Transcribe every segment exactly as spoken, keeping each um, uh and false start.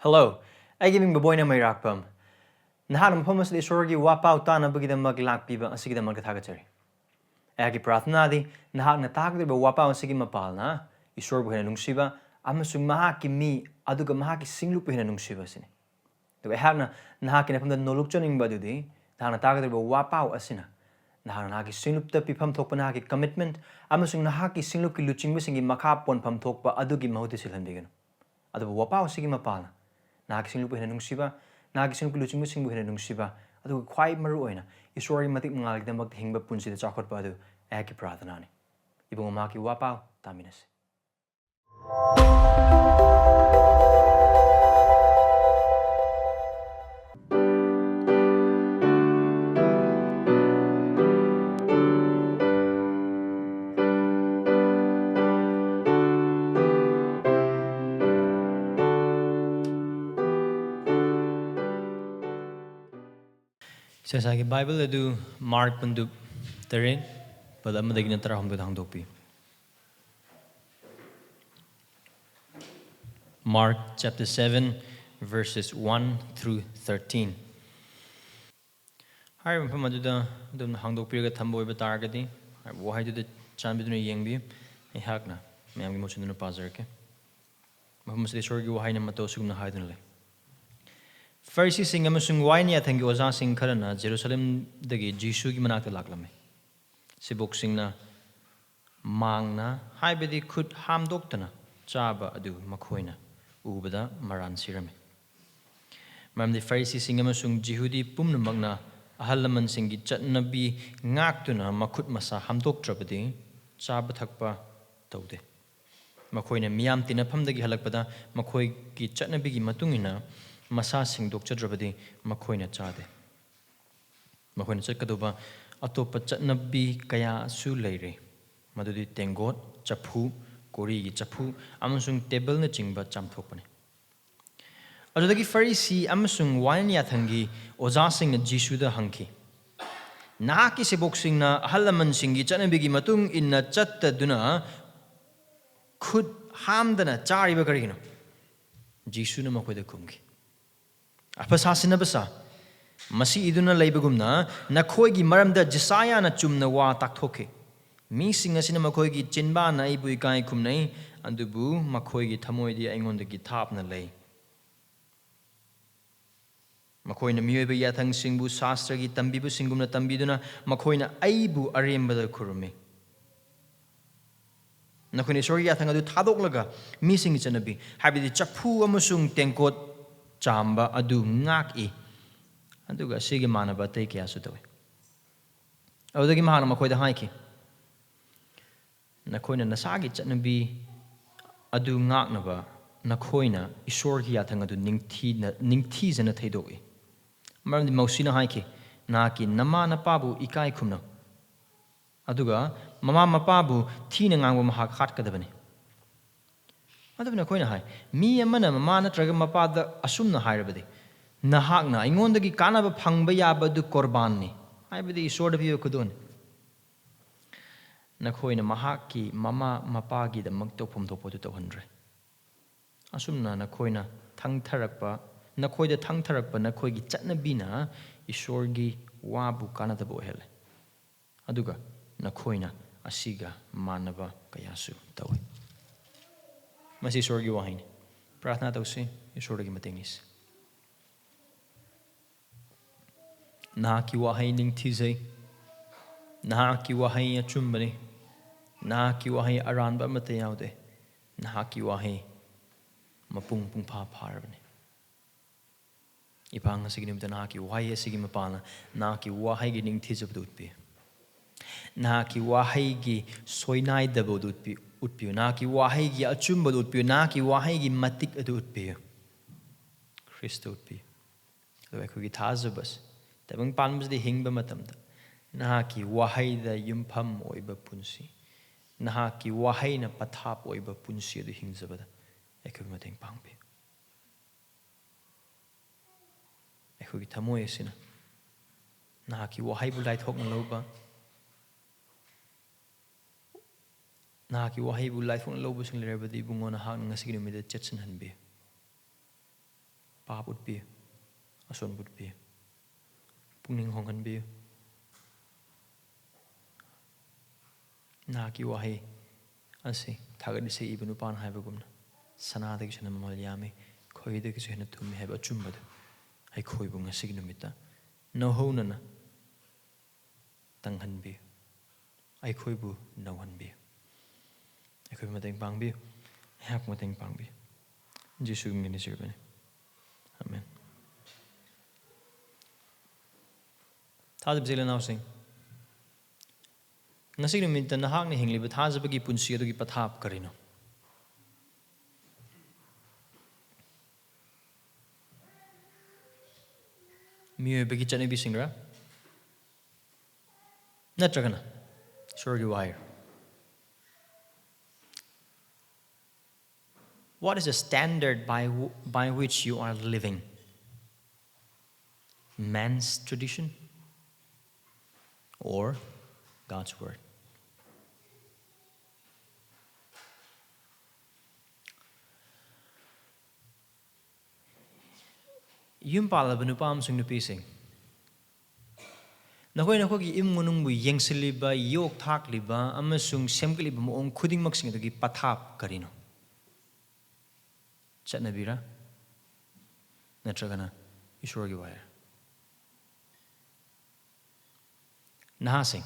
Hello, ꯑꯩꯒꯤ ꯃꯤꯡ ꯕꯣꯕꯣꯏꯅ ꯃꯩꯔꯥꯛꯄꯝ꯫ ꯅꯍꯥꯛꯅ ꯃꯐꯝ ꯑꯁꯤꯗ ꯏꯁꯣꯔꯒꯤ ꯋꯥꯄꯥꯎ ꯇꯥꯅꯕꯒꯤꯗꯃꯛ ꯂꯥꯛꯄꯤꯕ ꯑꯁꯤꯒꯤꯗꯃꯛꯇ ꯊꯥꯒꯠꯆꯔꯤ꯫ ꯑꯩꯍꯥꯛꯀꯤ ꯄ꯭ꯔꯥꯔꯊꯅꯥꯗꯤ ꯅꯍꯥꯛꯅ ꯇꯥꯒꯗꯧꯔꯤꯕ ꯋꯥꯄꯥꯎ ꯑꯁꯤꯒꯤ ꯃꯄꯥꯜꯅ ꯏꯁꯣꯔꯕꯨ ꯍꯦꯟꯅ ꯅꯨꯡꯁꯤꯕ ꯑꯃꯁꯨꯡ ꯃꯍꯥꯛꯀꯤ ꯃꯤ ꯑꯗꯨꯒ ꯃꯍꯥꯛꯀꯤ ꯁꯤꯡꯂꯨꯞꯄꯨ ꯍꯦꯟꯅ ꯅꯨꯡꯁꯤꯕ ꯑꯁꯤꯅꯤ꯫ ꯑꯗꯨꯒ ꯑꯩꯍꯥꯛꯅ ꯅꯍꯥꯛꯀꯤ ꯅꯐꯝꯗ ꯅꯣꯂꯨꯛꯆꯅꯤꯡꯕ ꯑꯗꯨꯗꯤ ꯅꯍꯥꯛꯅ ꯇꯥꯒꯗꯧꯔꯤꯕ ꯋꯥꯄꯥꯎ ꯑꯁꯤꯅ ꯅꯍꯥꯛꯅ ꯅꯍꯥꯛꯀꯤ ꯁꯤꯡꯂꯨꯞꯇ ꯄꯤꯐꯝ ꯊꯣꯛꯄ ꯅꯍꯥꯛꯀꯤ commitment ꯑꯃꯁꯨꯡ ꯅꯍꯥꯛꯀꯤ ꯁꯤꯡꯂꯨꯞꯀꯤ ꯂꯨꯆꯤꯡꯕꯁꯤꯡꯒꯤ ꯃꯈꯥ ꯄꯣꯟꯐꯝ ꯊꯣꯛꯄ ꯑꯗꯨꯒꯤ ꯃꯍꯨꯠꯇ ꯁꯤꯜꯍꯟꯕꯤꯒꯅꯨ꯫ ꯑꯗꯨꯕꯨ ꯋꯥꯄꯥꯎ ꯑꯁꯤꯒꯤ ꯃꯄꯥꯜꯅ ꯅꯍꯥꯛꯀꯤ ꯁꯤꯡꯂꯨꯞꯄꯨ ꯍꯦꯟꯅ ꯅꯨꯡꯁꯤꯕ, ꯅꯍꯥꯛꯀꯤ ꯁꯤꯡꯂꯨꯞꯀꯤ ꯂꯨꯆꯤꯡꯕꯁꯤꯡꯕꯨ ꯍꯦꯟꯅ ꯅꯨꯡꯁꯤꯕ, ꯑꯗꯨꯒ ꯈ꯭ꯋꯥꯏ ꯃꯔꯨ ꯑꯣꯏꯅ ꯏꯁꯣꯔꯒꯤ ꯃꯇꯤꯛ ꯃꯉꯥꯜꯒꯤꯗꯃꯛꯇ ꯍꯤꯡꯕ ꯄꯨꯟꯁꯤꯗ ꯆꯥꯎꯈꯠꯄ ꯑꯗꯨ ꯑꯩꯍꯥꯛꯀꯤ ꯄ꯭ꯔꯥꯔꯊꯅꯥꯅꯤ꯫ ꯏꯕꯨꯡꯉꯣ, ꯃꯍꯥꯛꯀꯤ ꯋꯥꯄꯥꯎ ꯇꯥꯃꯤꯟꯅꯁꯤ꯫ ꯏꯁꯥꯒꯤ ꯕꯥꯏꯕꯜ ꯑꯗꯨ ꯃꯥꯔꯛ ꯄꯟꯗꯨꯞ ꯇꯔꯦꯠ, ꯄꯗ ꯑꯃꯗꯒꯤꯅ ꯇꯔꯥꯍꯨꯝꯗꯣꯏꯗ ꯍꯥꯡꯗꯣꯛꯄꯤꯌꯨ꯫ Mark chapter seven, verses one through thirteen. ꯍꯥꯏꯔꯤꯕ ꯃꯐꯝ ꯑꯗꯨꯗ ꯑꯗꯣꯝꯅ ꯍꯥꯡꯗꯣꯛꯄꯤꯔꯒ ꯊꯝꯕ ꯑꯣꯏꯕ ꯇꯥꯔꯒꯗꯤ, ꯍꯥꯏꯔꯤꯕ ꯋꯥꯍꯩꯗꯨꯗ ꯆꯥꯟꯕꯤꯗꯨꯅ ꯌꯦꯡꯕꯤꯌꯨ꯫ ꯑꯩꯍꯥꯛꯅ ꯃꯌꯥꯝꯒꯤ ꯃꯍꯨꯠ ꯁꯤꯟꯗꯨꯅ ꯄꯥꯖꯔꯛꯀꯦ꯫ ꯃꯐꯝ ꯑꯁꯤꯗ ꯏꯁꯣꯔꯒꯤ ꯋꯥꯍꯩꯅ ꯃꯇꯧ ꯑꯁꯨꯒꯨꯝꯅ ꯍꯥꯏꯗꯨꯅ ꯂꯩ꯫ ꯐꯔꯤꯁꯤꯁꯤꯡ ꯑꯃꯁꯨꯡ ꯋꯥꯏꯟ ꯌꯥꯊꯪꯒꯤ ꯑꯣꯖꯥꯁꯤꯡ ꯈꯔꯅ ꯖꯦꯔꯨꯁꯂꯦꯝꯗꯒꯤ ꯖꯤꯁꯨꯒꯤ ꯃꯅꯥꯛꯇ ꯂꯥꯛꯂꯝꯃꯤ꯫ ꯁꯤꯕꯣꯛꯁꯤꯡꯅ ꯃꯥꯡꯅ, ꯍꯥꯏꯕꯗꯤ ꯈꯨꯠ ꯍꯥꯝꯗꯣꯛꯇꯅ ꯆꯥꯕ ꯑꯗꯨ ꯃꯈꯣꯏꯅ ꯎꯕꯗ ꯃꯔꯥꯟ ꯁꯤꯔꯝꯃꯤ꯫ ꯃꯔꯝꯗꯤ ꯐꯔꯤꯁꯤꯁꯤꯡ ꯑꯃꯁꯨꯡ ꯖꯤꯍꯨꯗꯤ ꯄꯨꯝꯅꯃꯛꯅ ꯑꯍꯜ ꯂꯃꯟꯁꯤꯡꯒꯤ ꯆꯠꯅꯕꯤ ꯉꯥꯛꯇꯨꯅ ꯃꯈꯨꯠ ꯃꯁꯥ ꯍꯥꯝꯗꯣꯛꯇ꯭ꯔꯕꯗꯤ ꯆꯥꯕ ꯊꯛꯄ ꯇꯧꯗꯦ꯫ ꯃꯈꯣꯏꯅ ꯃꯤꯌꯥꯝ ꯇꯤꯟꯅꯐꯝꯗꯒꯤ ꯍꯜꯂꯛꯄꯗ ꯃꯈꯣꯏꯒꯤ ꯆꯠꯅꯕꯤꯒꯤ ꯃꯇꯨꯡ ꯏꯟꯅ ꯃꯁꯥ ꯁꯦꯡꯗꯣꯛꯆꯗ꯭ꯔꯕꯗꯤ ꯃꯈꯣꯏꯅ ꯆꯥꯗꯦ꯫ ꯃꯈꯣꯏꯅ ꯆꯠꯀꯗꯧꯕ ꯑꯇꯣꯞꯄ ꯆꯠꯅꯕꯤ ꯀꯌꯥꯁꯨ ꯂꯩꯔꯤ, ꯃꯗꯨꯗꯤ ꯇꯦꯡꯒꯣꯠ, ꯆꯐꯨ, ꯀꯣꯔꯤꯒꯤ ꯆꯐꯨ ꯑꯃꯁꯨꯡ ꯇꯦꯕꯜꯅꯆꯤꯡꯕ ꯆꯥꯝꯊꯣꯛꯄꯅꯤ꯫ ꯑꯗꯨꯗꯒꯤ ꯐꯔꯤꯁꯤ ꯑꯃꯁꯨꯡ ꯋꯥꯏꯟ ꯌꯥꯊꯪꯒꯤ ꯑꯣꯖꯥꯁꯤꯡꯅ ꯖꯤꯁꯨꯗ ꯍꯪꯈꯤ, "ꯅꯍꯥꯛꯀꯤ ꯁꯦꯕꯣꯛꯁꯤꯡꯅ ꯑꯍꯜ ꯂꯃꯟꯁꯤꯡꯒꯤ ꯆꯠꯅꯕꯤꯒꯤ ꯃꯇꯨꯡ ꯏꯟꯅ ꯆꯠꯇꯗꯨꯅ ꯈꯨꯠ ꯍꯥꯝꯗꯅ ꯆꯥꯔꯤꯕ ꯀꯔꯤꯒꯤꯅꯣ?" ꯖꯤꯁꯨꯅ ꯃꯈꯣꯏꯗ ꯈꯨꯝꯈꯤ, "ꯑꯐ ꯁꯥꯁꯤꯟꯅꯕ ꯁꯥ, ꯃꯁꯤ ꯏꯗꯨꯅ ꯂꯩꯕꯒꯨꯝꯅ ꯅꯈꯣꯏꯒꯤ ꯃꯔꯝꯗ ꯖꯤꯁꯥꯌꯥꯅ ꯆꯨꯝꯅ ꯋꯥ ꯇꯥꯛꯊꯣꯛꯈꯤ꯫ ꯃꯤꯁꯤꯡ ꯑꯁꯤꯅ ꯃꯈꯣꯏꯒꯤ ꯆꯤꯟꯕꯥꯟꯅ ꯑꯩꯕꯨ ꯏꯀꯥꯏ ꯈꯨꯝꯅꯩ, ꯑꯗꯨꯕꯨ ꯃꯈꯣꯏꯒꯤ ꯊꯃꯣꯏꯗꯤ ꯑꯩꯉꯣꯟꯗꯒꯤ ꯊꯥꯞꯅ ꯂꯩ꯫ ꯃꯈꯣꯏꯅ ꯃꯤꯑꯣꯏꯕ ꯌꯥꯊꯪꯁꯤꯡꯕꯨ, ꯁꯥꯁꯇ꯭ꯔꯒꯤ ꯇꯝꯕꯤꯕꯁꯤꯡꯒꯨꯝꯅ ꯇꯝꯕꯤꯗꯨꯅ, ꯃꯈꯣꯏꯅ ꯑꯩꯕꯨ ꯑꯔꯦꯝꯕꯗ ꯈꯨꯔꯨꯝꯃꯤ꯫" ꯅꯈꯣꯏꯅ ꯏꯁꯣꯔꯒꯤ ꯌꯥꯊꯪ ꯑꯗꯨ ꯊꯥꯗꯣꯛꯂꯒ ꯃꯤꯁꯤꯡꯒꯤ ꯆꯠꯅꯕꯤ, ꯍꯥꯏꯕꯗꯤ ꯆꯐꯨ ꯑꯃꯁꯨꯡ ꯇꯦꯡꯀꯣꯠ ꯆꯥꯝꯕ ꯑꯗꯨ ꯉꯥꯛꯏ, ꯑꯗꯨꯒ ꯑꯁꯤꯒꯤ ꯃꯥꯟꯅꯕ ꯑꯇꯩ ꯀꯌꯥꯁꯨ ꯇꯧꯏ꯫ ꯑꯗꯨꯗꯒꯤ ꯃꯍꯥꯛꯅ ꯃꯈꯣꯏꯗ ꯍꯥꯏꯈꯤ, "ꯅꯈꯣꯏꯅ ꯅꯁꯥꯒꯤ ꯆꯠꯅꯕꯤ ꯑꯗꯨ ꯉꯥꯛꯅꯕ ꯅꯈꯣꯏꯅ ꯏꯁꯣꯔꯒꯤ ꯌꯥꯊꯪ ꯑꯗꯨ ꯅꯤꯡꯊꯤꯅ, ꯅꯤꯡꯊꯤꯖꯅ ꯊꯩꯗꯣꯛꯏ꯫ ꯃꯔꯝꯗꯤ ꯃꯧꯁꯤꯅ ꯍꯥꯏꯈꯤ, 'ꯅꯍꯥꯛꯀꯤ ꯅꯃꯥ ꯅꯄꯥꯕꯨ ꯏꯀꯥꯏ ꯈꯨꯝꯅꯧ, ꯑꯗꯨꯒ ꯃꯃꯥ ꯃꯄꯥꯕꯨ ꯊꯤꯅ ꯉꯥꯡꯕ ꯃꯍꯥꯛ ꯍꯥꯠꯀꯗꯕꯅꯤ.'" ꯑꯗꯨꯕꯨ ꯅꯈꯣꯏꯅ ꯍꯥꯏ, "ꯃꯤ ꯑꯃꯅ ꯃꯃꯥ ꯅꯠꯇ꯭ꯔꯒ ꯃꯄꯥꯗ ꯑꯁꯨꯝꯅ ꯍꯥꯏꯔꯕꯗꯤ, 'ꯅꯍꯥꯛꯅ ꯑꯩꯉꯣꯟꯗꯒꯤ ꯀꯥꯟꯅꯕ ꯐꯪꯕ ꯌꯥꯕ ꯑꯗꯨ ꯀꯣꯔꯕꯥꯟꯅꯤ,' ꯍꯥꯏꯕꯗꯤ ꯏꯁꯣꯔꯗ ꯄꯤꯕ ꯈꯨꯗꯣꯜꯅꯤ꯫ ꯅꯈꯣꯏꯅ ꯃꯍꯥꯛꯀꯤ ꯃꯃꯥ ꯃꯄꯥꯒꯤꯗꯃꯛ ꯇꯧꯐꯝ ꯊꯣꯛꯄꯗꯨ ꯇꯧꯍꯟꯗ꯭ꯔꯦ꯫ ꯑꯁꯨꯝꯅ ꯅꯈꯣꯏꯅ ꯊꯪꯊꯔꯛꯄ, ꯅꯈꯣꯏꯗ ꯊꯪꯊꯔꯛꯄ ꯅꯈꯣꯏꯒꯤ ꯆꯠꯅꯕꯤꯅ ꯏꯁꯣꯔꯒꯤ ꯋꯥꯕꯨ ꯀꯥꯟꯅꯗꯕ ꯑꯣꯏꯍꯜꯂꯦ꯫ ꯑꯗꯨꯒ ꯅꯈꯣꯏꯅ ꯑꯁꯤꯒ ꯃꯥꯟꯅꯕ ꯀꯌꯥꯁꯨ ꯇꯧꯏ꯫" ꯃꯁꯤ ꯏꯁꯣꯔꯒꯤ ꯋꯥꯍꯩꯅꯤ꯫ ꯄ꯭ꯔꯥꯔꯊꯅꯥ ꯇꯧꯁꯤ, ꯏꯁꯣꯔꯗꯒꯤ ꯃꯇꯦꯡ ꯅꯤꯁꯤ꯫ ꯅꯍꯥꯛꯀꯤ ꯋꯥꯍꯩ ꯅꯤꯡꯊꯤꯖꯩ꯫ ꯅꯍꯥꯛꯀꯤ ꯋꯥꯍꯩ ꯑꯆꯨꯝꯕꯅꯤ꯫ ꯅꯍꯥꯛꯀꯤ ꯋꯥꯍꯩ ꯑꯔꯥꯟꯕ ꯑꯃꯠꯇ ꯌꯥꯎꯗꯦ꯫ ꯅꯍꯥꯛꯀꯤ ꯋꯥꯍꯩ ꯃꯄꯨꯡ ꯄꯨꯡꯐꯥ ꯐꯥꯔꯕꯅꯤ꯫ ꯏꯄꯥ, ꯉꯁꯤꯒꯤ ꯅꯨꯃꯤꯠꯇ ꯅꯍꯥꯛꯀꯤ ꯋꯥꯍꯩ ꯑꯁꯤꯒꯤ ꯃꯄꯥꯟꯅ ꯅꯍꯥꯛꯀꯤ ꯋꯥꯍꯩꯒꯤ ꯅꯤꯡꯊꯤꯖꯕꯗꯨ ꯎꯠꯄꯤꯌꯨ꯫ ꯅꯍꯥꯛꯀꯤ ꯋꯥꯍꯩꯒꯤ ꯁꯣꯏꯅꯥꯏꯗꯕꯗꯨ ꯎꯠꯄꯤ-, ꯎꯠꯄꯤꯌꯨ꯫ ꯅꯍꯥꯛꯀꯤ ꯋꯥꯍꯩꯒꯤ ꯑꯆꯨꯝꯕꯗꯨ ꯎꯠꯄꯤꯌꯨ꯫ ꯅꯍꯥꯛꯀꯤ ꯋꯥꯍꯩꯒꯤ ꯃꯇꯤꯛ ꯑꯗꯨ ꯎꯠꯄꯤꯌꯨ꯫ ꯈ꯭ꯔꯤꯁꯇ ꯎꯠꯄꯤꯌꯨ꯫ ꯑꯗꯨꯒ ꯑꯩꯈꯣꯏꯒꯤ ꯊꯥꯖꯕꯁꯦ ꯇꯥꯏꯕꯪ ꯄꯥꯟꯕꯁꯤꯗ ꯍꯤꯡꯕ ꯃꯇꯝꯗ ꯅꯍꯥꯛꯀꯤ ꯋꯥꯍꯩꯗ ꯌꯨꯝꯐꯝ ꯑꯣꯏꯕ ꯄꯨꯟꯁꯤ, ꯅꯍꯥꯛꯀꯤ ꯋꯥꯍꯩꯅ ꯄꯊꯥꯞ ꯑꯣꯏꯕ ꯄꯨꯟꯁꯤ ꯑꯗꯨ ꯍꯤꯡꯖꯕꯗ ꯑꯩꯈꯣꯏꯕꯨ ꯃꯇꯦꯡ ꯄꯥꯡꯕꯤꯌꯨ꯫ ꯑꯩꯈꯣꯏꯒꯤ ꯊꯃꯣꯏ ꯑꯁꯤꯅ ꯅꯍꯥꯛꯀꯤ ꯋꯥꯍꯩꯕꯨ ꯂꯥꯏꯊꯣꯛꯅ ꯂꯧꯕ, ꯅꯍꯥꯛꯀꯤ ꯋꯥꯍꯩꯕꯨ ꯂꯥꯏꯊꯣꯛꯅ ꯂꯧꯕꯁꯤꯡ ꯂꯩꯔꯕꯗꯤ, ꯏꯕꯨꯡꯉꯣ, ꯅꯍꯥꯛꯅ ꯉꯁꯤꯒꯤ ꯅꯨꯃꯤꯠꯇ ꯆꯦꯠꯁꯤꯟꯍꯟꯕꯤꯌꯨ꯫ ꯄꯥꯞ ꯎꯠꯄꯤꯌꯨ, ꯑꯁꯣꯟꯕ ꯎꯠꯄꯤꯌꯨ, ꯄꯨꯛꯅꯤꯡ ꯍꯣꯡꯍꯟꯕꯤꯌꯨ꯫ ꯅꯍꯥꯛꯀꯤ ꯋꯥꯍꯩ ꯑꯁꯤ ꯊꯥꯒꯠ ꯏꯁꯩ ꯏꯕ ꯅꯨꯄꯥꯅ ꯍꯥꯏꯕꯒꯨꯝꯅ, "ꯁꯅꯥꯗꯒꯤꯁꯨ ꯍꯦꯟꯅ ꯃꯃꯜ ꯌꯥꯝꯃꯤ, ꯈꯣꯏꯍꯤꯗꯒꯤꯁꯨ ꯍꯦꯟꯅ ꯊꯨꯝꯃꯤ" ꯍꯥꯏꯕ ꯑꯆꯨꯝꯕꯗꯨ ꯑꯩꯈꯣꯏꯕꯨ ꯉꯁꯤꯒꯤ ꯅꯨꯃꯤꯠꯇ ꯅꯧꯍꯧꯅꯅ ꯇꯪꯍꯟꯕꯤꯌꯨ꯫ ꯑꯩꯈꯣꯏꯕꯨ ꯅꯧꯍꯟꯕꯤꯌꯨ꯫ ꯑꯩꯈꯣꯏꯕꯨ ꯃꯇꯦꯡ ꯄꯥꯡꯕꯤꯌꯨ꯫ ꯑꯩꯍꯥꯛꯄꯨ ꯃꯇꯦꯡ ꯄꯥꯡꯕꯤꯌꯨ꯫ ꯖꯤꯁꯨꯒꯤ ꯃꯤꯡꯗ ꯅꯤꯖꯔꯕꯅꯤ꯫ ꯑꯃꯦꯟ꯫ ꯊꯥꯖꯕ ꯏꯆꯤꯜ ꯏꯅꯥꯎꯁꯤꯡ, ꯉꯁꯤ ꯅꯨꯃꯤꯠꯇ ꯅꯍꯥꯛꯅ ꯍꯤꯡꯂꯤꯕ ꯊꯥꯖꯕꯒꯤ ꯄꯨꯟꯁꯤ ꯑꯗꯨꯒꯤ ꯄꯊꯥꯞ ꯀꯔꯤꯅꯣ? ꯃꯤꯑꯣꯏꯕꯒꯤ ꯆꯠꯅꯕꯤꯁꯤꯡꯔ? ꯅꯠꯇ꯭ꯔꯒꯅ ꯏꯁꯣꯔꯒꯤ ꯋꯥꯍꯩ? What is the standard by, by which you are living? Man's tradition or God's word? ꯌꯨꯝ ꯄꯥꯜꯂꯕ ꯅꯨꯄꯥ ꯑꯃꯁꯨꯡ ꯅꯨꯄꯤꯁꯤꯡ, ꯅꯈꯣꯏ ꯅꯈꯣꯏꯒꯤ ꯏꯃꯨꯡ ꯃꯅꯨꯡꯕꯨ ꯌꯦꯡꯁꯤꯜꯂꯤꯕ, ꯌꯣꯛ ꯊꯥꯛꯂꯤꯕ ꯑꯃꯁꯨꯡ ꯁꯦꯝꯒꯠꯂꯤꯕ ꯃꯑꯣꯡ ꯈꯨꯗꯤꯡꯃꯛꯁꯤꯡ ꯑꯗꯨꯒꯤ ꯄꯊꯥꯞ ꯀꯔꯤꯅꯣ? ꯆꯠꯅꯕꯤꯔ? ꯅꯠꯇ꯭ꯔꯒꯅ ꯏꯁꯣꯔꯒꯤ ꯋꯥꯍꯩꯔ? ꯅꯍꯥꯁꯤꯡ,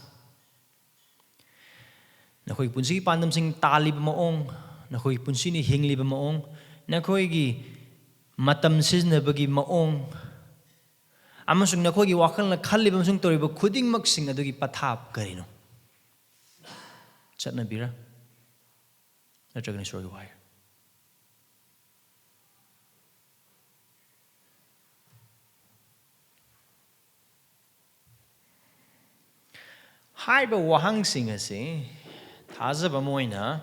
ꯅꯈꯣꯏꯒꯤ ꯄꯨꯟꯁꯤꯒꯤ ꯄꯥꯟꯗꯝꯁꯤꯡ ꯇꯥꯜꯂꯤꯕ ꯃꯑꯣꯡ, ꯅꯈꯣꯏꯒꯤ ꯄꯨꯟꯁꯤꯅ ꯍꯤꯡꯂꯤꯕ ꯃꯑꯣꯡ, ꯅꯈꯣꯏꯒꯤ ꯃꯇꯝ ꯁꯤꯖꯤꯟꯅꯕꯒꯤ ꯃꯑꯣꯡ, ꯑꯃꯁꯨꯡ ꯅꯈꯣꯏꯒꯤ ꯋꯥꯈꯜꯅ ꯈꯜꯂꯤꯕ ꯑꯃꯁꯨꯡ ꯇꯧꯔꯤꯕ ꯈꯨꯗꯤꯡꯃꯛꯁꯤꯡ ꯑꯗꯨꯒꯤ ꯄꯊꯥꯞ ꯀꯔꯤꯅꯣ? ꯆꯠꯅꯕꯤꯔ? ꯅꯠꯇ꯭ꯔꯒꯅ ꯏꯁꯣꯔꯒꯤ ꯋꯥꯍꯩ? ꯍꯥꯏꯔꯤꯕ ꯋꯥꯍꯪꯁꯤꯡ ꯑꯁꯤ ꯊꯥꯖꯕ ꯑꯃ ꯑꯣꯏꯅ,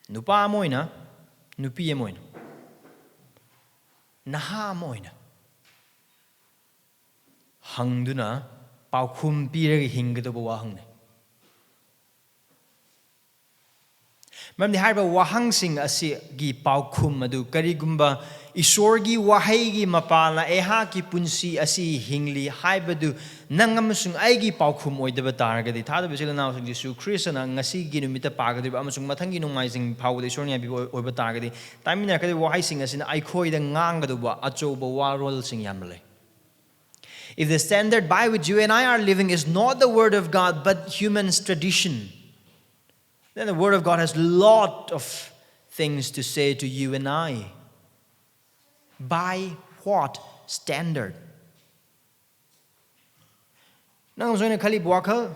ꯅꯨꯄꯥ ꯑꯃ ꯑꯣꯏꯅ, ꯅꯨꯄꯤ ꯑꯃ ꯑꯣꯏꯅ, ꯅꯍꯥ ꯑꯃ ꯑꯣꯏꯅ ꯍꯪꯗꯨꯅ ꯄꯥꯎꯈꯨꯝ ꯄꯤꯔꯒ ꯍꯤꯡꯒꯗꯧꯕ ꯋꯥꯍꯪꯅꯤ꯫ ꯃꯔꯝꯗꯤ ꯍꯥꯏꯔꯤꯕ ꯋꯥꯍꯪꯁꯤꯡ ꯑꯁꯤꯒꯤ ꯄꯥꯎꯈꯨꯝ ꯑꯗꯨ ꯀꯔꯤꯒꯨꯝꯕ ꯏꯁꯣꯔꯒꯤ ꯋꯥꯍꯩꯒꯤ ꯃꯄꯥꯜꯅ ꯑꯩꯍꯥꯛꯀꯤ ꯄꯨꯟꯁꯤ ꯑꯁꯤ ꯍꯤꯡꯂꯤ ꯍꯥꯏꯕꯗꯨ ꯅꯪ ꯑꯃꯁꯨꯡ ꯑꯩꯒꯤ ꯄꯥꯎꯈꯨꯝ ꯑꯣꯏꯗꯕ ꯇꯥꯔꯒꯗꯤ, ꯊꯥꯖꯕ ꯏꯆꯤꯜ ꯏꯅꯥꯎꯁꯤꯡ, ꯖꯤꯁꯨ ꯈ꯭ꯔꯤꯁꯇꯅ ꯉꯁꯤꯒꯤ ꯅꯨꯃꯤꯠꯇ ꯄꯥꯒꯗꯧꯔꯤꯕ ꯑꯃꯁꯨꯡ ꯃꯊꯪꯒꯤ ꯅꯣꯡꯃꯥꯏꯖꯤꯡ ꯐꯥꯎꯕꯗ ꯏꯁꯣꯔꯅ ꯌꯥꯕꯤꯕ ꯑꯣꯏ-, ꯑꯣꯏꯕ ꯇꯥꯔꯒꯗꯤ, ꯇꯥꯃꯤꯟꯅꯔꯛꯀꯗꯧꯔꯤꯕ ꯋꯥꯍꯩꯁꯤꯡ ꯑꯁꯤꯅ ꯑꯩꯈꯣꯏꯗ ꯉꯥꯡꯒꯗꯧꯕ ꯑꯆꯧꯕ ꯋꯥꯔꯣꯜꯁꯤꯡ ꯌꯥꯝꯅ ꯂꯩ꯫ If the standard by which you and I are living is not the word of God but human's tradition, then the word of God has lot of things to say to you and I. By what standard? ꯅꯪ ꯑꯃꯁꯨꯡ ꯑꯩꯅ ꯈꯜꯂꯤꯕ ꯋꯥꯈꯜ,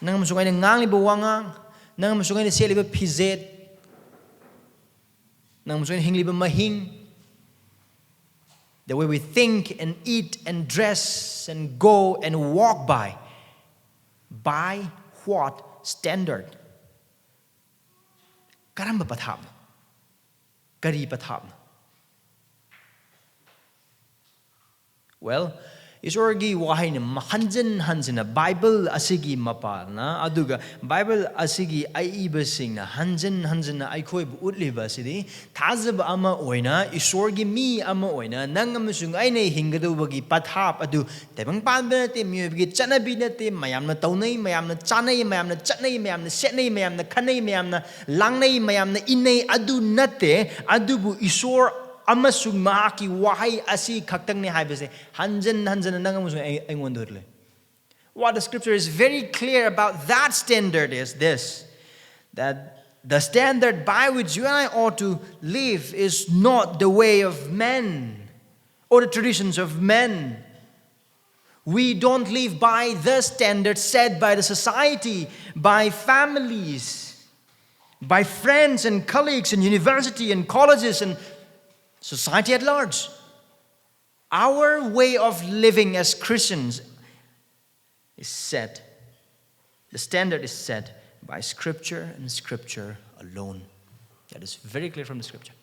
ꯅꯪ ꯑꯃꯁꯨꯡ ꯑꯩꯅ ꯉꯥꯡꯂꯤꯕ ꯋꯥꯉꯥꯡ, ꯅꯪ ꯑꯃꯁꯨꯡ ꯑꯩꯅ ꯁꯦꯠꯂꯤꯕ ꯐꯤꯖꯦꯠ, ꯅꯪ ꯑꯃꯁꯨꯡ ꯑꯩꯅ ꯍꯤꯡꯂꯤꯕ ꯃꯍꯤꯡ, the way we think and eat and dress and go and walk by, by what standard? ꯀꯔꯝꯕ ꯄꯊꯥꯞꯅꯣ? ꯀꯔꯤ ꯄꯊꯥꯞꯅꯣ? Well, ꯏꯁꯣꯔꯒꯤ ꯋꯥꯍꯩꯅ ꯍꯟꯖꯤꯟ ꯍꯟꯖꯤꯟꯅ ꯕꯥꯏꯕꯜ ꯑꯁꯤꯒꯤ ꯃꯄꯥꯜꯅ, ꯑꯗꯨꯒ ꯕꯥꯏꯕꯜ ꯑꯁꯤꯒꯤ ꯑꯏꯕꯁꯤꯡꯅ ꯍꯟꯖꯤꯟ ꯍꯟꯖꯤꯟꯅ ꯑꯩꯈꯣꯏꯕꯨ ꯎꯠꯂꯤꯕ ꯑꯁꯤꯗꯤ, ꯊꯥꯖꯕ ꯑꯃ ꯑꯣꯏꯅ, ꯏꯁꯣꯔꯒꯤ ꯃꯤ ꯑꯃ ꯑꯣꯏꯅ ꯅꯪ ꯑꯃꯁꯨꯡ ꯑꯩꯅ ꯍꯤꯡꯒꯗꯧꯕꯒꯤ ꯄꯊꯥꯞ ꯑꯗꯨ ꯇꯥꯏꯕꯪ ꯄꯥꯟꯕ ꯅꯠꯇꯦ, ꯃꯤꯑꯣꯏꯕꯒꯤ ꯆꯠꯅꯕꯤ ꯅꯠꯇꯦ, ꯃꯌꯥꯝꯅ ꯇꯧꯅꯩ, ꯃꯌꯥꯝꯅ ꯆꯥꯅꯩ, ꯃꯌꯥꯝꯅ ꯆꯠꯅꯩ, ꯃꯌꯥꯝꯅ ꯁꯦꯠꯅꯩ, ꯃꯌꯥꯝꯅ ꯈꯟꯅꯩ, ꯃꯌꯥꯝꯅ ꯂꯥꯡꯅꯩ, ꯃꯌꯥꯝꯅ ꯏꯟꯅꯩ, ꯑꯗꯨ ꯅꯠꯇꯦ꯫ ꯑꯗꯨꯕꯨ ꯏꯁꯣꯔ ꯑꯃꯁꯨꯡ ꯃꯍꯥꯛꯀꯤ ꯋꯥꯍꯩ ꯑꯁꯤ ꯈꯛꯇꯪꯅꯤ ꯍꯥꯏꯕꯁꯦ ꯍꯟꯖꯟ ꯍꯟꯖꯟꯅ ꯅꯪ ꯑꯃꯁꯨꯡ ꯑꯩ, ꯑꯩꯉꯣꯟꯗ ꯎꯠꯂꯦ꯫ What the scripture is very clear about that standard is this, that the standard by which you and I ought to live is not the way of men or the traditions of men. We don't live by the standards set by the society, by families, by friends and colleagues in university and colleges and society at large. Our way of living as Christians is set, the standard is set by scripture and scripture alone. That is very clear from the scripture.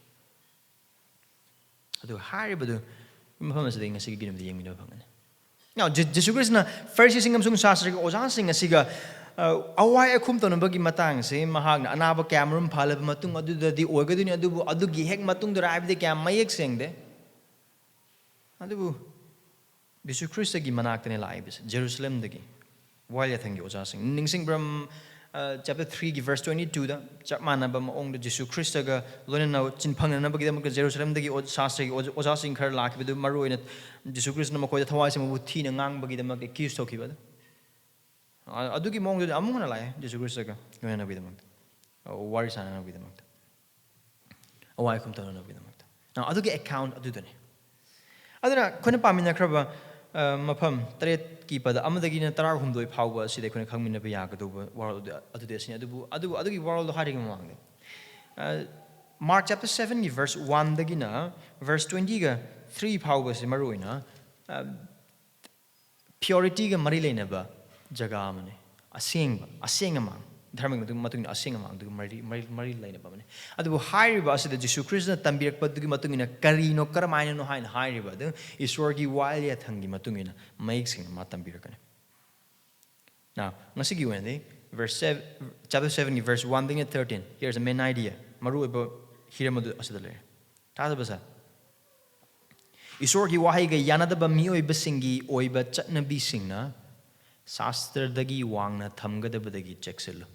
ꯑꯗꯨ ꯍꯥꯏꯔꯤꯕꯗꯨ ꯃꯐꯝ ꯑꯁꯤꯗ ꯉꯁꯤꯒꯤ ꯅꯨꯃꯤꯠꯇ ꯌꯦꯡꯃꯤꯟꯅꯕ ꯐꯪꯒꯅꯤ꯫ Now, G-, ꯖꯤꯁꯨ ꯈ꯭ꯔꯤꯁꯅ ꯐꯔꯤꯁꯤꯁꯤꯡ ꯑꯃꯁꯨꯡ ꯁꯥꯁꯇ꯭ꯔꯒꯤ ꯑꯣꯖꯥꯁꯤꯡ ꯑꯁꯤꯒ ꯑ, ꯑꯋꯥꯏ ꯑꯈꯨꯝ ꯇꯧꯅꯕꯒꯤ ꯃꯇꯥꯡꯁꯤ ꯃꯍꯥꯛꯅ ꯑꯅꯥꯕ ꯀꯌꯥꯃꯔꯨꯝ ꯐꯍꯜꯂꯕ ꯃꯇꯨꯡ ꯑꯗꯨꯗꯗꯤ ꯑꯣꯏꯒꯗꯣꯏꯅꯤ꯫ ꯑꯗꯨꯕꯨ ꯑꯗꯨꯒꯤ ꯍꯦꯛ ꯃꯇꯨꯡꯗꯔ ꯍꯥꯏꯕꯗꯤ ꯀꯌꯥ ꯃꯌꯦꯛ ꯁꯦꯡꯗꯦ꯫ ꯑꯗꯨꯕꯨ ꯖꯤꯁꯨ ꯈ꯭ꯔꯤꯁꯇꯒꯤ ꯃꯅꯥꯛꯇꯅꯦ ꯂꯥꯛꯏꯕꯁꯦ, ꯖꯦꯔꯨꯁꯂꯦꯝꯗꯒꯤ꯫ ꯋꯥꯌꯦꯜ ꯌꯥꯊꯪꯒꯤ ꯑꯣꯖꯥꯁꯤꯡ ꯅꯤꯡꯁꯤꯡꯕ꯭ꯔꯥ? ꯆꯦꯞꯇꯔ ꯊ꯭ꯔꯤꯒꯤ ꯚꯔꯁ ꯇ꯭ꯋꯦꯟꯇꯤ ꯇꯨꯗ ꯆꯞ ꯃꯥꯟꯅꯕ ꯃꯑꯣꯡꯗ ꯖꯤꯁꯨ ꯈ꯭ꯔꯤꯁꯇꯒ ꯂꯣꯏꯅꯅ ꯆꯤꯟꯐꯪꯅꯅꯕꯒꯤꯗꯃꯛꯇ ꯖꯦꯔꯨꯁꯂꯦꯝꯗꯒꯤ ꯑꯣ-, ꯁꯥꯁꯇ꯭ꯔꯒꯤ ꯑꯣꯖ-, ꯑꯣꯖꯥꯁꯤꯡ ꯈꯔ ꯂꯥꯛꯈꯤꯕꯗꯨ, ꯃꯔꯨꯑꯣꯏꯅ ꯖꯤꯁꯨ ꯈ꯭ꯔꯤꯁꯇꯅ ꯃꯈꯣꯏꯗ ꯊꯋꯥꯏꯁꯦ ꯃꯕꯨ ꯊꯤꯅ ꯉꯥꯡꯕꯒꯤꯗꯃꯛ ꯑꯦꯀ꯭ꯌꯨꯁ ꯇꯧꯈꯤꯕ ꯑꯗꯨ꯫ ꯑ-, ꯑꯗꯨꯒꯤ ꯃꯑꯣꯡꯗꯨꯗꯤ ꯑꯃꯨꯛ ꯍꯟꯅ ꯂꯥꯛꯑꯦ ꯖꯤꯁꯨ ꯈ꯭ꯔꯤꯁꯇꯒ ꯂꯣꯏꯅꯅꯕꯒꯤꯗꯃꯛꯇ, ꯑ, ꯋꯥꯔꯤ ꯁꯥꯟꯅꯅꯕꯒꯤꯗꯃꯛꯇ, ꯑꯋꯥꯏ ꯑꯈꯨꯝ ꯇꯧꯅꯅꯕꯒꯤꯗꯃꯛꯇ꯫ ꯑ, ꯑꯗꯨꯒꯤ ꯑꯦꯀꯥꯎꯟ ꯑꯗꯨꯗꯅꯤ꯫ ꯑꯗꯨꯅ ꯑꯩꯈꯣꯏꯅ ꯄꯥꯃꯤꯟꯅꯈ꯭ꯔꯕ, ꯑ, ꯃꯐꯝ ꯇꯔꯦꯠꯀꯤ ꯄꯗ ꯑꯃꯗꯒꯤꯅ ꯇꯔꯥꯍꯨꯝꯗꯣꯏ ꯐꯥꯎꯕ ꯑꯁꯤꯗ ꯑꯩꯈꯣꯏꯅ ꯈꯪꯃꯤꯟꯅꯕ ꯌꯥꯒꯗꯧꯕ ꯋꯥꯔꯣꯜ ꯑꯗꯨ, ꯑꯗꯨꯗꯤ ꯑꯁꯤꯅꯤ꯫ ꯑꯗꯨꯕꯨ, ꯑꯗꯨꯕꯨ ꯑꯗꯨꯒꯤ ꯋꯥꯔꯣꯜꯗꯣ ꯍꯥꯏꯔꯤꯉꯩ ꯃꯃꯥꯡꯗ, ꯑ, ꯃꯥꯔꯛ ꯆꯦꯞꯇꯔ ꯁꯕꯦꯟꯒꯤ ꯚꯔꯁ ꯋꯥꯟꯗꯒꯤꯅ ꯚꯔꯁ ꯇ꯭ꯋꯦꯟꯇꯤꯒ ꯊ꯭ꯔꯤ ꯐꯥꯎꯕꯁꯤ ꯃꯔꯨꯑꯣꯏꯅ, ꯑ, ꯄ꯭ꯌꯨꯔꯤꯇꯤꯒ ꯃꯔꯤ ꯂꯩꯅꯕ ꯖꯒꯥ ꯑꯃꯅꯤ꯫ ꯑꯁꯦꯡꯕ, ꯑꯁꯦꯡ ꯑꯃꯥꯡ, ꯙꯔꯃꯒꯤ ꯃꯇꯨꯡ, ꯃꯇꯨꯡ ꯏꯟꯅ ꯑꯁꯦꯡ ꯑꯃꯥꯡꯗꯨꯒꯤ ꯃꯔꯤ, ꯃꯔꯤ, ꯃꯔꯤ ꯂꯩꯅꯕ ꯑꯃꯅꯤ꯫ ꯑꯗꯨꯕꯨ ꯍꯥꯏꯔꯤꯕ ꯑꯁꯤꯗ ꯖꯤꯁꯨ ꯈ꯭ꯔꯤꯁꯇꯅ ꯇꯝꯕꯤꯔꯛꯄꯗꯨꯒꯤ ꯃꯇꯨꯡ ꯏꯟꯅ ꯀꯔꯤꯅꯣ, ꯀꯔꯝꯍꯥꯏꯅꯅꯣ ꯍꯥꯏꯅ ꯍꯥꯏꯔꯤꯕ ꯑꯗꯨ ꯏꯁꯣꯔꯒꯤ ꯋꯥꯌꯦꯜ ꯌꯥꯊꯪꯒꯤ ꯃꯇꯨꯡ ꯏꯟꯅ ꯃꯌꯦꯛ ꯁꯦꯡꯅ ꯃꯥ ꯇꯝꯕꯤꯔꯛꯀꯅꯤ꯫ Now, ꯉꯁꯤꯒꯤ ꯑꯣꯏꯅꯗꯤ verse seven, chapter sevenꯒꯤ verse one ꯗꯒꯤꯅ thirteen, here's the main idea, ꯃꯔꯨꯑꯣꯏꯕ ꯍꯤꯔꯝ ꯑꯗꯨ ꯑꯁꯤꯗ ꯂꯩꯔꯦ꯫ ꯊꯥꯖꯕ ꯁꯥ꯫ ꯏꯁꯣꯔꯒꯤ ꯋꯥꯍꯩꯒ ꯌꯥꯅꯗꯕ ꯃꯤꯑꯣꯏꯕꯁꯤꯡꯒꯤ ꯑꯣꯏꯕ ꯆꯠꯅꯕꯤꯁꯤꯡꯅ ꯁꯥꯁꯇ꯭ꯔꯗꯒꯤ ꯋꯥꯡꯅ ꯊꯝꯒꯗꯕꯗꯒꯤ ꯆꯦꯛꯁꯤꯜꯂꯨ꯫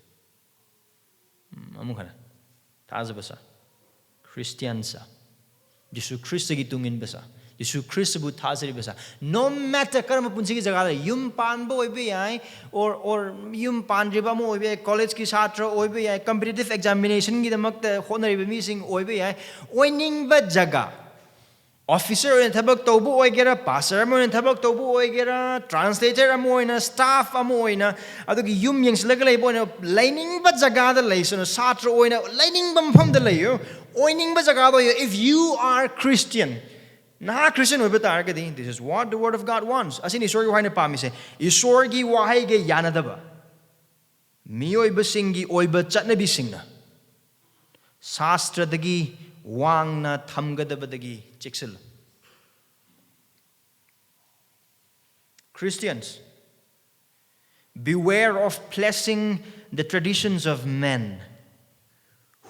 ꯎꯝ, ꯑꯃꯨꯛ ꯍꯟꯅ꯫ ꯊꯥꯖꯕ ꯁꯥ꯫ ꯈ꯭ꯔꯤꯁꯇꯤꯌꯥꯟ ꯁꯥ꯫ ꯖꯤꯁꯨ ꯈ꯭ꯔꯤꯁꯇꯒꯤ ꯇꯨꯡ ꯏꯟꯕ ꯁꯥ꯫ ꯖꯤꯁꯨ ꯈ꯭ꯔꯤꯁꯇꯕꯨ ꯊꯥꯖꯔꯤꯕ ꯁꯥ꯫ No matter ꯀꯔꯝꯕ ꯄꯨꯟꯁꯤꯒꯤ ꯖꯒꯥꯗ, ꯌꯨꯝ ꯄꯥꯟꯕ ꯑꯣꯏꯕ ꯌꯥꯏ, or, or ꯌꯨꯝ ꯄꯥꯟꯗ꯭ꯔꯤꯕ ꯑꯃ ꯑꯣꯏꯕ ꯌꯥꯏ, ꯀꯣꯂꯦꯖꯀꯤ ꯁꯥꯇ꯭ꯔ ꯑꯣꯏꯕ ꯌꯥꯏ, ꯀꯝꯄꯤꯇꯤꯇꯤꯞ ꯑꯦꯛꯖꯥꯃꯤꯅꯦꯁꯟꯒꯤꯗꯃꯛꯇ ꯍꯣꯠꯅꯔꯤꯕ ꯃꯤꯁꯤꯡ ꯑꯣꯏꯕ ꯌꯥꯏ, ꯑꯣꯏꯅꯤꯡꯕ ꯖꯒꯥ, ꯑꯣꯐꯤꯁꯔ ꯑꯣꯏꯅ ꯊꯕꯛ ꯇꯧꯕ ꯑꯣꯏꯒꯦꯔꯥ, ꯄꯥꯁꯇꯔ ꯑꯃ ꯑꯣꯏꯅ ꯊꯕꯛ ꯇꯧꯕ ꯑꯣꯏꯒꯦꯔꯥ, ꯇ꯭ꯔꯥꯟꯁꯂꯦꯇꯔ ꯑꯃ ꯑꯣꯏꯅ, ꯁ꯭ꯇꯥꯐ ꯑꯃ ꯑꯣꯏꯅ, ꯑꯗꯨꯒꯤ ꯌꯨꯝ ꯌꯦꯡꯁꯤꯜꯂꯒ ꯂꯩꯕ ꯑꯣꯏꯅ, ꯂꯩꯅꯤꯡꯕ ꯖꯒꯥꯗ ꯂꯩꯁꯅꯨ, ꯁꯥꯇ꯭ꯔ ꯑꯣꯏꯅ ꯂꯩꯅꯤꯡꯕ ꯃꯐꯝꯗ ꯂꯩꯌꯨ, ꯑꯣꯏꯅꯤꯡꯕ ꯖꯒꯥꯗ ꯑꯣꯏꯌꯨ, if you are Christian, ꯅꯍꯥꯛ ꯈ꯭ꯔꯤꯁꯇꯤꯌꯟ ꯑꯣꯏꯕ ꯇꯥꯔꯒꯗꯤ, this is what the word of God wants. ꯑꯁꯤꯅꯤ ꯏꯁꯣꯔꯒꯤ ꯋꯥꯍꯩꯅ ꯄꯥꯝꯃꯤꯁꯦ꯫ ꯏꯁꯣꯔꯒꯤ ꯋꯥꯍꯩꯒ ꯌꯥꯅꯗꯕ ꯃꯤꯑꯣꯏꯕꯁꯤꯡꯒꯤ ꯑꯣꯏꯕ ꯆꯠꯅꯕꯤꯁꯤꯡꯅ ꯁꯥꯁꯇ꯭ꯔꯗꯒꯤ ꯋꯥꯡꯅ ꯊꯝꯒꯗꯕꯗꯒꯤ ꯆꯦꯛꯁꯤꯜꯂꯨ꯫ Christians, Beware of placing the traditions of men,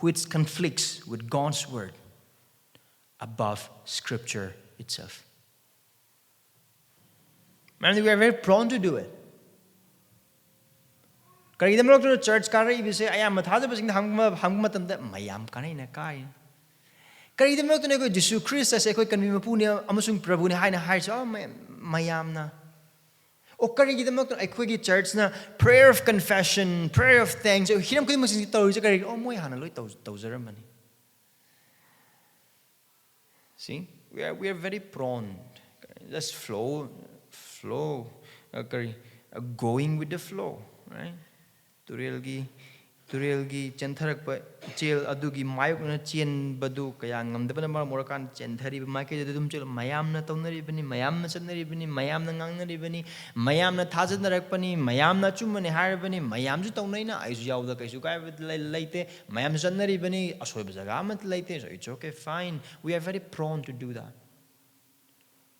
which conflicts with God's word, above Scripture itself. ꯃꯔꯝꯗꯤ we are very prone to do it. ꯀꯔꯤꯒꯤꯗꯃꯛꯇꯅꯣ ꯆꯔꯆ ꯀꯥꯔꯛꯏꯕꯁꯦ ꯑꯌꯥꯝꯕ ꯊꯥꯖꯕꯁꯤꯡꯗ ꯍꯪꯕ, ꯍꯪꯕ ꯃꯇꯝꯗ ꯃꯌꯥꯝ ꯀꯥꯟꯅꯩꯅ ꯀꯥꯏ꯫ ꯀꯔꯤꯒꯤꯗꯃꯛꯇꯅꯣ ꯑꯩꯈꯣꯏ ꯖꯤꯁꯨ ꯈ꯭ꯔꯤꯁꯇꯁꯦ ꯑꯩꯈꯣꯏ ꯀꯟꯕꯤ ꯃꯄꯨꯅꯤ ꯑꯃꯁꯨꯡ ꯄ꯭ꯔꯚꯨꯅꯤ ꯍꯥꯏꯅ ꯍꯥꯏꯔꯤꯁꯦ? ꯑꯣ, ꯃꯌꯥꯝꯅ꯫ ꯑꯣ, ꯀꯔꯤꯒꯤꯗꯃꯛꯇꯅꯣ ꯑꯩꯈꯣꯏꯒꯤ ꯆꯔꯆꯅ prayer of confession, prayer of thanks, ꯍꯤꯔꯝ ꯈꯨꯗꯤꯡꯃꯛꯁꯤꯡꯁꯤ ꯇꯧꯔꯤꯁꯦ ꯀꯔꯤꯒꯤꯅꯣ? ꯑꯣ, ꯃꯣꯏ ꯍꯥꯟꯅ ꯂꯣꯏ ꯇꯧ-, ꯇꯧꯖꯔꯝꯕꯅꯤ꯫ See, we are, we are very prone, just flow, flow, uh, ꯀꯔꯤ, uh, going with the flow, right? ꯇꯨꯔꯦꯜꯒꯤ, ꯇꯨꯔꯦꯜꯒꯤ ꯆꯦꯟꯊꯔꯛꯄ ꯏꯆꯦꯜ ꯑꯗꯨꯒꯤ ꯃꯥꯌꯣꯛꯅꯅ ꯆꯦꯟꯕꯗꯨ ꯀꯌꯥ ꯉꯝꯗꯕꯅ ꯃꯔꯝ ꯑꯣꯏꯔꯀꯥꯟꯗ ꯆꯦꯟꯊꯔꯤꯕ ꯃꯥꯏꯀꯩꯗꯨꯗ ꯑꯗꯨꯝ ꯆꯦꯜꯂ, ꯃꯌꯥꯝꯅ ꯇꯧꯅꯔꯤꯕꯅꯤ, ꯃꯌꯥꯝꯅ ꯆꯠꯅꯔꯤꯕꯅꯤ, ꯃꯌꯥꯝꯅ ꯉꯥꯡꯅꯔꯤꯕꯅꯤ, ꯃꯌꯥꯝꯅ ꯊꯥꯖꯅꯔꯛꯄꯅꯤ, ꯃꯌꯥꯝꯅ ꯑꯆꯨꯝꯕꯅꯤ ꯍꯥꯏꯔꯕꯅꯤ, ꯃꯌꯥꯝꯁꯨ ꯇꯧꯅꯩꯅ ꯑꯩꯁꯨ ꯌꯥꯎꯕꯗ ꯀꯩꯁꯨ ꯀꯥꯏꯕ ꯂꯩ-, ꯂꯩꯇꯦ, ꯃꯌꯥꯝꯁꯨ ꯆꯠꯅꯔꯤꯕꯅꯤ, ꯑꯁꯣꯏꯕ ꯖꯒꯥ ꯑꯃꯠꯇ ꯂꯩꯇꯦ, so it's okay, fine, we are very prone to do that.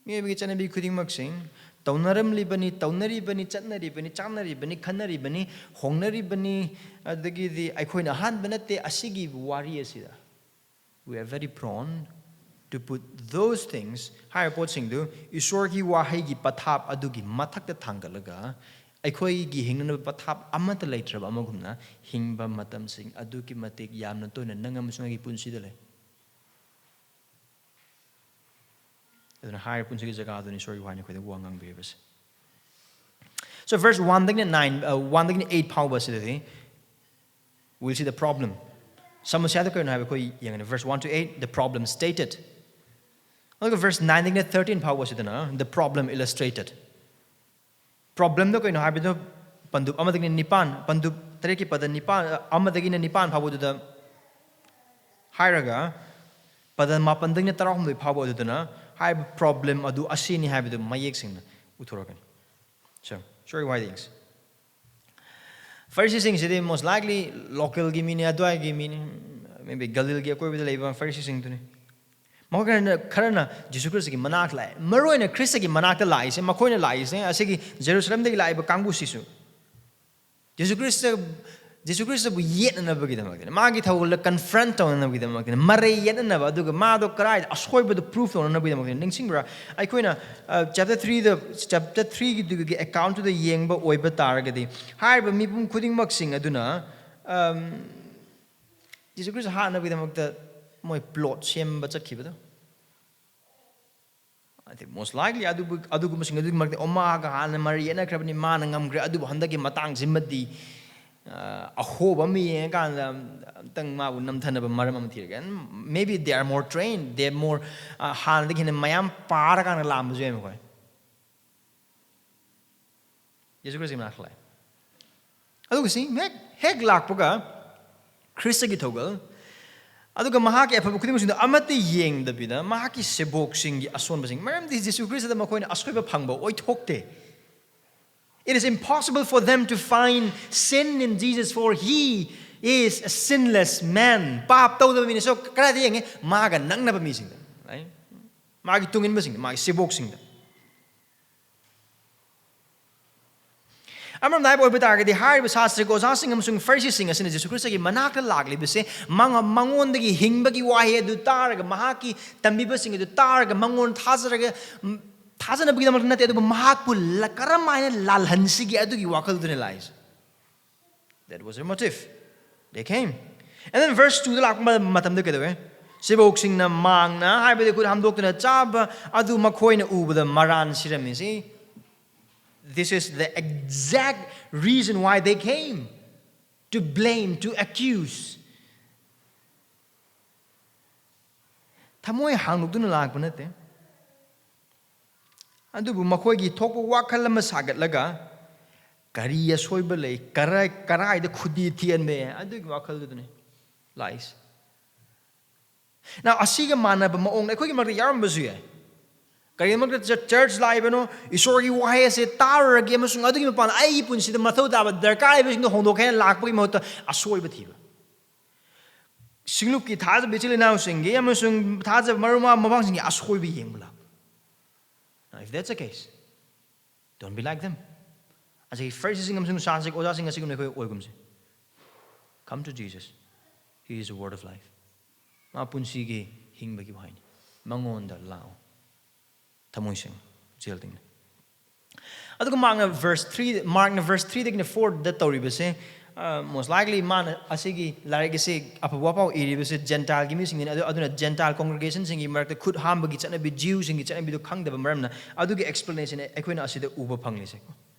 ꯃꯤꯑꯣꯏꯕꯒꯤ ꯆꯠꯅꯕꯤ ꯈꯨꯗꯤꯡꯃꯛꯁꯤꯡ ꯇꯧꯅꯔꯝꯂꯤꯕꯅꯤ, ꯇꯧꯅꯔꯤꯕꯅꯤ, ꯆꯠꯅꯔꯤꯕꯅꯤ, ꯆꯥꯅꯔꯤꯕꯅꯤ, ꯈꯟꯅꯔꯤꯕꯅꯤ, ꯍꯣꯡꯅꯔꯤꯕꯅꯤ, ꯑꯗꯒꯤꯗꯤ ꯑꯩꯈꯣꯏꯅ ꯑꯍꯥꯟꯕ ꯅꯠꯇꯦ ꯑꯁꯤꯒꯤ ꯋꯥꯔꯤ ꯑꯁꯤꯗ꯫ We are very prone to put those things, ꯍꯥꯏꯔꯤꯕ ꯄꯣꯠꯁꯤꯡꯗꯨ ꯏꯁꯣꯔꯒꯤ ꯋꯥꯍꯩꯒꯤ ꯄꯊꯥꯞ ꯑꯗꯨꯒꯤ ꯃꯊꯛꯇ ꯊꯥꯡꯒꯠꯂꯒ ꯑꯩꯈꯣꯏꯒꯤ ꯍꯤꯡꯅꯅꯕ ꯄꯊꯥꯞ ꯑꯃꯠꯇ ꯂꯩꯇ꯭ꯔꯕ ꯑꯃꯒꯨꯝꯅ ꯍꯤꯡꯕ ꯃꯇꯝꯁꯤꯡ ꯑꯗꯨꯛꯀꯤ ꯃꯇꯤꯛ ꯌꯥꯝꯅ ꯇꯣꯏꯅ ꯅꯪ ꯑꯃꯁꯨꯡ ꯑꯩꯒꯤ ꯄꯨꯟꯁꯤꯗ ꯂꯩ꯫ ꯑꯗꯨꯅ ꯍꯥꯏꯔꯤꯕ ꯄꯨꯟꯁꯤꯒꯤ ꯖꯒꯥꯗꯨꯅꯤ ꯏꯁꯣꯔꯒꯤ ꯋꯥꯍꯩꯅ ꯑꯩꯈꯣꯏꯗ ꯋꯥ ꯉꯥꯡꯕꯤꯔꯤꯕꯁꯦ꯫ So verse one ꯗꯒꯤꯅ nine, uh, one ꯗꯒꯤꯅ eight ꯐꯥꯎꯕ ꯑꯁꯤꯗꯗꯤ we'll see the problem. ꯁꯃꯁ꯭ꯌꯥꯗ ꯀꯩꯅꯣ ꯍꯥꯏꯕ ꯑꯩꯈꯣꯏ ꯌꯦꯡꯒꯅꯤ꯫ Verse one to eight, the problem stated. ꯑꯗꯨꯒ verse nine ꯗꯒꯤꯅ thirteen ꯐꯥꯎꯕ ꯑꯁꯤꯗꯅ the problem illustrated. Problemꯗꯣ ꯀꯩꯅꯣ ꯍꯥꯏꯕꯗꯣ ꯄꯟꯗꯨꯞ ꯑꯃꯗꯒꯤꯅ ꯅꯤꯄꯥꯟ, ꯄꯟꯗꯨꯞ ꯇꯔꯦꯠꯀꯤ ꯄꯗ ꯅꯤꯄꯥꯟ, ꯑꯃꯗꯒꯤꯅ ꯅꯤꯄꯥꯟ ꯐꯥꯎꯕꯗꯨꯗ ꯍꯥꯏꯔꯒ, ꯄꯗ ꯃꯥꯄꯟꯗꯒꯤꯅ ꯇꯔꯥꯍꯨꯝꯗꯣꯏ ꯐꯥꯎꯕ ꯑꯗꯨꯗꯅ ꯍꯥꯏꯔꯤꯕ problem ꯑꯗꯨ ꯑꯁꯤꯅꯤ ꯍꯥꯏꯕꯗꯨ ꯃꯌꯦꯛ ꯁꯦꯡꯅ ꯎꯊꯣꯔꯛꯀꯅꯤ꯫ So, ꯏꯁꯣꯔꯒꯤ ꯋꯥꯍꯩꯗ ꯌꯦꯡꯁꯤ꯫ ꯐꯔꯤꯁꯤꯁꯤꯡꯁꯤꯗꯤ most likely localꯒꯤ ꯃꯤꯅꯤ, ꯑꯗꯨꯋꯥꯏꯒꯤ ꯃꯤꯅꯤ, maybe ꯒꯂꯤꯜꯒꯤ ꯑꯀꯣꯏꯕꯗ ꯂꯩꯕ ꯐꯔꯤꯁꯤꯁꯤꯡꯗꯨꯅꯤ꯫ ꯃꯈꯣꯏ ꯈꯔꯅ, ꯈꯔꯅ ꯖꯤꯁꯨ ꯈ꯭ꯔꯤꯁꯇꯒꯤ ꯃꯅꯥꯛꯇ ꯂꯥꯛꯑꯦ꯫ ꯃꯔꯨꯑꯣꯏꯅ ꯈ꯭ꯔꯤꯁꯇꯒꯤ ꯃꯅꯥꯛꯇ ꯂꯥꯛꯏꯁꯦ, ꯃꯈꯣꯏꯅ ꯂꯥꯛꯏꯁꯦ, ꯑꯁꯤꯒꯤ ꯖꯦꯔꯨꯁꯂꯝꯗꯒꯤ ꯂꯥꯛꯏꯕ ꯀꯥꯡꯕꯨꯁꯤꯁꯨ ꯖꯤꯁꯨ ꯈ꯭ꯔꯤꯁꯇ ꯖꯤꯁꯨ ꯈ꯭ꯔꯤꯁꯇꯕꯨ ꯌꯦꯠꯅꯅꯕꯒꯤꯗꯃꯛꯇꯅꯤ, ꯃꯥꯒꯤ ꯊꯧꯒꯜꯗ ꯀꯟꯐ꯭ꯔꯟꯠ ꯇꯧꯅꯅꯕꯒꯤꯗꯃꯛꯇꯅꯤ, ꯃꯔꯩ ꯌꯦꯠꯅꯅꯕ, ꯑꯗꯨꯒ ꯃꯥꯗꯣ ꯀꯗꯥꯏꯗ ꯑꯁꯣꯏꯕꯗꯣ ꯄ꯭ꯔꯨꯐ ꯇꯧꯅꯅꯕꯒꯤꯗꯃꯛꯇꯅꯤ꯫ ꯅꯤꯡꯁꯤꯡꯕ꯭ꯔꯥ? ꯑꯩꯈꯣꯏꯅ ꯆꯦꯞꯇꯔ ꯊ꯭ꯔꯤꯗ ꯆꯦꯞꯇꯔ ꯊ꯭ꯔꯤꯒꯤꯗꯨꯒꯤ ꯑꯦꯀꯥꯎꯟꯠꯇꯨꯗ ꯌꯦꯡꯕ ꯑꯣꯏꯕ ꯇꯥꯔꯒꯗꯤ, ꯍꯥꯏꯔꯤꯕ ꯃꯤꯄꯨꯝ ꯈꯨꯗꯤꯡꯃꯛꯁꯤꯡ ꯑꯗꯨꯅ ꯑꯝ, ꯖꯤꯁꯨ ꯈ꯭ꯔꯤꯁꯇ ꯍꯥꯠꯅꯕꯒꯤꯗꯃꯛꯇ ꯃꯣꯏ ꯄ꯭ꯂꯣꯠ ꯁꯦꯝꯕ ꯆꯠꯈꯤꯕꯗꯣ꯫ ꯑꯗꯩ most likely ꯑꯗꯨꯕꯨ ꯑꯗꯨꯒꯨꯝꯕꯁꯤꯡ ꯑꯗꯨꯒꯤ ꯃꯔꯛꯇ ꯑꯣꯃꯥꯒ ꯍꯥꯟꯅ ꯃꯔꯩ ꯌꯦꯠꯅꯈ꯭ꯔꯕꯅꯤ, ꯃꯥꯅ ꯉꯝꯈ꯭ꯔꯦ, ꯑꯗꯨꯕꯨ ꯍꯟꯗꯛꯀꯤ ꯃꯇꯥꯡꯁꯤꯃꯗꯤ ꯑ, ꯑꯍꯣꯕ ꯑꯃ ꯌꯦꯡꯉꯀꯥꯟꯗ ꯑꯝꯇꯪ ꯃꯥꯕꯨ ꯅꯝꯊꯅꯕ ꯃꯔꯝ ꯑꯃ ꯊꯤꯔꯒꯦ꯫ And maybe they are more trained, they are more, ꯑ, ꯍꯥꯟꯅꯗꯒꯤ ꯍꯦꯟꯅ ꯃꯌꯥꯝ ꯄꯥꯔꯀꯥꯟꯗ ꯂꯥꯛꯑꯝꯕꯁꯨ ꯌꯥꯏ ꯃꯈꯣꯏ꯫ ꯌꯦꯁꯨ ꯈ꯭ꯔꯤꯁꯇꯒꯤ ꯃꯅꯥꯛꯇ ꯂꯥꯛꯑꯦ꯫ ꯑꯗꯨꯒ ꯁꯤ ꯍꯦꯛ ꯍꯦꯛ ꯂꯥꯛꯄꯒ ꯈ꯭ꯔꯤꯁꯇꯒꯤ ꯊꯧꯒꯜ, ꯑꯗꯨꯒ ꯃꯍꯥꯛꯀꯤ ꯑꯐꯕ ꯈꯨꯗꯤꯡꯃꯛꯁꯤꯡꯗꯣ ꯑꯃꯠꯇ ꯌꯦꯡꯗꯕꯤꯗ ꯃꯍꯥꯛꯀꯤ ꯁꯦꯕꯣꯛꯁꯤꯡꯒꯤ ꯑꯁꯣꯟꯕꯁꯤꯡ, ꯃꯔꯝꯗꯤ ꯖꯤꯁꯨ ꯈ꯭ꯔꯤꯁꯇꯗ ꯃꯈꯣꯏꯅ ꯑꯁꯣꯏꯕ ꯐꯪꯕ ꯑꯣꯏꯊꯣꯛꯇꯦ꯫ It is impossible for them to find sin in Jesus, for he is a sinless man. ꯄꯥꯞ ꯇꯧꯗꯕ ꯃꯤꯅꯤ꯫ So, ꯀꯗꯥꯏꯗ ꯌꯦꯡꯉꯦ? ꯃꯥꯒ ꯅꯛꯅꯕ ꯃꯤꯁꯤꯡꯗ, right? ꯃꯥꯒꯤ ꯇꯨꯡꯏꯟꯕꯁꯤꯡꯗ, ꯃꯥꯒꯤ ꯁꯦꯕꯣꯛꯁꯤꯡꯗ꯫ ꯑꯃꯔꯣꯝꯗ ꯍꯥꯏꯕ ꯑꯣꯏꯕ ꯇꯥꯔꯒꯗꯤ, ꯍꯥꯏꯔꯤꯕ ꯁꯥꯁꯇ꯭ꯔꯒꯤ ꯑꯣꯖꯥꯁꯤꯡ ꯑꯃꯁꯨꯡ ꯐꯔꯤꯁꯤꯁꯤꯡ ꯑꯁꯤꯅ ꯖꯤꯁꯨ ꯈ꯭ꯔꯤꯁꯇꯒꯤ ꯃꯅꯥꯛꯇ ꯂꯥꯛꯂꯤꯕꯁꯦ, ꯃꯉ-, ꯃꯉꯣꯟꯗꯒꯤ ꯍꯤꯡꯕꯒꯤ ꯋꯥꯍꯩ ꯑꯗꯨ ꯇꯥꯔꯒ, ꯃꯍꯥꯛꯀꯤ ꯇꯝꯕꯤꯕꯁꯤꯡ ꯑꯗꯨ ꯇꯥꯔꯒ, ꯃꯉꯣꯟ ꯊꯥꯖꯔꯒ, ꯎꯝ, ꯊꯥꯖꯅꯕꯒꯤꯗꯃꯛꯇ ꯅꯠꯇꯦ, ꯑꯗꯨꯕꯨ ꯃꯍꯥꯛꯄꯨ ꯂ-, ꯀꯔꯝ ꯍꯥꯏꯅ ꯂꯥꯜꯍꯟꯁꯤꯒꯦ ꯑꯗꯨꯒꯤ ꯋꯥꯈꯜꯗꯨꯅ ꯂꯥꯛꯏꯁꯦ꯫ That was their motive. They came. And then verse twoꯗ ꯂꯥꯛꯄ ꯃꯇꯝꯗ ꯀꯩꯗꯧꯋꯦ? ꯁꯦꯕꯣꯛꯁꯤꯡꯅ ꯃꯥꯡꯅ, ꯍꯥꯏꯕꯗꯤ ꯈꯨꯠ ꯍꯥꯝꯗꯣꯛꯇꯨꯅ ꯆꯥꯕ ꯑꯗꯨ ꯃꯈꯣꯏꯅ ꯎꯕꯗ ꯃꯔꯥꯟ ꯁꯤꯔꯝꯃꯤ꯫ See, this is the exact reason why they came. To blame, to accuse. ꯊꯃꯣꯏ ꯍꯥꯡꯗꯣꯛꯇꯨꯅ ꯂꯥꯛꯄ ꯅꯠꯇꯦ꯫ ꯑꯗꯨꯕꯨ ꯃꯈꯣꯏꯒꯤ ꯊꯣꯛꯄ ꯋꯥꯈꯜ ꯑꯃ ꯁꯥꯒꯠꯂꯒ, ꯀꯔꯤ ꯑꯁꯣꯏꯕ ꯂꯩ, ꯀꯔꯥꯏ-, ꯀꯔꯥꯏꯗ ꯈꯨꯗꯤ ꯊꯤꯍꯟꯕ ꯌꯥꯏ, ꯑꯗꯨꯒꯤ ꯋꯥꯈꯜꯗꯨꯗꯅꯤ ꯂꯥꯛꯏꯁꯦ꯫ Now, ꯑꯁꯤꯒ ꯃꯥꯟꯅꯕ ꯃꯑꯣꯡꯗ ꯑꯩꯈꯣꯏꯒꯤ ꯃꯔꯛꯇ ꯌꯥꯎꯔꯝꯕꯁꯨ ꯌꯥꯏ꯫ ꯀꯔꯤꯒꯨꯝꯕ ꯃꯔꯛꯇ ꯆꯔꯆ ꯂꯥꯛꯏꯕꯅꯣ, ꯏꯁꯣꯔꯒꯤ ꯋꯥꯍꯩ ꯑꯁꯦ ꯇꯥꯔꯨꯔꯒꯦ ꯑꯃꯁꯨꯡ ꯑꯗꯨꯒꯤ ꯃꯄꯥꯟꯗ ꯑꯩꯒꯤ ꯄꯨꯟꯁꯤꯗ ꯃꯊꯧ ꯇꯥꯕ ꯗꯔꯀꯥꯔ ꯂꯩꯕꯁꯤꯡꯗꯣ ꯍꯣꯡꯗꯣꯛꯀꯦ ꯍꯥꯏꯅ ꯂꯥꯛꯄꯒꯤ ꯃꯍꯨꯠꯇ ꯑꯁꯣꯏꯕ ꯊꯤꯕ꯫ ꯁꯤꯡꯂꯨꯞꯀꯤ ꯊꯥꯖꯕ ꯏꯆꯤꯜ ꯏꯅꯥꯎꯁꯤꯡꯒꯤ ꯑꯃꯁꯨꯡ ꯊꯥꯖꯕ ꯃꯔꯨꯞ ꯃꯄꯥꯡꯁꯤꯡꯒꯤ ꯑꯁꯣꯏꯕ ꯌꯦꯡꯕ ꯂꯥꯛꯄ꯫ Now, if that's the case, don't be like them. ꯉꯁꯤ ꯐꯔꯤꯁꯤꯁꯤꯡ ꯑꯃꯁꯨꯡ ꯁꯥꯁ꯭ꯔꯤꯛ ꯑꯣꯖꯥꯁꯤꯡ ꯑꯁꯤꯒꯨꯝꯅ ꯑꯩꯈꯣꯏ ꯑꯣꯏꯒꯨꯝꯁꯦ꯫ Come to Jesus. He is the word of life. ꯃꯥ ꯄꯨꯟꯁꯤꯒꯤ ꯍꯤꯡꯕꯒꯤ ꯋꯥꯍꯩꯅꯤ꯫ ꯃꯉꯣꯟꯗ ꯂꯥꯛꯑꯣ, ꯊꯃꯣꯏ ꯁꯦꯡꯅ, ꯄꯨꯛꯆꯦꯜ ꯇꯤꯡꯅ꯫ ꯑꯗꯨꯒ ꯃꯥꯔꯛꯅ ꯚꯔꯁ ꯊ꯭ꯔꯤ, ꯃꯥꯔꯛꯅ ꯚꯔꯁ ꯊ꯭ꯔꯤꯗꯒꯤꯅ ꯐꯣꯔꯗ ꯇꯧꯔꯤꯕꯁꯦ, ꯃꯣꯁ ꯂꯥꯏꯛꯂꯤ ꯃꯥꯅ ꯑꯁꯤꯒꯤ ꯂꯥꯏꯔꯤꯛ ꯑꯁꯤ ꯑꯐꯕ ꯋꯥꯄꯥꯎ ꯏꯔꯤꯕꯁꯦ ꯖꯦꯟꯇꯥꯏꯜꯒꯤ ꯃꯤꯁꯤꯡꯅꯤꯅ, ꯑꯗꯨ ꯑꯗꯨꯅ ꯖꯦꯟꯇꯥꯏꯜ ꯀꯣꯡꯒ꯭ꯔꯦꯒꯦꯁꯟꯁꯤꯡꯒꯤ ꯃꯔꯛꯇ ꯈꯨꯠ ꯍꯥꯝꯕꯒꯤ ꯆꯠꯅꯕꯤ, ꯖꯤꯎꯁꯤꯡꯒꯤ ꯆꯠꯅꯕꯤꯗꯨ ꯈꯪꯗꯕ ꯃꯔꯝꯅ ꯑꯗꯨꯒꯤ ꯑꯦꯛꯁꯄ꯭ꯂꯦꯅꯦꯁꯟ ꯑꯩꯈꯣꯏꯅ ꯑꯁꯤꯗ ꯎꯕ ꯐꯪꯂꯤꯁꯦ꯫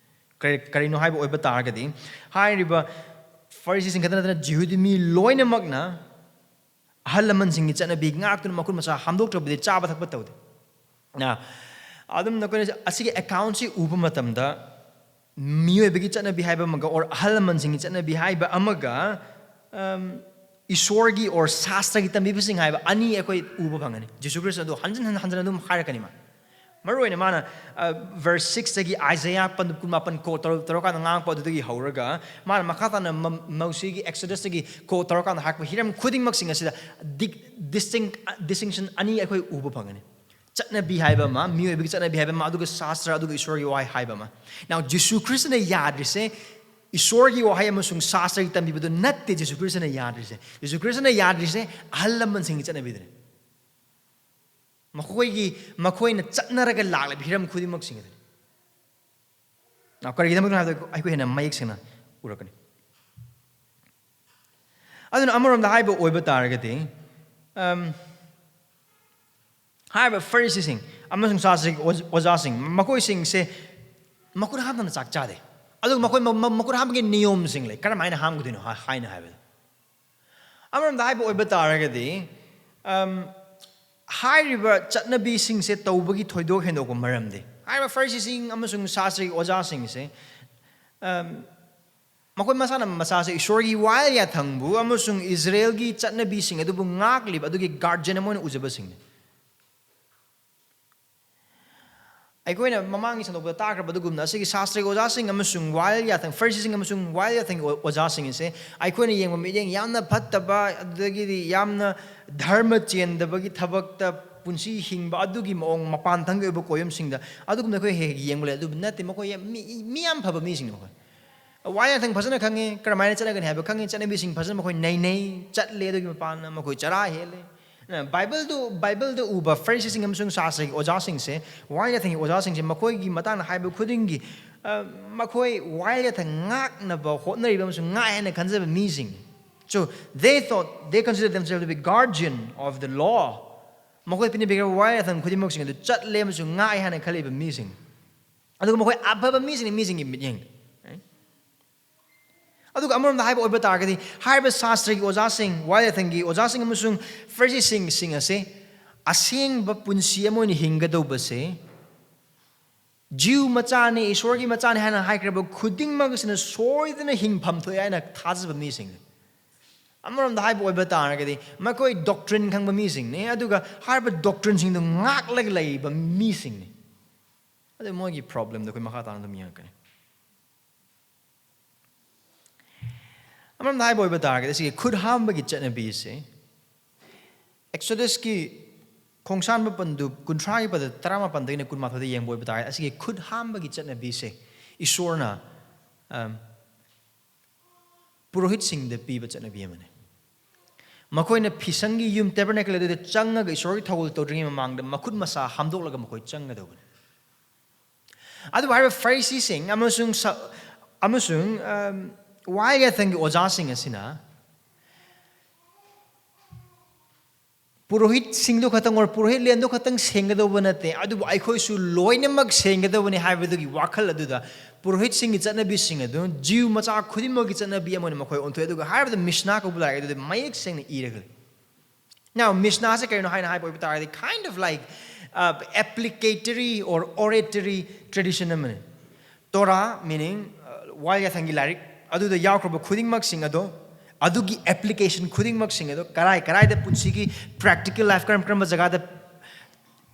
ꯀꯔꯤ, ꯀꯔꯤꯅꯣ ꯍꯥꯏꯕ ꯑꯣꯏꯕ ꯇꯥꯔꯒꯗꯤ, ꯍꯥꯏꯔꯤꯕ ꯐꯔꯤꯁꯤꯁꯤꯡ ꯈꯛꯇ ꯅꯠꯇꯅ ꯖꯤꯍꯨꯗꯤ ꯃꯤ ꯂꯣꯏꯅꯃꯛꯅ ꯑꯍꯜ ꯂꯃꯟꯁꯤꯡꯒꯤ ꯆꯠꯅꯕꯤ ꯉꯥꯛꯇꯨꯅ ꯃꯈꯨꯠ ꯃꯁꯥ ꯍꯥꯝꯗꯣꯛꯇ꯭ꯔꯕꯗꯤ ꯆꯥꯕ ꯊꯛꯄ ꯇꯧꯗꯦ꯫ ꯅ, ꯑꯗꯨꯝ ꯅꯈꯣꯏꯅ ꯑꯁꯤꯒꯤ ꯑꯦꯀꯥꯎꯟꯁꯤ ꯎꯕ ꯃꯇꯝꯗ ꯃꯤꯑꯣꯏꯕꯒꯤ ꯆꯠꯅꯕꯤ ꯍꯥꯏꯕ ꯑꯃꯒ, or ꯑꯍꯜ ꯂꯃꯟꯁꯤꯡꯒꯤ ꯆꯠꯅꯕꯤ ꯍꯥꯏꯕ ꯑꯃꯒ, ꯑꯝ, ꯏꯁꯣꯔꯒꯤ or ꯁꯥꯁ꯭ꯇ꯭ꯔꯒꯤ ꯇꯝꯕꯤꯕꯁꯤꯡ ꯍꯥꯏꯕ ꯑꯅꯤ ꯑꯩꯈꯣꯏ ꯎꯕ ꯐꯪꯒꯅꯤ꯫ ꯖꯤꯁꯨ ꯈ꯭ꯔꯤꯁꯇ ꯑꯗꯨ ꯍꯟꯖꯤꯟ ꯍꯟ-, ꯍꯟꯖꯤꯟ ꯑꯗꯨꯝ ꯍꯥꯏꯔꯛꯀꯅꯤ ꯃꯥ꯫ ꯃꯔꯨꯑꯣꯏꯅ ꯃꯥꯅ, ꯑ, ꯚꯔꯁ ꯁꯤꯛꯁꯇꯒꯤ ꯑꯥꯏꯖꯌꯥ ꯄꯟ-, ꯀꯨꯟꯃꯥꯄꯟ ꯀꯣꯠ ꯇꯧꯔ-, ꯇꯧꯔꯀꯥꯟꯗ ꯉꯥꯡꯉꯛꯄ ꯑꯗꯨꯗꯒꯤ ꯍꯧꯔꯒ ꯃꯥꯅ ꯃꯈꯥ ꯇꯥꯅ ꯃ-, ꯃꯣꯁꯦꯒꯤ ꯑꯦꯛꯁꯣꯗꯁꯇꯒꯤ ꯀꯣꯠ ꯇꯧꯔꯀꯥꯟꯗ ꯍꯥꯏꯔꯛꯄ ꯍꯤꯔꯝ ꯈꯨꯗꯤꯡꯃꯛꯁꯤꯡ ꯑꯁꯤꯗ ꯗꯤ-, ꯗꯤꯁꯇꯤꯡ-, ꯗꯤꯁꯇꯤꯡꯁꯟ ꯑꯅꯤ ꯑꯩꯈꯣꯏ ꯎꯕ ꯐꯪꯒꯅꯤ꯫ ꯆꯠꯅꯕꯤ ꯍꯥꯏꯕ ꯑꯃ, ꯃꯤꯑꯣꯏꯕꯒꯤ ꯆꯠꯅꯕꯤ ꯍꯥꯏꯕ ꯑꯃ, ꯑꯗꯨꯒ ꯁꯥꯁ꯭ꯇ꯭ꯔ, ꯑꯗꯨꯒ ꯏꯁꯣꯔꯒꯤ ꯋꯥꯍꯩ ꯍꯥꯏꯕ ꯑꯃ꯫ Now, ꯖꯤꯁꯨ ꯈ꯭ꯔꯤꯁꯇꯅ ꯌꯥꯗ꯭ꯔꯤꯁꯦ ꯏꯁꯣꯔꯒꯤ ꯋꯥꯍꯩ ꯑꯃꯁꯨꯡ ꯁꯥꯁ꯭ꯇ꯭ꯔꯒꯤ ꯇꯝꯕꯤꯕꯗꯨ ꯅꯠꯇꯦ ꯖꯤꯁꯨ ꯈ꯭ꯔꯤꯁꯇꯅ ꯌꯥꯗ꯭ꯔꯤꯁꯦ꯫ ꯖꯤꯁꯨ ꯈ꯭ꯔꯤꯁꯇꯅ ꯌꯥꯗ꯭ꯔꯤꯁꯦ ꯑꯍꯜ ꯂꯃꯟꯁꯤꯡꯒꯤ ꯆꯠꯅꯕꯤꯗꯨꯅꯤ꯫ ꯃꯈꯣꯏꯒꯤ, ꯃꯈꯣꯏꯅ ꯆꯠꯅꯔꯒ ꯂꯥꯛꯂꯤꯕ ꯍꯤꯔꯝ ꯈꯨꯗꯤꯡꯃꯛꯁꯤꯡ ꯑꯗꯨꯅꯤ꯫ Now, ꯀꯔꯤꯒꯤꯗꯃꯛꯇꯅꯣ ꯍꯥꯏꯕꯗ ꯑꯩꯈꯣꯏ ꯍꯦꯟꯅ ꯃꯌꯦꯛ ꯁꯦꯡꯅ ꯎꯔꯛꯀꯅꯤ꯫ ꯑꯗꯨꯅ ꯑꯃꯔꯣꯝꯗ ꯍꯥꯏꯕ ꯑꯣꯏꯕ ꯇꯥꯔꯒꯗꯤ, ꯑꯝ, ꯍꯥꯏꯔꯤꯕ ꯐꯔꯤꯁꯤꯁꯤꯡ ꯑꯃꯁꯨꯡ ꯁꯥꯁ꯭ꯇ꯭ꯔꯒꯤ ꯑꯣꯖ-, ꯑꯣꯖꯥꯁꯤꯡ, ꯃꯈꯣꯏꯁꯤꯡꯁꯦ ꯃꯈꯨꯠ ꯍꯥꯝꯗꯅ ꯆꯥꯛ ꯆꯥꯗꯦ꯫ ꯑꯗꯨꯒ ꯃꯈꯣꯏ ꯃ-, ꯃ-, ꯃꯈꯨꯠ ꯍꯥꯝꯕꯒꯤ ꯅꯤꯌꯣꯝꯁꯤꯡ ꯂꯩ꯫ ꯀꯔꯝꯍꯥꯏꯅ ꯍꯥꯝꯒꯗꯣꯏꯅꯣ ꯍꯥ-, ꯍꯥꯏꯅ ꯍꯥꯏꯕꯗ, ꯑꯃꯔꯣꯝꯗ ꯍꯥꯏꯕ ꯑꯣꯏꯕ ꯇꯥꯔꯒꯗꯤ, ꯑꯝ, ꯍꯥꯏꯔꯤꯕ ꯆꯠꯅꯕꯤꯁꯤꯡꯁꯦ ꯇꯧꯕꯒꯤ ꯊꯣꯏꯗꯣꯛ ꯍꯦꯟꯗꯣꯛꯄ ꯃꯔꯝꯗꯤ, ꯍꯥꯏꯔꯤꯕ ꯐꯔꯤꯁꯤꯁꯤꯡ ꯑꯃꯁꯨꯡ ꯁꯥꯁ꯭ꯇ꯭ꯔꯒꯤ ꯑꯣꯖꯥꯁꯤꯡꯁꯦ, ꯑꯝ, ꯃꯈꯣꯏ ꯃꯁꯥꯅ ꯃꯁꯥꯁꯦ ꯏꯁꯣꯔꯒꯤ ꯋꯥꯌꯦꯜ ꯌꯥꯊꯪꯕꯨ ꯑꯃꯁꯨꯡ ꯏꯖꯔꯦꯜꯒꯤ ꯆꯠꯅꯕꯤꯁꯤꯡ ꯑꯗꯨꯕꯨ ꯉꯥꯛꯂꯤꯕ ꯑꯗꯨꯒꯤ ꯒꯥꯔꯖꯤꯌꯟ ꯑꯃ ꯑꯣꯏꯅ ꯎꯖꯕꯁꯤꯡꯅꯤ꯫ ꯑꯩꯈꯣꯏꯅ ꯃꯃꯥꯡꯒꯤ ꯁꯟꯗꯣꯛꯄꯗ ꯇꯥꯈ꯭ꯔꯕ ꯑꯗꯨꯒꯨꯝꯅ, ꯑꯁꯤꯒꯤ ꯁꯥꯁ꯭ꯇ꯭ꯔꯒꯤ ꯑꯣꯖꯥꯁꯤꯡ ꯑꯃꯁꯨꯡ ꯋꯥꯌꯦꯜ ꯌꯥꯊꯪ, ꯐꯔꯤꯁꯤꯁꯤꯡ ꯑꯃꯁꯨꯡ ꯋꯥꯌꯦꯜ ꯌꯥꯊꯪꯒꯤ ꯑꯣ-, ꯑꯣꯖꯥꯁꯤꯡ ꯑꯁꯦ ꯑꯩꯈꯣꯏꯅ ꯌꯦꯡꯕ ꯃꯤꯠꯌꯦꯡ ꯌꯥꯝꯅ ꯐꯠꯇꯕ, ꯑꯗꯨꯗꯒꯤꯗꯤ ꯌꯥꯝꯅ ꯙꯔꯃ ꯆꯦꯟꯗꯕꯒꯤ ꯊꯕꯛꯇ ꯄꯨꯟꯁꯤ ꯍꯤꯡꯕ ꯑꯗꯨꯒꯤ ꯃꯑꯣꯡ, ꯃꯄꯥꯟ ꯊꯪꯒꯤ ꯑꯣꯏꯕ ꯀꯣꯏꯕꯝꯁꯤꯡꯗ ꯑꯗꯨꯒꯨꯝꯅ ꯑꯩꯈꯣꯏ ꯍꯦꯛ ꯍꯦꯛ ꯌꯦꯡꯕ ꯂꯩ꯫ ꯑꯗꯨꯕꯨ ꯅꯠꯇꯦ, ꯃꯈꯣꯏ ꯌꯥꯝ ꯃꯤ, ꯃꯤ ꯌꯥꯝ ꯐꯕ ꯃꯤꯁꯤꯡꯅꯤ ꯃꯈꯣꯏ꯫ ꯋꯥꯌꯦꯜ ꯌꯥꯊꯪ ꯐꯖꯅ ꯈꯪꯉꯤ, ꯀꯔꯝꯍꯥꯏꯅ ꯆꯠꯅꯒꯅꯤ ꯍꯥꯏꯕ ꯈꯪꯉꯤ, ꯆꯠꯅꯕꯤꯁꯤꯡ ꯐꯖꯅ ꯃꯈꯣꯏ ꯅꯩꯅꯩ, ꯆꯠꯂꯦ꯫ ꯑꯗꯨꯒꯤ ꯃꯄꯥꯟꯅ ꯃꯈꯣꯏ ꯆꯔꯥ ꯍꯦꯜꯂꯦ꯫ ꯕꯥꯏꯕꯜꯗꯨ, ꯕꯥꯏꯕꯜꯗ ꯎꯕ ꯐꯔꯤꯁꯤꯁꯤꯡ ꯑꯃꯁꯨꯡ ꯁꯥꯁꯇ꯭ꯔꯒꯤ ꯑꯣꯖꯥꯁꯤꯡꯁꯦ, ꯋꯥꯌꯦꯜ ꯌꯥꯊꯪꯒꯤ ꯑꯣꯖꯥꯁꯤꯡꯁꯦ, ꯃꯈꯣꯏꯒꯤ ꯃꯇꯥꯡꯗ ꯍꯥꯏꯕ ꯈꯨꯗꯤꯡꯒꯤ, ꯑ, ꯃꯈꯣꯏ ꯋꯥꯌꯦꯜ ꯌꯥꯊꯪ ꯉꯥꯛꯅꯕ ꯍꯣꯠꯅꯔꯤꯕ ꯑꯃꯁꯨꯡ ꯉꯥꯛꯑꯦ ꯍꯥꯏꯅ ꯈꯟꯖꯕ ꯃꯤꯁꯤꯡ꯫ So they thought, they considered themselves to be guardian of the law. ꯃꯈꯣꯏ ꯄꯤꯅꯕꯤꯈ꯭ꯔꯕ ꯋꯥꯌꯦꯜ ꯌꯥꯊꯪ ꯈꯨꯗꯤꯡꯃꯛꯁꯤꯡ ꯑꯗꯨ ꯆꯠꯂꯦ ꯑꯃꯁꯨꯡ ꯉꯥꯛꯑꯦ ꯍꯥꯏꯅ ꯈꯜꯂꯤꯕ ꯃꯤꯁꯤꯡ꯫ ꯑꯗꯨꯒ ꯃꯈꯣꯏ ꯑꯐꯕ ꯃꯤꯁꯤꯡꯅꯤ, ꯃꯤꯁꯤꯡꯒꯤ ꯃꯤꯠꯌꯦꯡꯗ꯫ ꯑꯗꯨꯒ ꯑꯃꯔꯣꯝꯗ ꯍꯥꯏꯕ ꯑꯣꯏꯕ ꯇꯥꯔꯒꯗꯤ, ꯍꯥꯏꯔꯤꯕ ꯁꯥꯁꯇ꯭ꯔꯒꯤ ꯑꯣꯖꯥꯁꯤꯡ, ꯋꯥꯌꯦꯜ ꯌꯥꯊꯪꯒꯤ ꯑꯣꯖꯥꯁꯤꯡ ꯑꯃꯁꯨꯡ ꯐꯔꯤꯁꯤꯁꯤꯡ, ꯁꯤꯡ ꯑꯁꯦ ꯑꯁꯦꯡꯕ ꯄꯨꯟꯁꯤ ꯑꯃ ꯑꯣꯏꯅ ꯍꯤꯡꯒꯗꯧꯕꯁꯦ, ꯖꯤꯎ ꯃꯆꯥꯅꯤ, ꯏꯁꯣꯔꯒꯤ ꯃꯆꯥꯅꯤ ꯍꯥꯏꯅ ꯍꯥꯏꯈ꯭ꯔꯕ ꯈꯨꯗꯤꯡꯃꯛ ꯑꯁꯤꯅ ꯁꯣꯏꯗꯅ ꯍꯤꯡꯐꯝ ꯊꯣꯛꯑꯦ ꯍꯥꯏꯅ ꯊꯥꯖꯕ ꯃꯤꯁꯤꯡꯅꯤ꯫ ꯑꯃꯔꯣꯝꯗ ꯍꯥꯏꯕ ꯑꯣꯏꯕ ꯇꯥꯔꯒꯗꯤ, ꯃꯈꯣꯏ ꯗꯣꯛꯇ꯭ꯔꯤꯟ ꯈꯪꯕ ꯃꯤꯁꯤꯡꯅꯤ, ꯑꯗꯨꯒ ꯍꯥꯏꯔꯤꯕ ꯗꯣꯛꯇ꯭ꯔꯤꯟꯁꯤꯡꯗꯨ ꯉꯥꯛꯂꯒ ꯂꯩꯕ ꯃꯤꯁꯤꯡꯅꯤ꯫ ꯑꯗꯨ ꯃꯣꯏꯒꯤ ꯄ꯭ꯔꯣꯕ꯭ꯂꯦꯝꯗꯣ ꯑꯩꯈꯣꯏ ꯃꯈꯥ ꯇꯥꯅ ꯑꯗꯨꯝ ꯌꯦꯡꯉꯛꯀꯅꯤ꯫ ꯑꯃꯔꯣꯝꯗ ꯍꯥꯏꯕ ꯑꯣꯏꯕ ꯇꯥꯔꯒꯗꯤ, ꯑꯁꯤꯒꯤ ꯈꯨꯠ ꯍꯥꯝꯕꯒꯤ ꯆꯠꯅꯕꯤꯁꯦ, ꯑꯦꯛꯁꯣꯗꯁꯀꯤ ꯈꯣꯡꯁꯥꯟꯕ ꯄꯟꯗꯨ ꯀꯨꯟꯊ꯭ꯔꯥꯒꯤ ꯄꯗ ꯇꯔꯥꯃꯥꯄꯟꯗꯒꯤꯅ ꯀꯨꯟꯃꯥꯊꯣꯏꯗ ꯌꯦꯡꯕ ꯑꯣꯏꯕ ꯇꯥꯔꯒꯗꯤ, ꯑꯁꯤꯒꯤ ꯈꯨꯠ ꯍꯥꯝꯕꯒꯤ ꯆꯠꯅꯕꯤꯁꯦ ꯏꯁꯣꯔꯅ, ꯑꯝ, ꯄꯨꯔꯣꯍꯤꯠꯁꯤꯡꯗ ꯄꯤꯕ ꯆꯠꯅꯕꯤ ꯑꯃꯅꯤ꯫ ꯃꯈꯣꯏꯅ ꯐꯤꯁꯪꯒꯤ ꯌꯨꯝ, ꯇꯦꯕꯔꯅꯦꯀꯜ ꯑꯗꯨꯗ ꯆꯪꯉꯒ ꯏꯁꯣꯔꯒꯤ ꯊꯧꯒꯜ ꯇꯧꯗ꯭ꯔꯤꯉꯩ ꯃꯃꯥꯡꯗ ꯃꯈꯨꯠ ꯃꯁꯥ ꯍꯥꯝꯗꯣꯛꯂꯒ ꯃꯈꯣꯏ ꯆꯪꯒꯗꯧꯕꯅꯤ꯫ ꯑꯗꯨꯕꯨ ꯍꯥꯏꯔꯤꯕ ꯐꯔꯤꯁꯤꯁꯤꯡ ꯑꯃꯁꯨꯡ ꯁ-, ꯑꯃꯁꯨꯡ, ꯑꯝ, ꯋꯥꯌꯦꯜ ꯌꯥꯊꯪꯒꯤ ꯑꯣꯖꯥꯁꯤꯡ ꯑꯁꯤꯅ ꯄꯨꯔꯣꯍꯤꯠꯁꯤꯡꯗꯨ ꯈꯛꯇꯪ, or ꯄꯨꯔꯣꯍꯤꯠ ꯂꯦꯟꯗꯨ ꯈꯛꯇꯪ ꯁꯦꯡꯒꯗꯧꯕ ꯅꯠꯇꯦ, ꯑꯗꯨꯕꯨ ꯑꯩꯈꯣꯏꯁꯨ ꯂꯣꯏꯅꯃꯛ ꯁꯦꯡꯒꯗꯧꯕꯅꯤ ꯍꯥꯏꯕꯗꯨꯒꯤ ꯋꯥꯈꯜ ꯑꯗꯨꯗ ꯄꯨꯔꯣꯍꯤꯠꯁꯤꯡꯒꯤ ꯆꯠꯅꯕꯤꯁꯤꯡ ꯑꯗꯨ ꯖꯤꯎ ꯃꯆꯥ ꯈꯨꯗꯤꯡꯃꯛꯀꯤ ꯆꯠꯅꯕꯤ ꯑꯃ ꯑꯣꯏꯅ ꯃꯈꯣꯏ ꯑꯣꯟꯊꯣꯛꯑꯦ꯫ ꯑꯗꯨꯒ ꯍꯥꯏꯔꯕꯗ ꯃꯤꯁꯅꯥ ꯀꯧꯕ ꯂꯥꯏꯔꯤꯛ ꯑꯗꯨꯗ ꯃꯌꯦꯛ ꯁꯦꯡꯅ ꯏꯔꯒ ꯂꯩ꯫ Now, ꯃꯤꯁꯅꯥꯁꯦ ꯀꯔꯤꯅꯣ ꯍꯥꯏꯅ ꯍꯥꯏꯕ ꯑꯣꯏꯕ ꯇꯥꯔꯒꯗꯤ, kind of like, uh, applicatory or oratory tradition ꯑꯃꯅꯤ꯫ ꯇꯣꯔꯥ, meaning, uh, ꯋꯥꯌꯦꯜ ꯌꯥꯊꯪꯒꯤ ꯂꯥꯏꯔꯤꯛ, ꯑꯗꯨꯗ ꯌꯥꯎꯈ꯭ꯔꯕ ꯈꯨꯗꯤꯡꯃꯛꯁꯤꯡ ꯑꯗꯣ, ꯑꯗꯨꯒꯤ application ꯈꯨꯗꯤꯡꯃꯛꯁꯤꯡ ꯑꯗꯣ, ꯀꯔꯥꯏ ꯀꯔꯥꯏꯗ ꯄꯨꯟꯁꯤꯒꯤ practical life ꯀꯔꯝ ꯀꯔꯝꯕ ꯖꯒꯥꯗ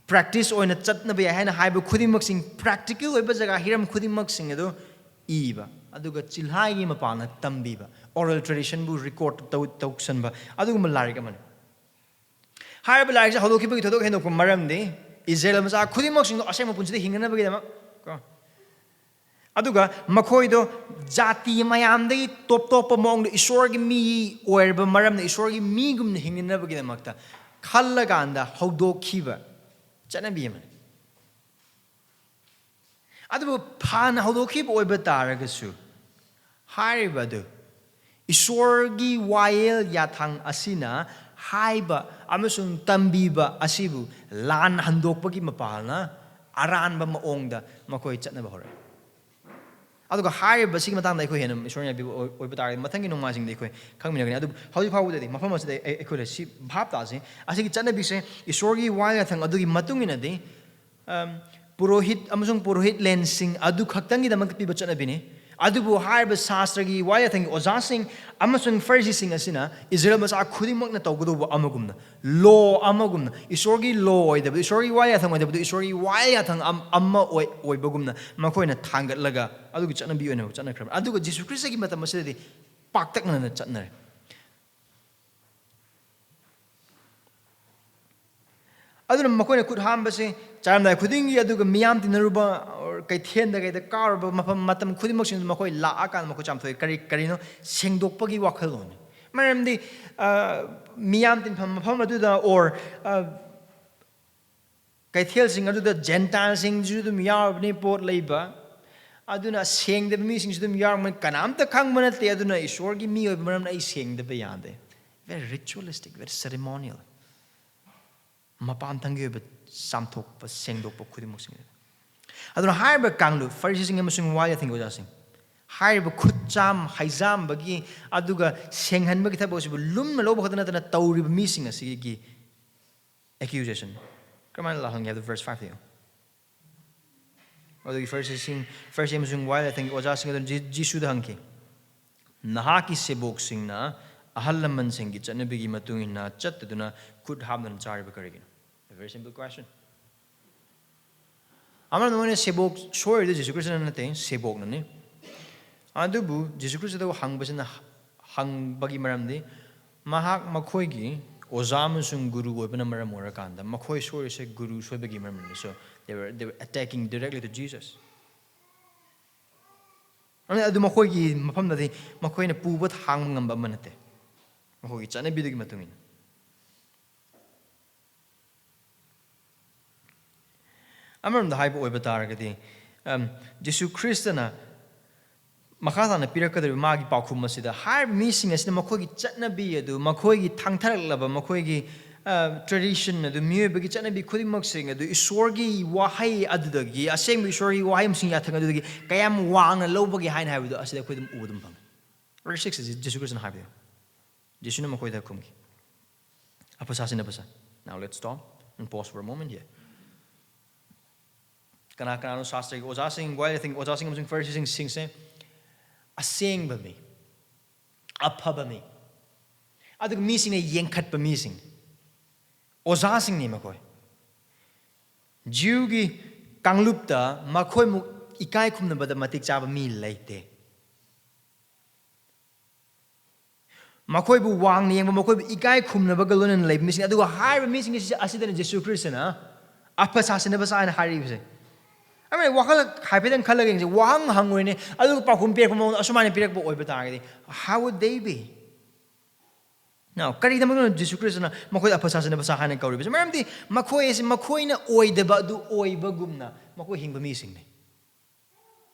practice ꯑꯣꯏꯅ ꯆꯠꯅꯕ ꯌꯥꯏ ꯍꯥꯏꯅ ꯍꯥꯏꯕ ꯈꯨꯗꯤꯡꯃꯛꯁꯤꯡ, practical ꯑꯣꯏꯕ ꯖꯒꯥ ꯍꯤꯔꯝ ꯈꯨꯗꯤꯡꯃꯛꯁꯤꯡ ꯑꯗꯣ ꯏꯕ, ꯑꯗꯨꯒ ꯆꯤꯜꯍꯥꯏꯒꯤ ꯃꯄꯥꯟꯅ ꯇꯝꯕꯤꯕ, oral traditionꯕꯨ record ꯇꯧ-, ꯇꯧꯁꯟꯕ, ꯑꯗꯨꯒꯨꯝꯕ ꯂꯥꯏꯔꯤꯛ ꯑꯃꯅꯤ꯫ ꯍꯥꯏꯔꯤꯕ ꯂꯥꯏꯔꯤꯛꯁꯦ ꯍꯧꯗꯣꯛꯈꯤꯕꯒꯤ ꯊꯣꯏꯗꯣꯛ ꯍꯦꯟꯗꯣꯛꯄ ꯃꯔꯝꯗꯤ ꯏꯖꯔꯦꯜ ꯃꯆꯥ ꯈꯨꯗꯤꯡꯃꯛꯁꯤꯡꯗꯣ ꯑꯁꯦꯡꯕ ꯄꯨꯟꯁꯤꯗ ꯍꯤꯡꯅꯅꯕꯒꯤꯗꯃꯛ ꯀꯣ꯫ ꯑꯗꯨꯒ ꯃꯈꯣꯏꯗꯣ ꯖꯥꯇꯤ ꯃꯌꯥꯝꯗꯒꯤ ꯇꯣꯞ ꯇꯣꯞꯄ ꯃꯑꯣꯡꯗ ꯏꯁꯣꯔꯒꯤ ꯃꯤ ꯑꯣꯏꯔꯕ ꯃꯔꯝꯅ ꯏꯁꯣꯔꯒꯤ ꯃꯤꯒꯨꯝꯅ ꯍꯤꯡꯅꯅꯕꯒꯤꯗꯃꯛꯇ ꯈꯜꯂꯀꯥꯟꯗ ꯍꯧꯗꯣꯛꯈꯤꯕ ꯆꯠꯅꯕꯤ ꯑꯃꯅꯤ꯫ ꯑꯗꯨꯕꯨ ꯐꯅ ꯍꯧꯗꯣꯛꯈꯤꯕ ꯑꯣꯏꯕ ꯇꯥꯔꯒꯁꯨ, ꯍꯥꯏꯔꯤꯕ ꯑꯗꯨ ꯏꯁꯣꯔꯒꯤ ꯋꯥꯌꯦꯜ ꯌꯥꯊꯪ ꯑꯁꯤꯅ ꯍꯥꯏꯕ ꯑꯃꯁꯨꯡ ꯇꯝꯕꯤꯕ ꯑꯁꯤꯕꯨ ꯂꯥꯟ ꯍꯟꯗꯣꯛꯄꯒꯤ ꯃꯄꯥꯜꯅ ꯑꯔꯥꯟꯕ ꯃꯑꯣꯡꯗ ꯃꯈꯣꯏ ꯆꯠꯅꯕ ꯍꯧꯔꯛꯏ꯫ ꯑꯗꯨꯒ ꯍꯥꯏꯔꯤꯕꯁꯤꯒꯤ ꯃꯇꯥꯡꯗ ꯑꯩꯈꯣꯏ ꯍꯦꯟꯅ ꯏꯁꯣꯔꯅ ꯌꯥꯕꯤꯕ ꯑꯣꯏ-, ꯑꯣꯏꯕ ꯇꯥꯔꯒꯗꯤ, ꯃꯊꯪꯒꯤ ꯅꯣꯡꯃꯥꯏꯖꯤꯡꯗ ꯑꯩꯈꯣꯏ ꯈꯪꯃꯤꯟꯅꯒꯅꯤ꯫ ꯑꯗꯨꯕꯨ ꯍꯧꯖꯤꯛ ꯐꯥꯎꯕꯗꯗꯤ ꯃꯐꯝ ꯑꯁꯤꯗ ꯑꯩ-, ꯑꯩꯈꯣꯏꯅ ꯁꯤ ꯚꯥꯞ ꯇꯥꯁꯤ꯫ ꯑꯁꯤꯒꯤ ꯆꯠꯅꯕꯤꯁꯦ ꯏꯁꯣꯔꯒꯤ ꯋꯥꯌꯦꯜ ꯌꯥꯊꯪ ꯑꯗꯨꯒꯤ ꯃꯇꯨꯡ ꯏꯟꯅꯗꯤ, ꯑꯝ, ꯄꯨꯔꯣꯍꯤꯠ ꯑꯃꯁꯨꯡ ꯄꯨꯔꯣꯍꯤꯠꯂꯦꯟꯁꯤꯡ ꯑꯗꯨ ꯈꯛꯇꯪꯒꯤꯗꯃꯛꯇ ꯄꯤꯕ ꯆꯠꯅꯕꯤꯅꯤ꯫ ꯑꯗꯨꯕꯨ ꯍꯥꯏꯔꯤꯕ ꯁꯥꯁꯇ꯭ꯔꯒꯤ ꯋꯥꯌꯦꯜ ꯌꯥꯊꯪꯒꯤ ꯑꯣꯖꯥꯁꯤꯡ ꯑꯃꯁꯨꯡ ꯐꯔꯤꯁꯤꯁꯤꯡ ꯑꯁꯤꯅ ꯏꯖꯔꯦꯜ ꯃꯆꯥ ꯈꯨꯗꯤꯡꯃꯛꯅ ꯇꯧꯒꯗꯧꯕ ꯑꯃꯒꯨꯝꯅ, ꯂꯣ ꯑꯃꯒꯨꯝꯅ, ꯏꯁꯣꯔꯒꯤ ꯂꯣ ꯑꯣꯏꯗꯕꯗꯨ, ꯏꯁꯣꯔꯒꯤ ꯋꯥꯌꯦꯜ ꯌꯥꯊꯪ ꯑꯣꯏꯗꯕꯗꯨ, ꯏꯁꯣꯔꯒꯤ ꯋꯥꯌꯦꯜ ꯌꯥꯊꯪ ꯑꯝ-, ꯑꯃ ꯑꯣꯏ-, ꯑꯣꯏꯕꯒꯨꯝꯅ ꯃꯈꯣꯏꯅ ꯊꯥꯡꯒꯠꯂꯒ ꯑꯗꯨꯒꯤ ꯆꯠꯅꯕꯤ ꯑꯣꯏꯅ ꯆꯠꯅꯈ꯭ꯔꯕꯅꯤ꯫ ꯑꯗꯨꯒ ꯖꯤꯁꯨ ꯈ꯭ꯔꯤꯁꯇꯒꯤ ꯃꯇꯝ ꯑꯁꯤꯗꯗꯤ ꯄꯥꯛꯇꯛꯅꯅ ꯆꯠꯅꯔꯦ꯫ ꯑꯗꯨꯅ ꯃꯈꯣꯏꯅ ꯈꯨꯠ ꯍꯥꯝꯕꯁꯦ ꯆꯥꯔꯝꯗꯥꯏ ꯈꯨꯗꯤꯡꯒꯤ, ꯑꯗꯨꯒ ꯃꯤꯌꯥꯝ ꯇꯤꯟꯅꯔꯨꯕ, or ꯀꯩꯊꯦꯜꯗ ꯀꯩꯗ ꯀꯥꯔꯨꯕ ꯃꯐꯝ, ꯃꯇꯝ ꯈꯨꯗꯤꯡꯃꯛꯁꯤꯡꯗ ꯃꯈꯣꯏ ꯂꯥꯛꯑꯀꯥꯟꯗ ꯃꯈꯣꯏ ꯆꯥꯝꯊꯣꯛꯏ꯫ ꯀꯔꯤ, ꯀꯔꯤꯅꯣ? ꯁꯦꯡꯗꯣꯛꯄꯒꯤ ꯋꯥꯈꯜꯂꯣꯟꯅꯤ꯫ ꯃꯔꯝꯗꯤ, ꯑ, ꯃꯤꯌꯥꯝ ꯇꯤꯟꯐꯝ ꯃꯐꯝ ꯑꯗꯨꯗ, or, ꯑ, ꯀꯩꯊꯦꯜꯁꯤꯡ ꯑꯗꯨꯗ ꯖꯦꯟꯇꯥꯏꯜꯁꯤꯡꯁꯨ ꯑꯗꯨꯝ ꯌꯥꯎꯔꯕꯅꯤ, ꯄꯣꯠ ꯂꯩꯕ꯫ ꯑꯗꯨꯅ ꯁꯦꯡꯗꯕ ꯃꯤꯁꯤꯡꯁꯨ ꯑꯗꯨꯝ ꯌꯥꯎꯔꯝꯒꯅꯤ꯫ ꯀꯅꯥꯝꯇ ꯈꯪꯕ ꯅꯠꯇꯦ꯫ ꯑꯗꯨꯅ ꯏꯁꯣꯔꯒꯤ ꯃꯤ ꯑꯣꯏꯕ ꯃꯔꯝꯅ ꯑꯩ ꯁꯦꯡꯗꯕ ꯌꯥꯗꯦ꯫ Very ritualistic, very ceremonial. ꯃꯄꯥꯟ ꯊꯪꯒꯤ ꯑꯣꯏꯕ ꯆꯥꯝꯊꯣꯛꯄ, ꯁꯦꯡꯗꯣꯛꯄ ꯈꯨꯗꯤꯡꯃꯛꯁꯤꯡ꯫ ꯑꯗꯨꯅ ꯍꯥꯏꯔꯤꯕ ꯀꯥꯡꯂꯨꯞ, ꯐꯔꯤꯁꯤꯁꯤꯡ ꯑꯃꯁꯨꯡ ꯋꯥꯌꯦꯜ ꯌꯥꯊꯪꯒꯤ ꯑꯣꯖꯥꯁꯤꯡ, ꯍꯥꯏꯔꯤꯕ ꯈꯨꯠ ꯆꯥꯝ ꯍꯩꯖꯥꯝꯕꯒꯤ ꯑꯗꯨꯒ ꯁꯦꯡꯍꯟꯕꯒꯤ ꯊꯕꯛ ꯑꯁꯤꯕꯨ ꯂꯨꯝꯅ ꯂꯧꯕ ꯈꯛꯇ ꯅꯠꯇꯅ ꯇꯧꯔꯤꯕ ꯃꯤꯁꯤꯡ ꯑꯁꯤꯒꯤ accusation ꯀꯔꯝꯍꯥꯏꯅ ꯂꯥꯛꯍꯟꯒꯦ ꯍꯥꯏꯕꯗꯨ verse five ꯇ ꯌꯦꯡꯉꯨ꯫ ꯑꯗꯨꯒꯤ ꯐꯔꯤꯁꯤꯁꯤꯡ, ꯐꯔꯤꯁꯤ ꯑꯃꯁꯨꯡ ꯋꯥꯌꯦꯜ ꯌꯥꯊꯪꯒꯤ ꯑꯣꯖꯥꯁꯤꯡ ꯑꯗꯨꯅ ꯖꯤ-, ꯖꯤꯁꯨꯗ ꯍꯪꯈꯤ, "ꯅꯍꯥꯛꯀꯤ ꯁꯦꯕꯣꯛꯁꯤꯡꯅ ꯑꯍꯜ ꯂꯃꯟꯁꯤꯡꯒꯤ ꯆꯠꯅꯕꯤꯒꯤ ꯃꯇꯨꯡ ꯏꯟꯅ ꯆꯠꯇꯗꯨꯅ ꯈꯨꯠ ꯍꯥꯝꯗꯅ ꯆꯥꯔꯤꯕ ꯀꯔꯤꯒꯤꯅꯣ?" A very simple question. ꯑꯃꯔꯣꯝꯗ ꯃꯣꯏꯅ ꯁꯦꯕꯣꯛ ꯁꯣꯏꯔꯤꯗꯨ ꯖꯤꯁꯨ ꯈ꯭ꯔꯤꯁꯇꯅ ꯅꯠꯇꯦ, ꯁꯦꯕꯣꯛꯅꯅꯤ꯫ ꯑꯗꯨꯕꯨ ꯖꯤꯁꯨ ꯈ꯭ꯔꯤꯁꯇꯗ ꯍꯪꯕꯁꯤꯅ, ꯍꯪꯕꯒꯤ ꯃꯔꯝꯗꯤ ꯃꯍꯥꯛ ꯃꯈꯣꯏꯒꯤ ꯑꯣꯖꯥ ꯑꯃꯁꯨꯡ ꯒꯨꯔꯨ ꯑꯣꯏꯕꯅ ꯃꯔꯝ ꯑꯣꯏꯔꯀꯥꯟꯗ ꯃꯈꯣꯏ ꯁꯣꯏꯔꯤꯁꯦ ꯒꯨꯔꯨ ꯁꯣꯏꯕꯒꯤ ꯃꯔꯝꯅꯤ꯫ So they were, they were attacking directly to Jesus. ꯑꯗꯨ ꯃꯈꯣꯏꯒꯤ ꯃꯐꯝꯗꯗꯤ ꯃꯈꯣꯏꯅ ꯄꯨꯕ ꯊꯥꯡꯕ ꯉꯝꯕ ꯑꯃ ꯅꯠꯇꯦ, ꯃꯈꯣꯏꯒꯤ ꯆꯠꯅꯕꯤꯗꯨꯒꯤ ꯃꯇꯨꯡ ꯏꯟꯅ꯫ ꯑꯃꯔꯣꯝꯗ ꯍꯥꯏꯕ ꯑꯣꯏꯕ ꯇꯥꯔꯒꯗꯤ, ꯑꯝ, ꯖꯤꯁꯨ ꯈ꯭ꯔꯤꯁꯇꯅ ꯃꯈꯥ ꯇꯥꯅ ꯄꯤꯔꯛꯀꯗꯧꯔꯤꯕ ꯃꯥꯒꯤ ꯄꯥꯎꯈꯨꯝ ꯑꯁꯤꯗ ꯍꯥꯏꯔꯤꯕ ꯃꯤꯁꯤꯡ ꯑꯁꯤꯅ ꯃꯈꯣꯏꯒꯤ ꯆꯠꯅꯕꯤ ꯑꯗꯨ, ꯃꯈꯣꯏꯒꯤ ꯊꯥꯡꯊꯔꯛꯂꯕ ꯃꯈꯣꯏꯒꯤ, ꯑ, tradition ꯑꯗꯨ, ꯃꯤꯑꯣꯏꯕꯒꯤ ꯆꯠꯅꯕꯤ ꯈꯨꯗꯤꯡꯃꯛꯁꯤꯡ ꯑꯗꯨ ꯏꯁꯣꯔꯒꯤ ꯋꯥꯍꯩ ꯑꯗꯨꯗꯒꯤ, ꯑꯁꯦꯡꯕ ꯏꯁꯣꯔꯒꯤ ꯋꯥꯍꯩ ꯑꯃꯁꯨꯡ ꯌꯥꯊꯪ ꯑꯗꯨꯗꯒꯤ ꯀꯌꯥꯝ ꯋꯥꯡꯅ ꯂꯧꯕꯒꯦ ꯍꯥꯏꯅ ꯍꯥꯏꯕꯗꯨ ꯑꯁꯤꯗ ꯑꯩꯈꯣꯏ ꯑꯗꯨꯝ ꯎꯕ ꯑꯗꯨꯝ ꯐꯪꯉꯤ꯫ Verse six ꯑꯁꯤ ꯖꯤꯁꯨ ꯈ꯭ꯔꯤꯁꯇꯅ ꯍꯥꯏꯕꯗꯨ, ꯖꯤꯁꯨꯅ ꯃꯈꯣꯏꯗ ꯈꯨꯝꯈꯤ, "ꯑꯐ ꯁꯥꯁꯤꯟꯅꯕ ꯁꯥ-" Now let's stop and pause for a moment here. ꯀꯅꯥ ꯀꯅꯥꯅꯣ ꯁꯥꯁꯇ꯭ꯔꯒꯤ ꯑꯣꯖꯥꯁꯤꯡ, ꯋꯥꯍꯩ ꯑꯣꯖꯥꯁꯤꯡ ꯑꯃꯁꯨꯡ ꯐꯔꯤꯁꯤꯁꯤꯡꯁꯦ? ꯑꯁꯦꯡꯕ ꯃꯤ, ꯑꯐꯕ ꯃꯤ, ꯑꯗꯨꯒ ꯃꯤꯁꯤꯡꯅ ꯌꯦꯡꯈꯠꯄ ꯃꯤꯁꯤꯡ, ꯑꯣꯖꯥꯁꯤꯡꯅꯤ ꯃꯈꯣꯏ꯫ ꯖꯤꯎꯒꯤ ꯀꯥꯡꯂꯨꯞꯇ ꯃꯈꯣꯏꯃꯨꯛ ꯏꯀꯥꯏ ꯈꯨꯝꯅꯕꯗ ꯃꯇꯤꯛ ꯆꯥꯕ ꯃꯤ ꯂꯩꯇꯦ꯫ ꯃꯈꯣꯏꯕꯨ ꯋꯥꯡꯅ ꯌꯦꯡꯕ, ꯃꯈꯣꯏꯕꯨ ꯏꯀꯥꯏ ꯈꯨꯝꯅꯕꯒ ꯂꯣꯏꯅꯅ ꯂꯩꯕ ꯃꯤꯁꯤꯡ, ꯑꯗꯨꯒ ꯍꯥꯏꯔꯤꯕ ꯃꯤꯁꯤꯡ ꯑꯁꯤ, ꯑꯁꯤꯗꯅ ꯖꯤꯁꯨ ꯈ꯭ꯔꯤꯁꯇꯅ "ꯑꯐ ꯁꯥꯁꯤꯟꯅꯕ ꯁꯥ" ꯍꯥꯏꯅ ꯍꯥꯏꯔꯤꯕꯁꯦ꯫ ꯑꯩꯅ ꯋꯥꯈꯜ ꯍꯥꯏꯐꯦꯠꯇꯪ ꯈꯜꯂꯒ ꯌꯦꯡꯁꯦ, ꯋꯥꯍꯪ ꯍꯪꯉꯨꯔꯦꯅꯦ, ꯑꯗꯨꯒ ꯄꯥꯎꯈꯨꯝ ꯄꯤꯔꯛꯄ ꯃꯑꯣꯡꯗ ꯑꯁꯨꯃꯥꯏꯅ ꯄꯤꯔꯛꯄ ꯑꯣꯏꯕ ꯇꯥꯔꯒꯗꯤ, how would they be? Now, ꯀꯔꯤꯒꯤꯗꯃꯛꯇꯅꯣ ꯖꯤꯁꯨ ꯈ꯭ꯔꯤꯁꯇꯅ ꯃꯈꯣꯏꯗ "ꯑꯐ ꯁꯥꯁꯤꯟꯅꯕ ꯁꯥ" ꯍꯥꯏꯅ ꯀꯧꯔꯤꯕꯁꯦ? ꯃꯔꯝꯗꯤ ꯃꯈꯣꯏ ꯑꯁꯤ ꯃꯈꯣꯏꯅ ꯑꯣꯏꯗꯕ ꯑꯗꯨ ꯑꯣꯏꯕꯒꯨꯝꯅ ꯃꯈꯣꯏ ꯍꯤꯡꯕ ꯃꯤꯁꯤꯡꯅꯤ꯫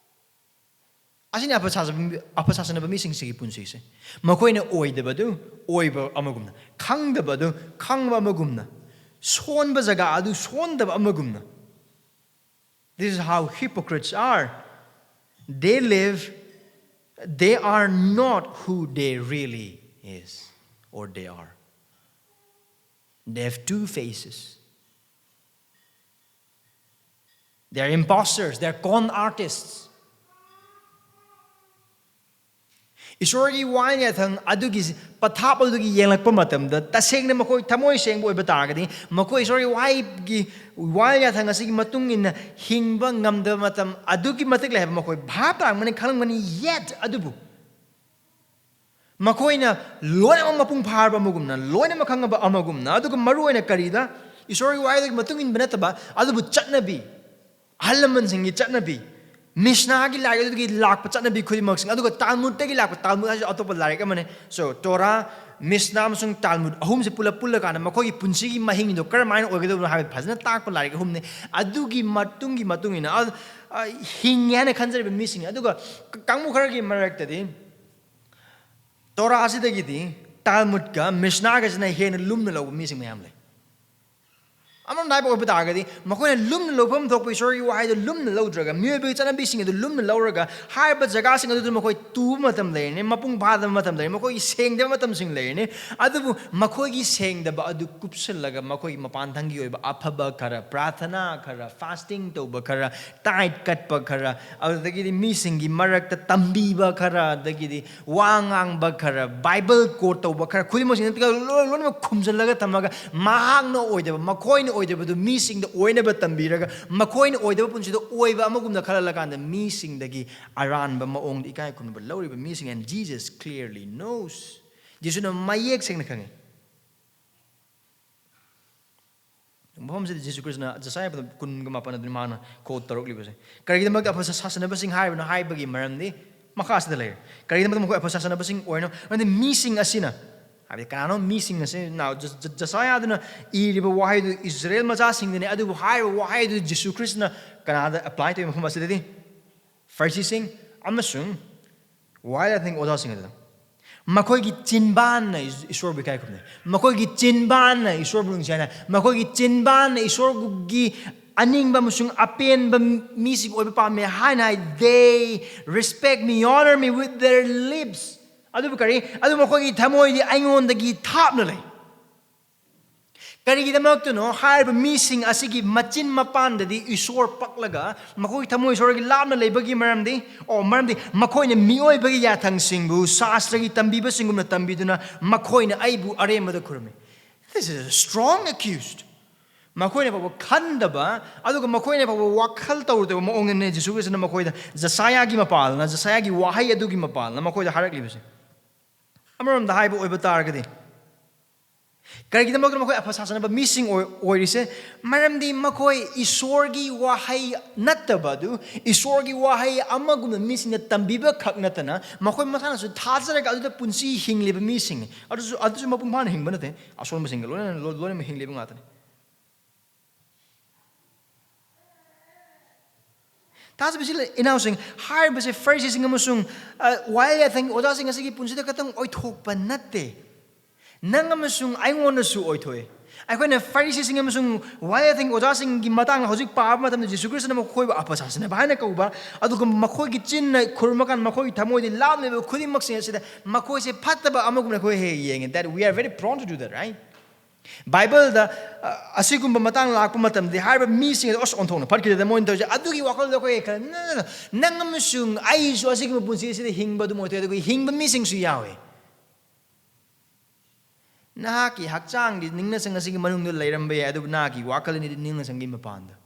ꯑꯁꯤꯅꯤ ꯑꯐ ꯁꯥꯁꯤꯟꯅꯕ, ꯑꯐ ꯁꯥꯁꯤꯟꯅꯕ ꯃꯤꯁꯤꯡꯁꯤꯒꯤ ꯄꯨꯟꯁꯤꯁꯦ꯫ ꯃꯈꯣꯏꯅ ꯑꯣꯏꯗꯕꯗꯨ ꯑꯣꯏꯕ ꯑꯃꯒꯨꯝꯅ, ꯈꯪꯗꯕꯗꯨ ꯈꯪꯕ ꯑꯃꯒꯨꯝꯅ, ꯁꯣꯟꯕ ꯖꯒꯥ ꯑꯗꯨ ꯁꯣꯟꯗꯕ ꯑꯃꯒꯨꯝꯅ꯫ This is how hypocrites are. They live, they are not who they really is or they are. They have two faces. They are imposters, they are con artists. ꯏꯁꯣꯔꯒꯤ ꯋꯥꯍꯩ ꯌꯥꯊꯪ ꯑꯗꯨꯒꯤ ꯄꯊꯥꯞ ꯑꯗꯨꯒꯤ ꯌꯦꯡꯂꯛꯄ ꯃꯇꯝꯗ, ꯇꯁꯦꯡꯅ ꯃꯈꯣꯏ ꯊꯃꯣꯏ ꯁꯦꯡꯕ ꯑꯣꯏꯕ ꯇꯥꯔꯒꯗꯤ, ꯃꯈꯣꯏ ꯏꯁꯣꯔꯒꯤ ꯋꯥꯍꯩꯒꯤ, ꯋꯥꯍꯩ ꯌꯥꯊꯪ ꯑꯁꯤꯒꯤ ꯃꯇꯨꯡ ꯏꯟꯅ ꯍꯤꯡꯕ ꯉꯝꯗꯕ ꯃꯇꯝ ꯑꯗꯨꯛꯀꯤ ꯃꯇꯤꯛ ꯂꯩ ꯍꯥꯏꯕ ꯃꯈꯣꯏ ꯚꯥꯞ ꯇꯥꯔꯝꯒꯅꯤ, ꯈꯪꯂꯝꯒꯅꯤ꯫ Yet, ꯑꯗꯨꯕꯨ ꯃꯈꯣꯏꯅ ꯂꯣꯏꯅꯃꯛ ꯃꯄꯨꯡ ꯐꯥꯔꯕ ꯑꯃꯒꯨꯝꯅ, ꯂꯣꯏꯅꯃꯛ ꯈꯪꯉꯕ ꯑꯃꯒꯨꯝꯅ, ꯑꯗꯨꯒ ꯃꯔꯨ ꯑꯣꯏꯅ ꯀꯔꯤꯗ? ꯏꯁꯣꯔꯒꯤ ꯋꯥꯍꯩꯗꯨꯒꯤ ꯃꯇꯨꯡ ꯏꯟꯕ ꯅꯠꯇꯕ, ꯑꯗꯨꯕꯨ ꯆꯠꯅꯕꯤ, ꯑꯍꯜ ꯂꯃꯟꯁꯤꯡꯒꯤ ꯆꯠꯅꯕꯤ, ꯃꯤꯁꯅꯥꯒꯤ ꯂꯥꯏꯔꯤꯛ ꯑꯗꯨꯗꯒꯤ ꯂꯥꯛꯄ ꯆꯠꯅꯕꯤ ꯈꯨꯗꯤꯡꯃꯛꯁꯤꯡ, ꯑꯗꯨꯒ ꯇꯥꯜꯃꯨꯗꯇꯒꯤ ꯂꯥꯛꯄ, ꯇꯥꯜꯃꯨꯗ ꯍꯥꯏꯁꯨ ꯑꯇꯣꯞꯄ ꯂꯥꯏꯔꯤꯛ ꯑꯃꯅꯤ꯫ So, ꯇꯣꯔꯥ, ꯃꯤꯁꯅꯥ ꯑꯃꯁꯨꯡ ꯇꯥꯜꯃꯨꯗ ꯑꯍꯨꯝꯁꯦ ꯄꯨꯂꯞ ꯄꯨꯜꯂꯀꯥꯟꯗ ꯃꯈꯣꯏꯒꯤ ꯄꯨꯟꯁꯤꯒꯤ ꯃꯍꯤꯡꯗꯣ ꯀꯔꯝꯍꯥꯏꯅ ꯑꯣꯏꯒꯗꯕꯅꯣ ꯍꯥꯏꯕ ꯐꯖꯅ ꯇꯥꯛꯄ ꯂꯥꯏꯔꯤꯛ ꯑꯍꯨꯝꯅꯤ꯫ ꯑꯗꯨꯒꯤ ꯃꯇꯨꯡꯒꯤ ꯃꯇꯨꯡ ꯏꯟꯅ, ꯑ, ꯑ, ꯍꯤꯡꯉꯦ ꯍꯥꯏꯅ ꯈꯟꯖꯔꯤꯕ ꯃꯤꯁꯤꯡ, ꯑꯗꯨꯒ ꯀ-, ꯀꯥꯡꯕꯨ ꯈꯔꯒꯤ ꯃꯔꯛꯇꯗꯤ ꯇꯣꯔꯥ ꯑꯁꯤꯗꯒꯤꯗꯤ ꯇꯥꯜꯃꯨꯗꯀ ꯃꯤꯁꯅꯥꯒꯁꯤꯅ ꯍꯦꯟꯅ ꯂꯨꯝꯅ ꯂꯧꯕ ꯃꯤꯁꯤꯡ ꯃꯌꯥꯝ ꯂꯩ꯫ ꯑꯃꯔꯣꯝꯗ ꯍꯥꯏꯕ ꯑꯣꯏꯕ ꯇꯥꯔꯒꯗꯤ, ꯃꯈꯣꯏꯅ ꯂꯨꯝꯅ ꯂꯧꯐꯝ ꯊꯣꯛꯄ ꯏꯁꯣꯔꯒꯤ ꯋꯥꯍꯩꯗꯨ ꯂꯨꯝꯅ ꯂꯧꯗ꯭ꯔꯒ, ꯃꯤꯑꯣꯏꯕꯒꯤ ꯆꯠꯅꯕꯤꯁꯤꯡ ꯑꯗꯨ ꯂꯨꯝꯅ ꯂꯧꯔꯒ, ꯍꯥꯏꯔꯤꯕ ꯖꯒꯥꯁꯤꯡ ꯑꯗꯨꯗ ꯃꯈꯣꯏ ꯇꯨꯕ ꯃꯇꯝ ꯂꯩꯔꯅꯤ, ꯃꯄꯨꯡ ꯐꯥꯗꯕ ꯃꯇꯝ ꯂꯩꯔꯅꯤ, ꯃꯈꯣꯏꯒꯤ ꯁꯦꯡꯗꯕ ꯃꯇꯝꯁꯤꯡ ꯂꯩꯔꯅꯤ꯫ ꯑꯗꯨꯕꯨ ꯃꯈꯣꯏꯒꯤ ꯁꯦꯡꯗꯕ ꯑꯗꯨ ꯀꯨꯞꯁꯜꯂꯒ, ꯃꯈꯣꯏꯒꯤ ꯃꯄꯥꯟꯊꯪꯒꯤ ꯑꯣꯏꯕ ꯑꯐꯕ ꯈꯔ, ꯄ꯭ꯔꯥꯊꯅꯥ ꯈꯔ, ꯐꯥꯁꯇꯤꯡ ꯇꯧꯕ ꯈꯔ, ꯇꯥꯏꯠ ꯀꯠꯄ ꯈꯔ, ꯑꯗꯨꯗꯒꯤꯗꯤ ꯃꯤꯁꯤꯡꯒꯤ ꯃꯔꯛꯇ ꯇꯝꯕꯤꯕ ꯈꯔ, ꯑꯗꯒꯤꯗꯤ ꯋꯥ ꯉꯥꯡꯕ ꯈꯔ, ꯕꯥꯏꯕꯜ ꯀꯣꯠ ꯇꯧꯕ ꯈꯔ, ꯈꯨꯗꯤꯡꯃꯛꯁꯤꯡ ꯂꯣꯏ-, ꯂꯣꯏꯅꯃꯛ ꯈꯨꯝꯖꯤꯜꯂꯒ ꯊꯝꯃꯒ, ꯃꯍꯥꯛꯅ ꯑꯣꯏꯗꯕ, ꯃꯈꯣꯏꯅ ꯑꯣꯏꯗꯕꯗꯨ ꯃꯤꯁꯤꯡꯗ ꯑꯣꯏꯅꯕ ꯇꯝꯕꯤꯔꯒ, ꯃꯈꯣꯏꯅ ꯑꯣꯏꯗꯕ ꯄꯨꯟꯁꯤꯗ ꯑꯣꯏꯕ ꯑꯃꯒꯨꯝꯅ ꯈꯜꯍꯜꯂꯀꯥꯟꯗ, ꯃꯤꯁꯤꯡꯗꯒꯤ ꯑꯔꯥꯟꯕ ꯃꯑꯣꯡꯗ ꯏꯀꯥꯏ ꯈꯨꯝꯅꯕ ꯂꯧꯔꯤꯕ ꯃꯤꯁꯤꯡ꯫ And Jesus clearly knows. ꯖꯤꯁꯨꯅ ꯃꯌꯦꯛ ꯁꯦꯡꯅ ꯈꯪꯉꯤ꯫ ꯃꯐꯝꯁꯤꯗ ꯖꯤꯁꯨ ꯈ꯭ꯔꯤꯁꯇꯅ ꯖꯁꯥꯌꯥ ꯀꯨꯟꯒ ꯃꯥꯄꯟ ꯑꯗꯨꯅꯤ ꯃꯥꯅ ꯀꯣꯠ ꯇꯧꯔꯛꯂꯤꯕꯁꯦ꯫ ꯀꯔꯤꯒꯤꯗꯃꯛꯇ ꯑꯐ ꯁꯥꯁꯟꯅꯕꯁꯤꯡ ꯍꯥꯏꯔꯤꯕꯅꯣ ꯍꯥꯏꯕꯒꯤ ꯃꯔꯝꯗꯤ ꯃꯈꯥꯁꯤꯗ ꯂꯩꯔꯦ꯫ ꯀꯔꯤꯒꯤꯗꯃꯛꯇ ꯃꯈꯣꯏ ꯑꯐ ꯁꯥꯁꯟꯅꯕꯁꯤꯡ ꯑꯣꯏꯔꯤꯅꯣ? ꯃꯔꯝꯗꯤ ꯃꯤꯁꯤꯡ ꯑꯁꯤꯅ, ꯍꯥꯏꯕꯗꯤ ꯀꯅꯥꯅꯣ ꯃꯤꯁꯤꯡ ꯑꯁꯤ? Now, ꯖ-, ꯖ-, ꯖꯁꯥꯌꯥꯗꯨꯅ ꯏꯔꯤꯕ ꯋꯥꯍꯩꯗꯨ ꯏꯁꯔꯥꯌꯦꯜ ꯃꯆꯥꯁꯤꯡꯗꯅꯤ, ꯑꯗꯨꯕꯨ ꯍꯥꯏꯔꯤꯕ ꯋꯥꯍꯩꯗꯨ ꯖꯤꯁꯨ ꯈ꯭ꯔꯤꯁꯇꯅ ꯀꯅꯥꯗ ꯑꯦꯄ꯭ꯂꯥꯏ ꯇꯧꯏ? ꯃꯐꯝ ꯑꯁꯤꯗꯗꯤ ꯐꯔꯤꯁꯤꯁꯤꯡ ꯑꯃꯁꯨꯡ ꯋꯥꯍꯩ ꯂꯥꯊꯪꯒꯤ ꯑꯣꯖꯥꯁꯤꯡ ꯑꯗꯨꯗ, ꯃꯈꯣꯏꯒꯤ ꯆꯤꯟꯕꯥꯟꯅ ꯏꯁ-, ꯏꯁꯣꯔꯕꯨ ꯏꯀꯥꯏ ꯈꯨꯝꯅꯩ꯫ ꯃꯈꯣꯏꯒꯤ ꯆꯤꯟꯕꯥꯟꯅ ꯏꯁꯣꯔꯕꯨ ꯅꯨꯡꯁꯤ ꯍꯥꯏꯅ, ꯃꯈꯣꯏꯒꯤ ꯆꯤꯟꯕꯥꯟꯅ ꯏꯁꯣꯔꯒꯤ ꯑꯅꯤꯡꯕ ꯑꯃꯁꯨꯡ ꯑꯄꯦꯟꯕ ꯃꯤꯁꯤꯡ ꯑꯣꯏꯕ ꯄꯥꯝꯃꯦ ꯍꯥꯏꯅ ꯍꯥꯏ꯫ They respect me, honor me with their lips. ꯑꯗꯨꯕꯨ ꯀꯔꯤ? ꯑꯗꯨ ꯃꯈꯣꯏꯒꯤ ꯊꯃꯣꯏꯗꯤ ꯑꯩꯉꯣꯟꯗꯒꯤ ꯊꯥꯞꯅ ꯂꯩ꯫ ꯀꯔꯤꯒꯤꯗꯃꯛꯇꯅꯣ? ꯍꯥꯏꯔꯤꯕ ꯃꯤꯁꯤꯡ ꯑꯁꯤꯒꯤ ꯃꯆꯤꯟ ꯃꯄꯥꯟꯗꯗꯤ ꯏꯁꯣꯔ ꯄꯛꯂꯒ, ꯃꯈꯣꯏꯒꯤ ꯊꯃꯣꯏ ꯏꯁꯣꯔꯒꯤ ꯂꯥꯞꯅ ꯂꯩꯕꯒꯤ ꯃꯔꯝꯗꯤ, ꯑꯣ, ꯃꯔꯝꯗꯤ ꯃꯈꯣꯏꯅ ꯃꯤꯑꯣꯏꯕꯒꯤ ꯌꯥꯊꯪꯁꯤꯡꯕꯨ ꯁꯥꯁꯇ꯭ꯔꯒꯤ ꯇꯝꯕꯤꯕꯁꯤꯡꯒꯨꯝꯅ ꯇꯝꯕꯤꯗꯨꯅ ꯃꯈꯣꯏꯅ ꯑꯩꯕꯨ ꯑꯔꯦꯝꯕꯗ ꯈꯨꯔꯨꯝꯃꯤ꯫ This is a strong accused. ꯃꯈꯣꯏꯅ ꯐꯥꯎꯕ ꯈꯟꯗꯕ, ꯑꯗꯨꯒ ꯃꯈꯣꯏꯅ ꯐꯥꯎꯕ ꯋꯥꯈꯜ ꯇꯧꯔꯨꯗꯕ ꯃꯑꯣꯡꯗꯅꯦ ꯖꯤꯁꯨ ꯈ꯭ꯔꯤꯁꯇꯅ ꯃꯈꯣꯏꯗ, ꯖꯁꯥꯌꯥꯒꯤ ꯃꯄꯥꯜꯅ, ꯖꯁꯥꯌꯥꯒꯤ ꯋꯥꯍꯩ ꯑꯗꯨꯒꯤ ꯃꯄꯥꯜꯅ ꯃꯈꯣꯏꯗ ꯍꯥꯏꯔꯛꯂꯤꯕꯁꯦ꯫ ꯑꯃꯔꯣꯝꯗ ꯍꯥꯏꯕ ꯑꯣꯏꯕ ꯇꯥꯔꯒꯗꯤ, ꯀꯔꯤꯒꯤꯗꯃꯛꯇ ꯃꯈꯣꯏ ꯑꯐ ꯁꯥꯁꯟꯅꯕ ꯃꯤꯁꯤꯡ ꯑꯣꯏ-, ꯑꯣꯏꯔꯤꯁꯦ? ꯃꯔꯝꯗꯤ ꯃꯈꯣꯏ ꯏꯁꯣꯔꯒꯤ ꯋꯥꯍꯩ ꯅꯠꯇꯕ ꯑꯗꯨ, ꯏꯁꯣꯔꯒꯤ ꯋꯥꯍꯩ ꯑꯃꯒꯨꯝꯅ ꯃꯤꯁꯤꯡꯅ ꯇꯝꯕꯤꯕ ꯈꯛ ꯅꯠꯇꯅ, ꯃꯈꯣꯏ ꯃꯁꯥꯅꯁꯨ ꯊꯥꯖꯔꯒ ꯑꯗꯨꯗ ꯄꯨꯟꯁꯤ ꯍꯤꯡꯂꯤꯕ ꯃꯤꯁꯤꯡꯅꯤ꯫ ꯑꯗꯨꯁꯨ, ꯑꯗꯨꯁꯨ ꯃꯄꯨꯡ ꯐꯥꯅ ꯍꯤꯡꯕ ꯅꯠꯇꯦ, ꯑꯁꯣꯟꯕꯁꯤꯡꯒ ꯂꯣꯏꯅꯅ, ꯂꯣꯏꯅꯃꯛ ꯍꯤꯡꯂꯤꯕ ꯉꯥꯛꯇꯅꯤ꯫ ꯇꯥꯖꯕ ꯏꯆꯤꯜ ꯏꯅꯥꯎꯁꯤꯡ, ꯍꯥꯏꯔꯤꯕꯁꯦ ꯐꯔꯤꯁꯤꯁꯤꯡ ꯑꯃꯁꯨꯡ, ꯑ, ꯋꯥꯍꯩ ꯌꯥꯊꯪꯒꯤ ꯑꯣꯖꯥꯁꯤꯡ ꯑꯁꯤꯒꯤ ꯄꯨꯟꯁꯤꯗ ꯈꯛꯇꯪ ꯑꯣꯏꯊꯣꯛꯄ ꯅꯠꯇꯦ, ꯅꯪ ꯑꯃꯁꯨꯡ ꯑꯩꯉꯣꯟꯗꯁꯨ ꯑꯣꯏꯊꯣꯛꯑꯦ꯫ ꯑꯩꯈꯣꯏꯅ ꯐꯔꯤꯁꯤꯁꯤꯡ ꯑꯃꯁꯨꯡ ꯋꯥꯍꯩ ꯌꯥꯊꯪꯒꯤ ꯑꯣꯖꯥꯁꯤꯡꯒꯤ ꯃꯇꯥꯡꯗ ꯍꯧꯖꯤꯛ ꯄꯥꯕ ꯃꯇꯝꯗ, ꯖꯤꯁꯨ ꯈ꯭ꯔꯤꯁꯇꯅ ꯃꯈꯣꯏꯕꯨ ꯑꯐ ꯁꯥꯁꯟꯅꯕ ꯍꯥꯏꯅ ꯀꯧꯕ, ꯑꯗꯨꯒ ꯃꯈꯣꯏꯒꯤ ꯆꯤꯟꯅ ꯈꯨꯔꯨꯝꯃꯀꯥꯟꯗ ꯃꯈꯣꯏꯒꯤ ꯊꯃꯣꯏꯗꯤ ꯂꯥꯞꯂꯤꯕ ꯈꯨꯗꯤꯡꯃꯛꯁꯤꯡ ꯑꯁꯤꯗ ꯃꯈꯣꯏꯁꯦ ꯐꯠꯇꯕ ꯑꯃꯒꯨꯝꯅ ꯑꯩꯈꯣꯏ ꯍꯦꯛ ꯌꯦꯡꯉꯦ꯫ That we are very prone to do that, right? ꯕꯥꯏꯕꯜꯗ, ꯑ, ꯑꯁꯤꯒꯨꯝꯕ ꯃꯇꯥꯡ ꯂꯥꯛꯄ ꯃꯇꯝꯗꯗꯤ ꯍꯥꯏꯔꯤꯕ ꯃꯤꯁꯤꯡ ꯑꯗꯣ, "ꯑꯁ, ꯑꯣꯟꯊꯣꯛꯅ ꯐꯠꯈꯤꯗꯦꯗ ꯃꯣꯏꯅ ꯇꯧꯔꯤꯁꯦ", ꯑꯗꯨꯒꯤ ꯋꯥꯈꯜꯗ ꯑꯩꯈꯣꯏ ꯈꯔ, "No, no, no, ꯅꯪ ꯑꯃꯁꯨꯡ ꯑꯩꯁꯨ ꯑꯁꯤꯒꯨꯝꯕ ꯄꯨꯟꯁꯤ ꯑꯁꯤꯗ ꯍꯤꯡꯕ ꯑꯗꯨꯝ ꯑꯣꯏꯊꯣꯛꯑꯦ, ꯑꯗꯨꯒ ꯍꯤꯡꯕ ꯃꯤꯁꯤꯡꯁꯨ ꯌꯥꯎꯋꯦ"꯫ ꯅꯍꯥꯛꯀꯤ ꯍꯛꯆꯥꯡꯗꯤ ꯅꯤꯡꯅꯁꯪ ꯑꯁꯤꯒꯤ ꯃꯅꯨꯡꯗ ꯂꯩꯔꯝꯕ ꯌꯥꯏ, ꯑꯗꯨꯕꯨ ꯅꯍꯥꯛꯀꯤ ꯋꯥꯈꯜ ꯑꯅꯤꯗꯤ ꯅꯤꯡꯅꯁꯪꯒꯤ ꯃꯄꯥꯟꯗ꯫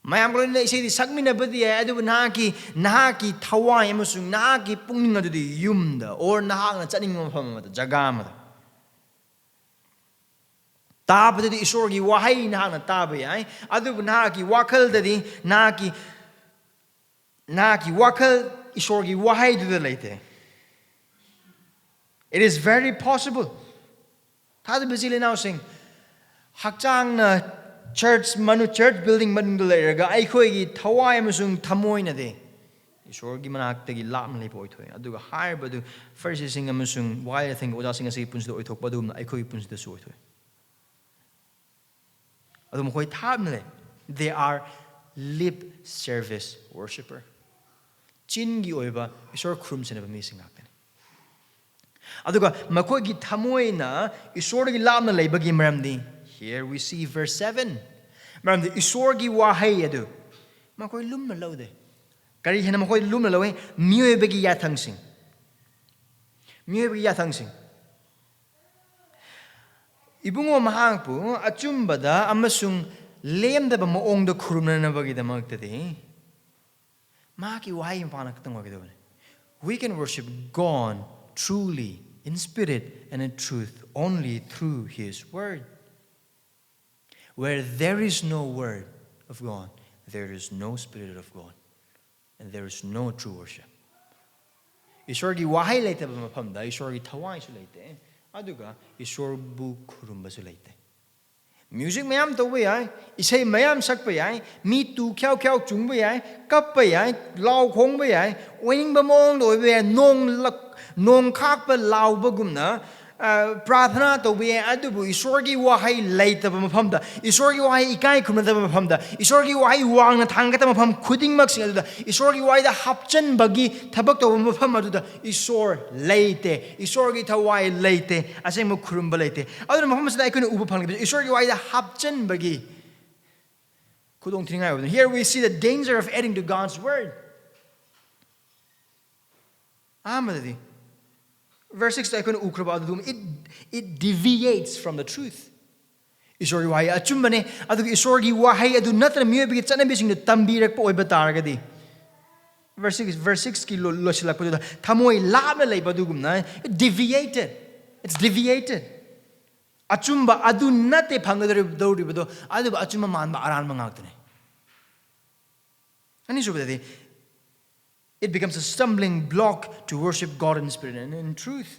ꯃꯌꯥꯝꯒ ꯂꯣꯏꯅꯅ ꯏꯁꯩꯗꯤ ꯁꯛꯃꯤꯟꯅꯕꯗꯤ ꯌꯥꯏ, ꯑꯗꯨꯕꯨ ꯅꯍꯥꯛꯀꯤ, ꯅꯍꯥꯛꯀꯤ ꯊꯋꯥꯏ ꯑꯃꯁꯨꯡ ꯅꯍꯥꯛꯀꯤ ꯄꯨꯛꯅꯤꯡ ꯑꯗꯨꯗꯤ ꯌꯨꯝꯗ, or ꯅꯍꯥꯛꯅ ꯆꯠꯅꯤꯡꯕ ꯃꯐꯝ ꯑꯃꯗ, ꯖꯒꯥ ꯑꯃꯗ꯫ ꯇꯥꯕꯗꯗꯤ ꯏꯁꯣꯔꯒꯤ ꯋꯥꯍꯩ ꯅꯍꯥꯛꯅ ꯇꯥꯕ ꯌꯥꯏ, ꯑꯗꯨꯕꯨ ꯅꯍꯥꯛꯀꯤ ꯋꯥꯈꯜꯗꯗꯤ, ꯅꯍꯥꯛꯀꯤ, ꯅꯍꯥꯛꯀꯤ ꯋꯥꯈꯜ ꯏꯁꯣꯔꯒꯤ ꯋꯥꯍꯩꯗꯨꯗ ꯂꯩꯇꯦ꯫ It is very possible. ꯊꯥꯖꯕ ꯏꯆꯤꯜ ꯏꯅꯥꯎꯁꯤꯡ, ꯍꯛꯆꯥꯡꯅ church ꯃꯅꯨ-, church building ꯃꯅꯨꯡꯗ ꯂꯩꯔꯒ ꯑꯩꯈꯣꯏꯒꯤ ꯊꯋꯥꯏ ꯑꯃꯁꯨꯡ ꯊꯃꯣꯏꯅꯗꯤ ꯏꯁꯣꯔꯒꯤ ꯃꯅꯥꯛꯇꯒꯤ ꯂꯥꯞꯅ ꯂꯩꯕ ꯑꯣꯏꯊꯣꯛꯑꯦ꯫ ꯑꯗꯨꯒ ꯍꯥꯏꯔꯤꯕꯗꯨ ꯐꯔꯤꯁꯤꯁꯤꯡ ꯑꯃꯁꯨꯡ ꯋꯥꯍꯩ ꯌꯥꯊꯪꯒꯤ ꯑꯣꯖꯥꯁꯤꯡ ꯑꯁꯤꯒꯤ ꯄꯨꯟꯁꯤꯗ ꯑꯣꯏꯊꯣꯛꯄ ꯑꯗꯨꯒꯨꯝꯅ ꯑꯩꯈꯣꯏꯒꯤ ꯄꯨꯟꯁꯤꯗꯁꯨ ꯑꯣꯏꯊꯣꯛꯑꯦ꯫ ꯑꯗꯨ ꯃꯈꯣꯏ ꯊꯥꯞꯅ ꯂꯩ꯫ They are lip service worshipper. ꯆꯤꯟꯒꯤ ꯑꯣꯏꯕ ꯏꯁꯣꯔ ꯈꯨꯔꯨꯝꯖꯅꯕ ꯃꯤꯁꯤꯡ ꯉꯥꯛꯇꯅꯤ꯫ ꯑꯗꯨꯒ ꯃꯈꯣꯏꯒꯤ ꯊꯃꯣꯏꯅ ꯏꯁꯣꯔꯗꯒꯤ ꯂꯥꯞꯅ ꯂꯩꯕꯒꯤ ꯃꯔꯝꯗꯤ, here we see verse seven. ꯃꯔꯝꯗꯤ ꯏꯁꯣꯔꯒꯤ ꯋꯥꯍꯩ ꯑꯗꯨ ꯃꯈꯣꯏ ꯂꯨꯝꯅ ꯂꯧꯗꯦ꯫ ꯀꯔꯤ ꯍꯦꯟꯅ ꯃꯈꯣꯏ ꯂꯨꯝꯅ ꯂꯧꯏ? ꯃꯤꯑꯣꯏꯕꯒꯤ ꯌꯥꯊꯪꯁꯤꯡ꯫ ꯃꯤꯑꯣꯏꯕꯒꯤ ꯌꯥꯊꯪꯁꯤꯡ꯫ ꯏꯕꯨꯡꯉꯣ ꯃꯍꯥꯛꯄꯨ ꯑꯆꯨꯝꯕꯗ ꯑꯃꯁꯨꯡ ꯂꯦꯝꯗꯕ ꯃꯑꯣꯡꯗ ꯈꯨꯔꯨꯝꯅꯅꯕꯒꯤꯗꯃꯛꯇꯗꯤ ꯃꯍꯥꯛꯀꯤ ꯋꯥꯍꯩ ꯃꯄꯥꯟꯅ ꯈꯛꯇꯪ ꯑꯣꯏꯒꯗꯕꯅꯤ꯫ We can worship God truly in spirit and in truth only through His Word. Where there is no Word of God, there is no Spirit of God, and there is no true worship. ꯏꯁꯣꯔꯒꯤ ꯋꯥꯍꯩ ꯂꯩꯇꯕ ꯃꯐꯝꯗ ꯏꯁꯣꯔꯒꯤ ꯊꯋꯥꯏꯁꯨ ꯂꯩꯇꯦ, ꯑꯗꯨꯒ ꯏꯁꯣꯔꯕꯨ ꯈꯨꯔꯨꯝꯕꯁꯨ ꯂꯩꯇꯦ꯫ Music ꯃꯌꯥꯝ ꯇꯧꯕ ꯌꯥꯏ, ꯏꯁꯩ ꯃꯌꯥꯝ ꯁꯛꯄ ꯌꯥꯏ, ꯃꯤ ꯇꯨ ꯈ꯭ꯌꯥꯎ ꯈ꯭ꯌꯥꯎ ꯆꯨꯡꯕ ꯌꯥꯏ, ꯀꯞꯄ ꯌꯥꯏ, ꯂꯥꯎ ꯈꯣꯡꯕ ꯌꯥꯏ, ꯑꯣꯏꯅꯤꯡꯕ ꯃꯑꯣꯡꯗ ꯑꯣꯏꯕ ꯌꯥꯏ, ꯅꯣꯡ ꯂꯛ-, ꯅꯣꯡ ꯈꯥꯛꯄ ꯂꯥꯎꯕꯒꯨꯝꯅ, ꯑ, ꯄ꯭ꯔꯥꯊꯅꯥ ꯇꯧꯕ ꯌꯥꯏ, ꯑꯗꯨꯕꯨ ꯏꯁꯣꯔꯒꯤ ꯋꯥꯍꯩ ꯂꯩꯇꯕ ꯃꯐꯝꯗ, ꯏꯁꯣꯔꯒꯤ ꯋꯥꯍꯩ ꯏꯀꯥꯏ ꯈꯨꯝꯅꯗꯕ ꯃꯐꯝꯗ, ꯏꯁꯣꯔꯒꯤ ꯋꯥꯍꯩ ꯋꯥꯡꯅ ꯊꯥꯡꯒꯠꯇꯕ ꯃꯐꯝ ꯈꯨꯗꯤꯡꯃꯛꯁꯤꯡ ꯑꯗꯨꯗ, ꯏꯁꯣꯔꯒꯤ ꯋꯥꯍꯩꯗ ꯍꯥꯞꯆꯟꯕꯒꯤ ꯊꯕꯛ ꯇꯧꯕ ꯃꯐꯝ ꯑꯗꯨꯗ ꯏꯁꯣꯔ ꯂꯩꯇꯦ, ꯏꯁꯣꯔꯒꯤ ꯊꯋꯥꯏ ꯂꯩꯇꯦ, ꯑꯁꯦꯡꯕ ꯈꯨꯔꯨꯝꯕ ꯂꯩꯇꯦ꯫ ꯑꯗꯨꯅ ꯃꯐꯝ ꯑꯁꯤꯗ ꯑꯩꯈꯣꯏꯅ ꯎꯕ ꯐꯪꯂꯤꯕꯁꯤ ꯏꯁꯣꯔꯒꯤ ꯋꯥꯍꯩꯗ ꯍꯥꯞꯆꯟꯕꯒꯤ ꯈꯨꯗꯣꯡꯊꯤꯅꯤꯡꯉꯥꯏ ꯑꯣꯏꯕꯅꯤ꯫ Here we see the danger of adding to God's word. ꯑꯍꯥꯟꯕꯗꯗꯤ verse sixꯇ ꯑꯩꯈꯣꯏꯅ ꯎꯈ꯭ꯔꯕ ꯑꯗꯨꯗꯨꯝ, it, it deviates from the truth. ꯏꯁꯣꯔꯒꯤ ꯋꯥꯍꯩ ꯑꯆꯨꯝꯕꯅꯦ, ꯑꯗꯨꯒ ꯏꯁꯣꯔꯒꯤ ꯋꯥꯍꯩ ꯑꯗꯨ ꯅꯠꯇꯅ ꯃꯤꯑꯣꯏꯕꯒꯤ ꯆꯠꯅꯕꯤꯁꯤꯡꯗꯨ ꯇꯝꯕꯤꯔꯛꯄ ꯑꯣꯏꯕ ꯇꯥꯔꯒꯗꯤ, verse six, verse sixꯀꯤ ꯂꯣ-, ꯂꯣꯏꯁꯤꯜꯂꯛꯄꯗꯨꯗ ꯊꯃꯣꯏ ꯂꯥꯞꯅ ꯂꯩꯕ ꯑꯗꯨꯒꯨꯝꯅ, deviated, it's deviated. ꯑꯆꯨꯝꯕ ꯑꯗꯨ ꯅꯠꯇꯦ ꯐꯪꯒꯗꯧꯔꯤꯕꯗꯣ, ꯑꯗꯨꯕꯨ ꯑꯆꯨꯝꯕ ꯃꯥꯟꯕ ꯑꯔꯥꯟꯕ ꯉꯥꯛꯇꯅꯦ꯫ ꯑꯅꯤꯁꯨꯕꯗꯗꯤ, it becomes a stumbling block to worship God in spirit and in truth.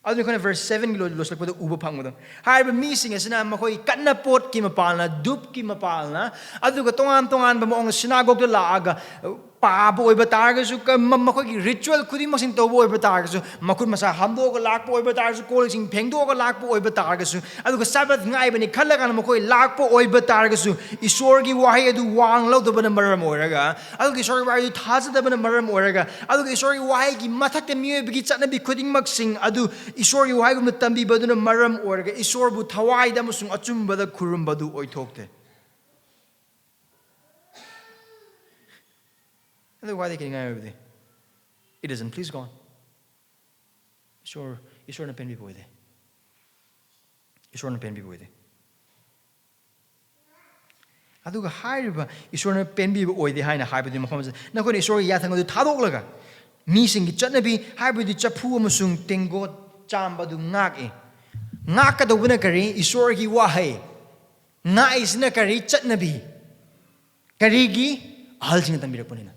ꯑꯗꯨꯅ ꯑꯩꯈꯣꯏꯅ verse sevenꯒꯤ ꯂꯣꯏ-, ꯂꯣꯏꯁꯤꯜꯂꯛꯄꯗ ꯎꯕ ꯐꯪꯕꯗꯣ, ꯍꯥꯏꯔꯤꯕ ꯃꯤꯁꯤꯡ ꯑꯁꯤꯅ ꯃꯈꯣꯏ ꯀꯠꯅꯄꯣꯠꯀꯤ ꯃꯄꯥꯜꯅ, ꯙꯨꯞꯀꯤ ꯃꯄꯥꯜꯅ, ꯑꯗꯨꯒ ꯇꯣꯉꯥꯟ ꯇꯣꯉꯥꯟꯕ ꯃꯑꯣꯡꯗ ꯁꯤꯅꯥꯒꯣꯒꯇ ꯂꯥꯛꯑꯒ ꯄꯥꯕ ꯑꯣꯏꯕ ꯇꯥꯔꯒꯁꯨ, ꯀ-, ꯃ-, ꯃꯈꯣꯏꯒꯤ ritual ꯈꯨꯗꯤꯡꯃꯛꯁꯤꯡ ꯇꯧꯕ ꯑꯣꯏꯕ ꯇꯥꯔꯒꯁꯨ, ꯃꯈꯨꯠ ꯃꯁꯥ ꯍꯥꯝꯗꯣꯛꯑꯒ ꯂꯥꯛꯄ ꯑꯣꯏꯕ ꯇꯥꯔꯒꯁꯨ, ꯀꯣꯜꯁꯤꯡ ꯐꯦꯡꯗꯣꯛꯑꯒ ꯂꯥꯛꯄ ꯑꯣꯏꯕ ꯇꯥꯔꯒꯁꯨ, ꯑꯗꯨꯒ ꯁꯥꯕꯠ ꯉꯥꯏꯕꯅꯤ ꯈꯜꯂꯀꯥꯟꯗ ꯃꯈꯣꯏ ꯂꯥꯛꯄ ꯑꯣꯏꯕ ꯇꯥꯔꯒꯁꯨ, ꯏꯁꯣꯔꯒꯤ ꯋꯥꯍꯩ ꯑꯗꯨ ꯋꯥꯡ ꯂꯧꯗꯕꯅ ꯃꯔꯝ ꯑꯣꯏꯔꯒ, ꯑꯗꯨꯒ ꯏꯁꯣꯔꯒꯤ ꯋꯥꯍꯩ ꯑꯗꯨ ꯊꯥꯖꯗꯕꯅ ꯃꯔꯝ ꯑꯣꯏꯔꯒ, ꯑꯗꯨꯒ ꯏꯁꯣꯔꯒꯤ ꯋꯥꯍꯩꯒꯤ ꯃꯊꯛꯇ ꯃꯤꯑꯣꯏꯕꯒꯤ ꯆꯠꯅꯕꯤ ꯈꯨꯗꯤꯡꯃꯛꯁꯤꯡ ꯑꯗꯨ ꯏꯁꯣꯔꯒꯤ ꯋꯥꯍꯩꯒꯨꯝꯅ ꯇꯝꯕꯤꯕ ꯑꯗꯨꯅ ꯃꯔꯝ ꯑꯣꯏꯔꯒ, ꯏꯁꯣꯔꯕꯨ ꯊꯋꯥꯏꯗ ꯑꯃꯁꯨꯡ ꯑꯆꯨꯝꯕꯗ ꯈꯨꯔꯨꯝꯕ ꯑꯗꯨ ꯑꯣꯏꯊꯣꯛꯇꯦ꯫ ꯑꯗꯨ ꯈ꯭ꯋꯥꯏꯗꯒꯤ ꯀꯤꯅꯤꯡꯉꯥꯏ ꯑꯣꯏꯕꯗꯤ, it doesn't please God. ꯏꯁꯣꯔ, ꯏꯁꯣꯔꯅ ꯄꯦꯟꯕꯤꯕ ꯑꯣꯏꯗꯦ꯫ ꯏꯁꯣꯔꯅ ꯄꯦꯟꯕꯤꯕ ꯑꯣꯏꯗꯦ꯫ ꯑꯗꯨꯒ ꯍꯥꯏꯔꯤꯕ ꯏꯁꯣꯔꯅ ꯄꯦꯟꯕꯤꯕ ꯑꯣꯏꯗꯦ ꯍꯥꯏꯅ ꯍꯥꯏꯕꯗꯨꯒꯤ ꯃꯐꯝ ꯑꯁꯤꯗ ꯅꯈꯣꯏꯅ ꯏꯁꯣꯔꯒꯤ ꯌꯥꯊꯪ ꯑꯗꯨ ꯊꯥꯗꯣꯛꯂꯒ, ꯃꯤꯁꯤꯡꯒꯤ ꯆꯠꯅꯕꯤ ꯍꯥꯏꯕꯗꯤ ꯆꯐꯨ ꯑꯃꯁꯨꯡ ꯇꯦꯡꯀꯣꯠ ꯆꯥꯝꯕ ꯑꯗꯨ ꯉꯥꯛꯏ꯫ ꯉꯥꯛꯀꯗꯧꯕꯅ ꯀꯔꯤ? ꯏꯁꯣꯔꯒꯤ ꯋꯥꯍꯩ꯫ ꯉꯥꯛꯏꯁꯤꯅ ꯀꯔꯤ? ꯆꯠꯅꯕꯤ꯫ ꯀꯔꯤꯒꯤ? ꯑꯍꯜꯁꯤꯡꯅ ꯇꯝꯕꯤꯔꯛꯄꯅꯤꯅ꯫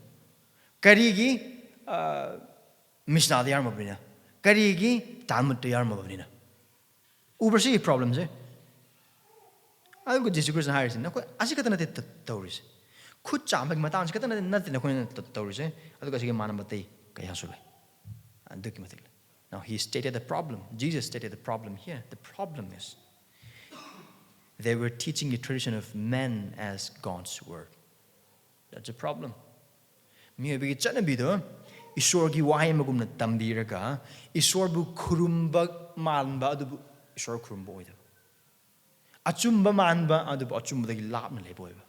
ꯀꯔꯤꯒꯤ? ꯃꯤꯁꯅꯥꯗ ꯌꯥꯎꯔꯝꯃꯕꯅꯤꯅ꯫ ꯀꯔꯤꯒꯤ? ꯇꯥꯜꯃꯨꯠꯇ ꯌꯥꯎꯔꯝꯃꯕꯅꯤꯅ꯫ ꯎꯕ꯭ꯔꯥ ꯁꯤꯒꯤ ꯄ꯭ꯔꯣꯕ꯭ꯂꯦꯝꯁꯦ? ꯑꯗꯨꯒ ꯖꯤꯁꯨ ꯈ꯭ꯔꯤꯁꯇꯅ ꯍꯥꯏꯔꯤꯁꯦ, ꯅꯈꯣꯏ ꯑꯁꯤ ꯈꯛꯇ ꯅꯠꯇꯦ ꯇ- ꯇꯧꯔꯤꯁꯦ꯫ ꯈꯨꯠ ꯆꯥꯝꯕꯒꯤ ꯃꯇꯥꯡꯁꯤ ꯈꯛꯇ ꯅꯠꯇꯦ, ꯅꯠꯇꯦ ꯅꯈꯣꯏꯅ ꯇ- ꯇꯧꯔꯤꯁꯦ꯫ ꯑꯗꯨꯒ ꯑꯁꯤꯒꯤ ꯃꯥꯟꯅꯕ ꯑꯇꯩ ꯀꯌꯥꯁꯨ ꯂꯩ꯫ ꯑꯗꯨꯛꯀꯤ ꯃꯇꯤꯛ ꯂꯩ꯫ Now he stated the problem. Jesus stated the problem here. The problem is they were teaching the tradition of men as God's word. That's a problem. ꯃꯤꯑꯣꯏꯕꯒꯤ ꯆꯠꯅꯕꯤꯗꯣ ꯏꯁꯣꯔꯒꯤ ꯋꯥꯍꯩ ꯑꯃꯒꯨꯝꯅ ꯇꯝꯕꯤꯔꯒ ꯏꯁꯣꯔꯕꯨ ꯈꯨꯔꯨꯝꯕ ꯃꯥꯟꯕ ꯑꯗꯨꯕꯨ ꯏꯁꯣꯔ ꯈꯨꯔꯨꯝꯕ ꯑꯣꯏꯗꯕ, ꯑꯆꯨꯝꯕ ꯃꯥꯟꯕ ꯑꯗꯨꯕꯨ ꯑꯆꯨꯝꯕꯗꯒꯤ ꯂꯥꯞꯅ ꯂꯩꯕ ꯑꯣꯏꯕ꯫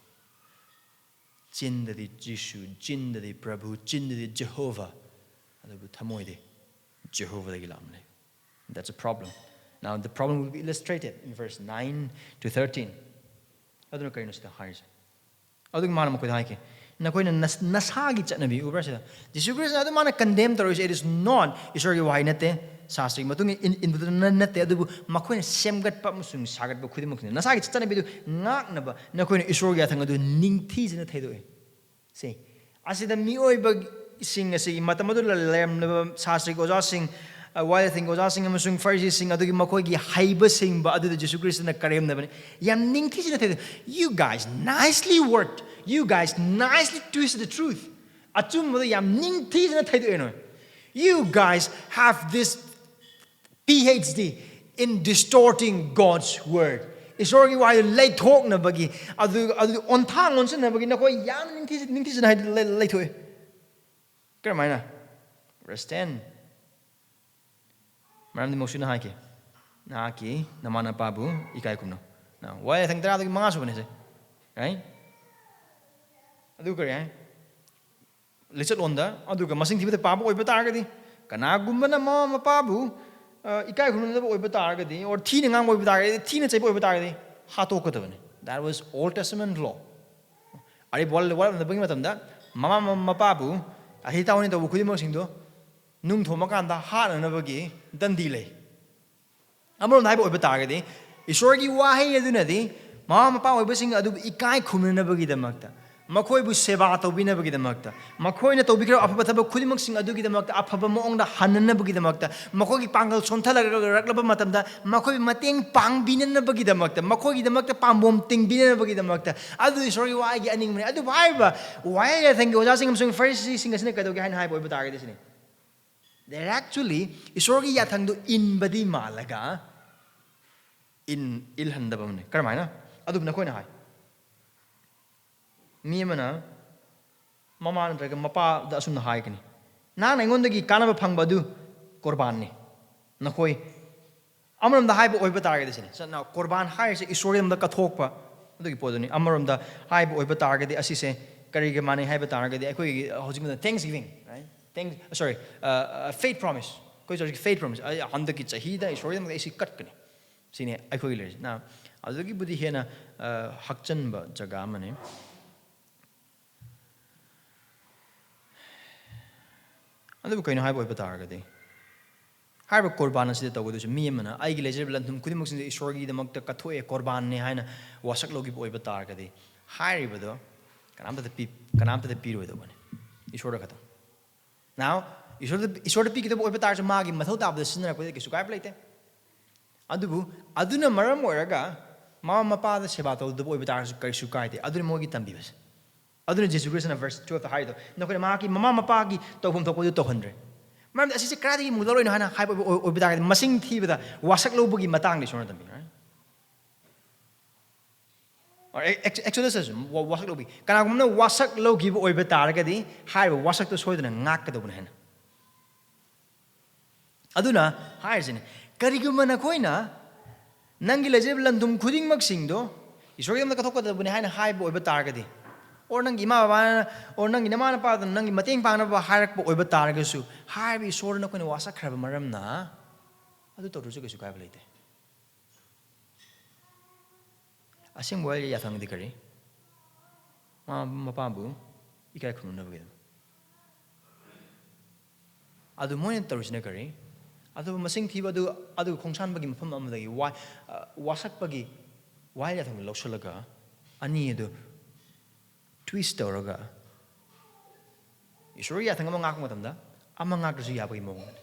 ꯆꯤꯟꯗꯗꯤ ꯖꯤꯁꯨ, ꯆꯤꯟꯗꯗꯤ ꯄ꯭ꯔꯚꯨ, ꯆꯤꯟꯗꯗꯤ ꯖꯦꯍꯣꯚꯥ, ꯑꯗꯨꯕꯨ ꯊꯃꯣꯏꯗꯤ ꯖꯦꯍꯣꯚꯥꯗꯒꯤ ꯂꯥꯞꯅ ꯂꯩ꯫ That's a problem. Now the problem will be illustrated in verse nine to thirteen. ꯑꯗꯨꯅ ꯀꯔꯤꯅꯣ ꯁꯤꯗ ꯍꯥꯏꯔꯤꯁꯦ? ꯑꯗꯨꯒꯤ ꯃꯥꯅ ꯃꯈꯣꯏꯗ ꯍꯥꯏꯈꯤ, ꯅꯈꯣꯏꯅ ꯅꯁ- ꯅꯁꯥꯒꯤ ꯆꯠꯅꯕꯤ ꯎꯕ꯭ꯔꯥ ꯁꯤꯗ? ꯖꯤꯁꯨ ꯈ꯭ꯔꯤꯁꯇꯅ ꯑꯗꯨ ꯃꯥꯅ ꯀꯟꯗꯦꯝ ꯇꯧꯔꯤꯁꯦ, it is not ꯏꯁꯣꯔꯒꯤ ꯋꯥꯍꯩ ꯅꯠꯇꯦ, ꯁꯥꯁꯇ꯭ꯔꯒꯤ ꯃꯇꯨꯡ ꯏꯟ- ꯏꯟꯕꯗꯨꯅ ꯅꯠꯇꯦ, ꯑꯗꯨꯕꯨ ꯃꯈꯣꯏꯅ ꯁꯦꯝꯒꯠꯄ ꯑꯃꯁꯨꯡ ꯁꯥꯒꯠꯄ ꯈꯨꯗꯤꯡꯃꯛꯁꯤꯅ ꯅꯁꯥꯒꯤ ꯆꯠꯅꯕꯤꯗꯨ ꯉꯥꯛꯅꯕ ꯅꯈꯣꯏꯅ ꯏꯁꯣꯔꯒꯤ ꯌꯥꯊꯪ ꯑꯗꯨ ꯅꯤꯡꯊꯤꯖꯅ ꯊꯩꯗꯣꯛꯏ꯫ ꯁꯤ ꯑꯁꯤꯗ ꯃꯤꯑꯣꯏꯕꯁꯤꯡ ꯑꯁꯤꯒꯤ ꯃꯇꯝ ꯑꯗꯨꯗ ꯂꯩꯔꯝꯂꯤꯕ ꯁꯥꯁꯇ꯭ꯔꯤꯒꯤ ꯑꯣꯖꯥꯁꯤꯡ, ꯋꯥꯌꯦꯜꯊꯤꯡꯒꯤ ꯑꯣꯖꯥꯁꯤꯡ ꯑꯃꯁꯨꯡ ꯐꯔꯤꯁꯤꯁꯤꯡ ꯑꯗꯨꯒꯤ ꯃꯈꯣꯏꯒꯤ ꯍꯩꯕ ꯁꯤꯡꯕ ꯑꯗꯨꯗ ꯖꯤꯁꯨ ꯈ꯭ꯔꯤꯁꯇꯅ ꯀꯔꯦꯝꯅꯕꯅꯤ꯫ ꯌꯥꯝ ꯅꯤꯡꯊꯤꯖꯅ ꯊꯩꯗꯣꯛꯏ꯫ You guys nicely worked. You guys nicely twist the truth. ꯑꯆꯨꯝꯕꯗ ꯌꯥꯝ ꯅꯤꯡꯊꯤꯖꯅ ꯊꯩꯗꯣꯛꯑꯦ ꯅꯣꯏ꯫ You guys have this PhD in distorting God's word. ꯏꯁꯣꯔꯒꯤ ꯋꯥꯍꯩ ꯂꯩꯊꯣꯛꯅꯕꯒꯤ, ꯑꯗꯨ ꯑꯗꯨ ꯑꯣꯟꯊꯥꯡ ꯑꯣꯟꯁꯤꯟꯅꯕꯒꯤ ꯅꯈꯣꯏ ꯌꯥꯝ ꯅꯤꯡꯊꯤ- ꯅꯤꯡꯊꯤꯖꯅ ꯍꯥꯏꯗꯤ ꯂꯩ- ꯂꯩꯊꯣꯛꯑꯦ꯫ ꯀꯔꯝꯍꯥꯏꯅ? Verse ten. ꯃꯔꯝꯗꯤ ꯃꯣꯁꯤꯅ ꯍꯥꯏꯈꯤ, ꯅꯍꯥꯛꯀꯤ ꯅꯃꯥ ꯅꯄꯥꯕꯨ ꯏꯀꯥꯏ ꯈꯨꯝꯅꯧ꯫ Now, ꯋꯥꯍꯩ ꯊꯪ ꯇꯔꯥꯗꯒꯤ ꯃꯉꯥ ꯁꯨꯕꯅꯦ ꯁꯦ꯫ Right? ꯑꯗꯨ ꯀꯔꯤ ꯍꯥꯏ? ꯂꯤꯆꯠꯂꯣꯟꯗ, ꯑꯗꯨꯒ ꯃꯁꯤꯡ ꯊꯤꯕꯗ ꯄꯥꯕ ꯑꯣꯏꯕ ꯇꯥꯔꯒꯗꯤ, ꯀꯅꯥꯒꯨꯝꯕꯅ ꯃꯃꯥ ꯃꯄꯥꯕꯨ, ꯑ, ꯏꯀꯥꯏ ꯈꯨꯝꯅꯗꯕ ꯑꯣꯏꯕ ꯇꯥꯔꯒꯗꯤ, or ꯊꯤꯅ ꯉꯥꯡꯕ ꯑꯣꯏꯕ ꯇꯥꯔꯒꯗꯤ, ꯊꯤꯅ ꯆꯩꯕ ꯑꯣꯏꯕ ꯇꯥꯔꯒꯗꯤ, ꯍꯥꯠꯇꯣꯛꯀꯗꯕꯅꯤ꯫ That was Old Testament law. ꯑꯔꯤꯕ ꯋꯥꯔꯣꯜ- ꯋꯥꯔꯣꯜꯅꯕꯒꯤ ꯃꯇꯝꯗ ꯃꯃꯥ ꯃ- ꯃꯄꯥꯕꯨ ꯑꯍꯤ ꯇꯥꯎꯅꯤ ꯇꯧꯕ ꯈꯨꯗꯤꯡꯃꯛꯁꯤꯡꯗꯣ ꯅꯨꯡ ꯊꯣꯝꯃꯀꯥꯟꯗ ꯍꯥꯠꯅꯅꯕꯒꯤ ꯗꯟꯗꯤ ꯂꯩ꯫ ꯑꯃꯔꯣꯝꯗ ꯍꯥꯏꯕ ꯑꯣꯏꯕ ꯇꯥꯔꯒꯗꯤ, ꯏꯁꯣꯔꯒꯤ ꯋꯥꯍꯩ ꯑꯗꯨꯅꯗꯤ ꯃꯃꯥ ꯃꯄꯥ ꯑꯣꯏꯕꯁꯤꯡ ꯑꯗꯨꯕꯨ ꯏꯀꯥꯏ ꯈꯨꯝꯅꯅꯕꯒꯤꯗꯃꯛꯇ, ꯃꯈꯣꯏꯕꯨ ꯁꯦꯕꯥ ꯇꯧꯕꯤꯅꯕꯒꯤꯗꯃꯛꯇ, ꯃꯈꯣꯏꯅ ꯇꯧꯕꯤꯈ꯭ꯔꯕ ꯑꯐꯕ ꯊꯕꯛ ꯈꯨꯗꯤꯡꯃꯛꯁꯤꯡ ꯑꯗꯨꯒꯤꯗꯃꯛꯇ, ꯑꯐꯕ ꯃꯑꯣꯡꯗ ꯍꯟꯅꯅꯕꯒꯤꯗꯃꯛꯇ, ꯃꯈꯣꯏꯒꯤ ꯄꯥꯡꯒꯜ ꯁꯣꯟꯊꯔꯛꯂꯕ ꯃꯇꯝꯗ ꯃꯈꯣꯏꯕꯨ ꯃꯇꯦꯡ ꯄꯥꯡꯕꯤꯅꯅꯕꯒꯤꯗꯃꯛꯇ, ꯃꯈꯣꯏꯒꯤꯗꯃꯛꯇ ꯄꯥꯝꯕꯣꯝ ꯇꯤꯡꯕꯤꯅꯅꯕꯒꯤꯗꯃꯛꯇ, ꯑꯗꯨ ꯏꯁꯣꯔꯒꯤ ꯋꯥꯍꯩꯒꯤ ꯑꯅꯤꯡꯕꯅꯤ꯫ ꯑꯗꯨꯕꯨ ꯍꯥꯏꯔꯤꯕ ꯋꯥꯍꯩ ꯌꯥꯊꯪꯒꯤ ꯑꯣꯖꯥꯁꯤꯡ ꯑꯃꯁꯨꯡ ꯐꯔꯤꯁꯤꯁꯤꯡ ꯑꯁꯤꯅ ꯀꯩꯗꯧꯒꯦ ꯍꯥꯏꯅ ꯍꯥꯏꯕ ꯑꯣꯏꯕ ꯇꯥꯔꯒꯗꯤ ꯁꯤꯅꯤ, They're actually ꯏꯁꯣꯔꯒꯤ ꯌꯥꯊꯪꯗꯨ ꯏꯟꯕꯗꯤ ꯃꯥꯜꯂꯒ ꯏꯟ, ꯏꯜꯍꯟꯗꯕ ꯑꯃꯅꯤ꯫ ꯀꯔꯝꯍꯥꯏꯅ? ꯑꯗꯨꯕꯨ ꯅꯈꯣꯏꯅ ꯍꯥꯏ, ꯃꯤ ꯑꯃꯅ ꯃꯃꯥ ꯅꯠꯇ꯭ꯔꯒ ꯃꯄꯥꯗ ꯑꯁꯨꯝꯅ ꯍꯥꯏꯒꯅꯤ, "ꯅꯍꯥꯛꯅ ꯑꯩꯉꯣꯟꯗꯒꯤ ꯀꯥꯟꯅꯕ ꯐꯪꯕ ꯑꯗꯨ ꯀꯣꯔꯕꯥꯟꯅꯤ, ꯅꯈꯣꯏ"꯫ ꯑꯃꯔꯣꯝꯗ ꯍꯥꯏꯕ ꯑꯣꯏꯕ ꯇꯥꯔꯒꯗꯤ ꯁꯤꯅꯤ, ꯁꯝꯅ ꯀꯣꯔꯕꯥꯟ ꯍꯥꯏꯔꯤꯁꯦ ꯏꯁꯣꯔꯒꯤꯗꯃꯛꯇ ꯀꯠꯊꯣꯛꯄ ꯑꯗꯨꯒꯤ ꯄꯣꯠꯇꯨꯅꯤ꯫ ꯑꯃꯔꯣꯝꯗ ꯍꯥꯏꯕ ꯑꯣꯏꯕ ꯇꯥꯔꯒꯗꯤ ꯑꯁꯤꯁꯦ ꯀꯔꯤꯒ ꯃꯥꯟꯅꯩ ꯍꯥꯏꯕ ꯇꯥꯔꯒꯗꯤ, ꯑꯩꯈꯣꯏꯒꯤ ꯍꯧꯖꯤꯛ ꯃꯇꯝꯗ thanksgiving, right? Thanks, sorry, faith promise꯫ ꯑꯩꯈꯣꯏ ꯍꯧꯖꯤꯛ faith promise, "ꯑꯩ ꯍꯟꯗꯛꯀꯤ ꯆꯍꯤꯗ ꯏꯁꯣꯔꯒꯤꯗꯃꯛꯇ ꯑꯩ ꯁꯤ ꯀꯠꯀꯅꯤ"꯫ ꯁꯤꯅꯤ ꯑꯩꯈꯣꯏꯒꯤ ꯂꯩꯔꯤꯁꯤꯅ꯫ ꯑꯗꯨꯗꯒꯤꯕꯨꯗꯤ ꯍꯦꯟꯅ ꯑ, ꯍꯥꯛꯆꯟꯕ ꯖꯒꯥ ꯑꯃꯅꯤ꯫ ꯑꯗꯨꯕꯨ ꯀꯩꯅꯣ ꯍꯥꯏꯕ ꯑꯣꯏꯕ ꯇꯥꯔꯒꯗꯤ, ꯍꯥꯏꯔꯤꯕ ꯀꯣꯔꯕꯥꯟ ꯑꯁꯤꯗ ꯇꯧꯒꯗꯣꯏꯁꯦ, ꯃꯤ ꯑꯃꯅ "ꯑꯩꯒꯤ ꯂꯩꯖꯔꯤꯕ ꯂꯟ ꯊꯨꯝ ꯈꯨꯗꯤꯡꯃꯛꯁꯤꯡꯁꯦ ꯏꯁꯣꯔꯒꯤꯗꯃꯛꯇ ꯀꯠꯊꯣꯛꯑꯦ, ꯀꯣꯔꯕꯥꯟꯅꯦ" ꯍꯥꯏꯅ ꯋꯥꯁꯛ ꯂꯧꯈꯤꯕ ꯑꯣꯏꯕ ꯇꯥꯔꯒꯗꯤ, ꯍꯥꯏꯔꯤꯕꯗꯣ ꯀꯅꯥꯝꯇꯗ ꯄꯤ-, ꯀꯅꯥꯝꯇꯗ ꯄꯤꯔꯣꯏꯗꯧꯕꯅꯤ, ꯏꯁꯣꯔꯗ ꯈꯛꯇꯪ꯫ Now, ꯏꯁꯣꯔꯗ, ꯏꯁꯣꯔꯗ ꯄꯤꯒꯗꯕ ꯑꯣꯏꯕ ꯇꯥꯔꯁꯨ, ꯃꯥꯒꯤ ꯃꯊꯧ ꯇꯥꯕꯗ ꯁꯤꯖꯤꯟꯅꯔꯛꯄꯗ ꯀꯩꯁꯨ ꯀꯥꯏꯕ ꯂꯩꯇꯦ꯫ ꯑꯗꯨꯕꯨ ꯑꯗꯨꯅ ꯃꯔꯝ ꯑꯣꯏꯔꯒ ꯃꯃꯥ ꯃꯄꯥꯗ ꯁꯦꯕꯥ ꯇꯧꯗꯕ ꯑꯣꯏꯕ ꯇꯥꯔꯁꯨ ꯀꯔꯤꯁꯨ ꯀꯥꯏꯗꯦ꯫ ꯑꯗꯨꯅ ꯃꯣꯏꯒꯤ ꯇꯝꯕꯤꯕꯁꯦ꯫ ꯑꯗꯨꯅ ꯖꯤꯁꯨ ꯈ꯭ꯔꯤꯁꯇꯅ verse twelve ꯇ ꯍꯥꯏꯔꯤꯗꯣ, "ꯅꯈꯣꯏꯅ ꯃꯍꯥꯛꯀꯤ ꯃꯃꯥ ꯃꯄꯥꯒꯤ ꯇꯧꯐꯝ ꯊꯣꯛꯄꯗꯨ ꯇꯧꯍꯟꯗ꯭ꯔꯦ"꯫ ꯃꯔꯝꯗꯤ ꯑꯁꯤꯁꯦ ꯀꯗꯥꯏꯗꯒꯤ ꯑꯃꯨꯛ ꯂꯧꯔꯛꯏꯅꯣ ꯍꯥꯏꯅ ꯍꯥꯏꯕ ꯑꯣꯏ-, ꯑꯣꯏꯕ ꯇꯥꯔꯒꯗꯤ, ꯃꯁꯤꯡ ꯊꯤꯕꯗ ꯋꯥꯁꯛ ꯂꯧꯕꯒꯤ ꯃꯇꯥꯡꯗ ꯏꯁꯣꯔꯅ ꯇꯝꯕꯤꯕꯅꯦ꯫ Or Ex-, Exodus ꯇꯁꯨ ꯋꯥ-, ꯋꯥꯁꯛ ꯂꯧꯕꯤ꯫ ꯀꯅꯥꯒꯨꯝꯕꯅ ꯋꯥꯁꯛ ꯂꯧꯈꯤꯕ ꯑꯣꯏꯕ ꯇꯥꯔꯒꯗꯤ, ꯍꯥꯏꯔꯤꯕ ꯋꯥꯁꯛꯇꯣ ꯁꯣꯏꯗꯅ ꯉꯥꯛꯀꯗꯧꯕꯅꯦ ꯍꯥꯏꯅ꯫ ꯑꯗꯨꯅ ꯍꯥꯏꯔꯤꯁꯤꯅꯦ, ꯀꯔꯤꯒꯨꯝꯕ ꯅꯈꯣꯏꯅ ꯅꯪꯒꯤ ꯂꯩꯖꯔꯤꯕ ꯂꯟ ꯊꯨꯝ ꯈꯨꯗꯤꯡꯃꯛꯁꯤꯡꯗꯣ ꯏꯁꯣꯔꯒꯤꯗꯃꯛꯇ ꯀꯠꯊꯣꯛꯀꯗꯕꯅꯤ ꯍꯥꯏꯅ ꯍꯥꯏꯕ ꯑꯣꯏꯕ ꯇꯥꯔꯒꯗꯤ, or ꯅꯪꯒꯤ ꯏꯃꯥ ꯕꯕꯥꯅ, or ꯅꯪꯒꯤ ꯅꯃꯥ ꯅꯄꯥꯗꯨꯅ ꯅꯪꯒꯤ ꯃꯇꯦꯡ ꯄꯥꯡꯅꯕ ꯍꯥꯏꯔꯛꯄ ꯑꯣꯏꯕ ꯇꯥꯔꯒꯁꯨ, ꯍꯥꯏꯔꯤꯕ ꯏꯁꯣꯔꯗ ꯅꯈꯣꯏꯅ ꯋꯥꯁꯛꯈ꯭ꯔꯕ ꯃꯔꯝꯅ ꯑꯗꯨ ꯇꯧꯗ꯭ꯔꯁꯨ ꯀꯩꯁꯨ ꯀꯥꯏꯕ ꯂꯩꯇꯦ꯫ ꯑꯁꯦꯡꯕ ꯋꯥꯔꯤ ꯌꯥꯊꯪꯗꯤ ꯀꯔꯤ? ꯃꯃꯥ ꯃꯄꯥꯕꯨ ꯏꯀꯥꯏ ꯈꯨꯝꯅꯅꯕꯒꯤꯗꯃꯛ꯫ ꯑꯗꯨ ꯃꯣꯏꯅ ꯇꯧꯔꯤꯁꯤꯅ ꯀꯔꯤ? ꯑꯗꯨ ꯃꯁꯤꯡ ꯊꯤꯕ ꯑꯗꯨ, ꯑꯗꯨ ꯈꯣꯡꯁꯥꯟꯕꯒꯤ ꯃꯐꯝ ꯑꯃꯗꯒꯤ ꯋꯥ-, ꯑ, ꯋꯥꯁꯛꯄꯒꯤ ꯋꯥꯍꯩ ꯌꯥꯊꯪꯗꯨ ꯂꯧꯁꯤꯜꯂꯒ ꯑꯅꯤ ꯑꯗꯨ twist ꯇꯧꯔꯒ ꯏꯁꯣꯔꯒꯤ ꯌꯥꯊꯪ ꯑꯃ ꯉꯥꯛꯄ ꯃꯇꯝꯗ ꯑꯃ ꯉꯥꯛꯇ꯭ꯔꯁꯨ ꯌꯥꯕꯒꯤ ꯃꯑꯣꯡꯗꯅꯤ꯫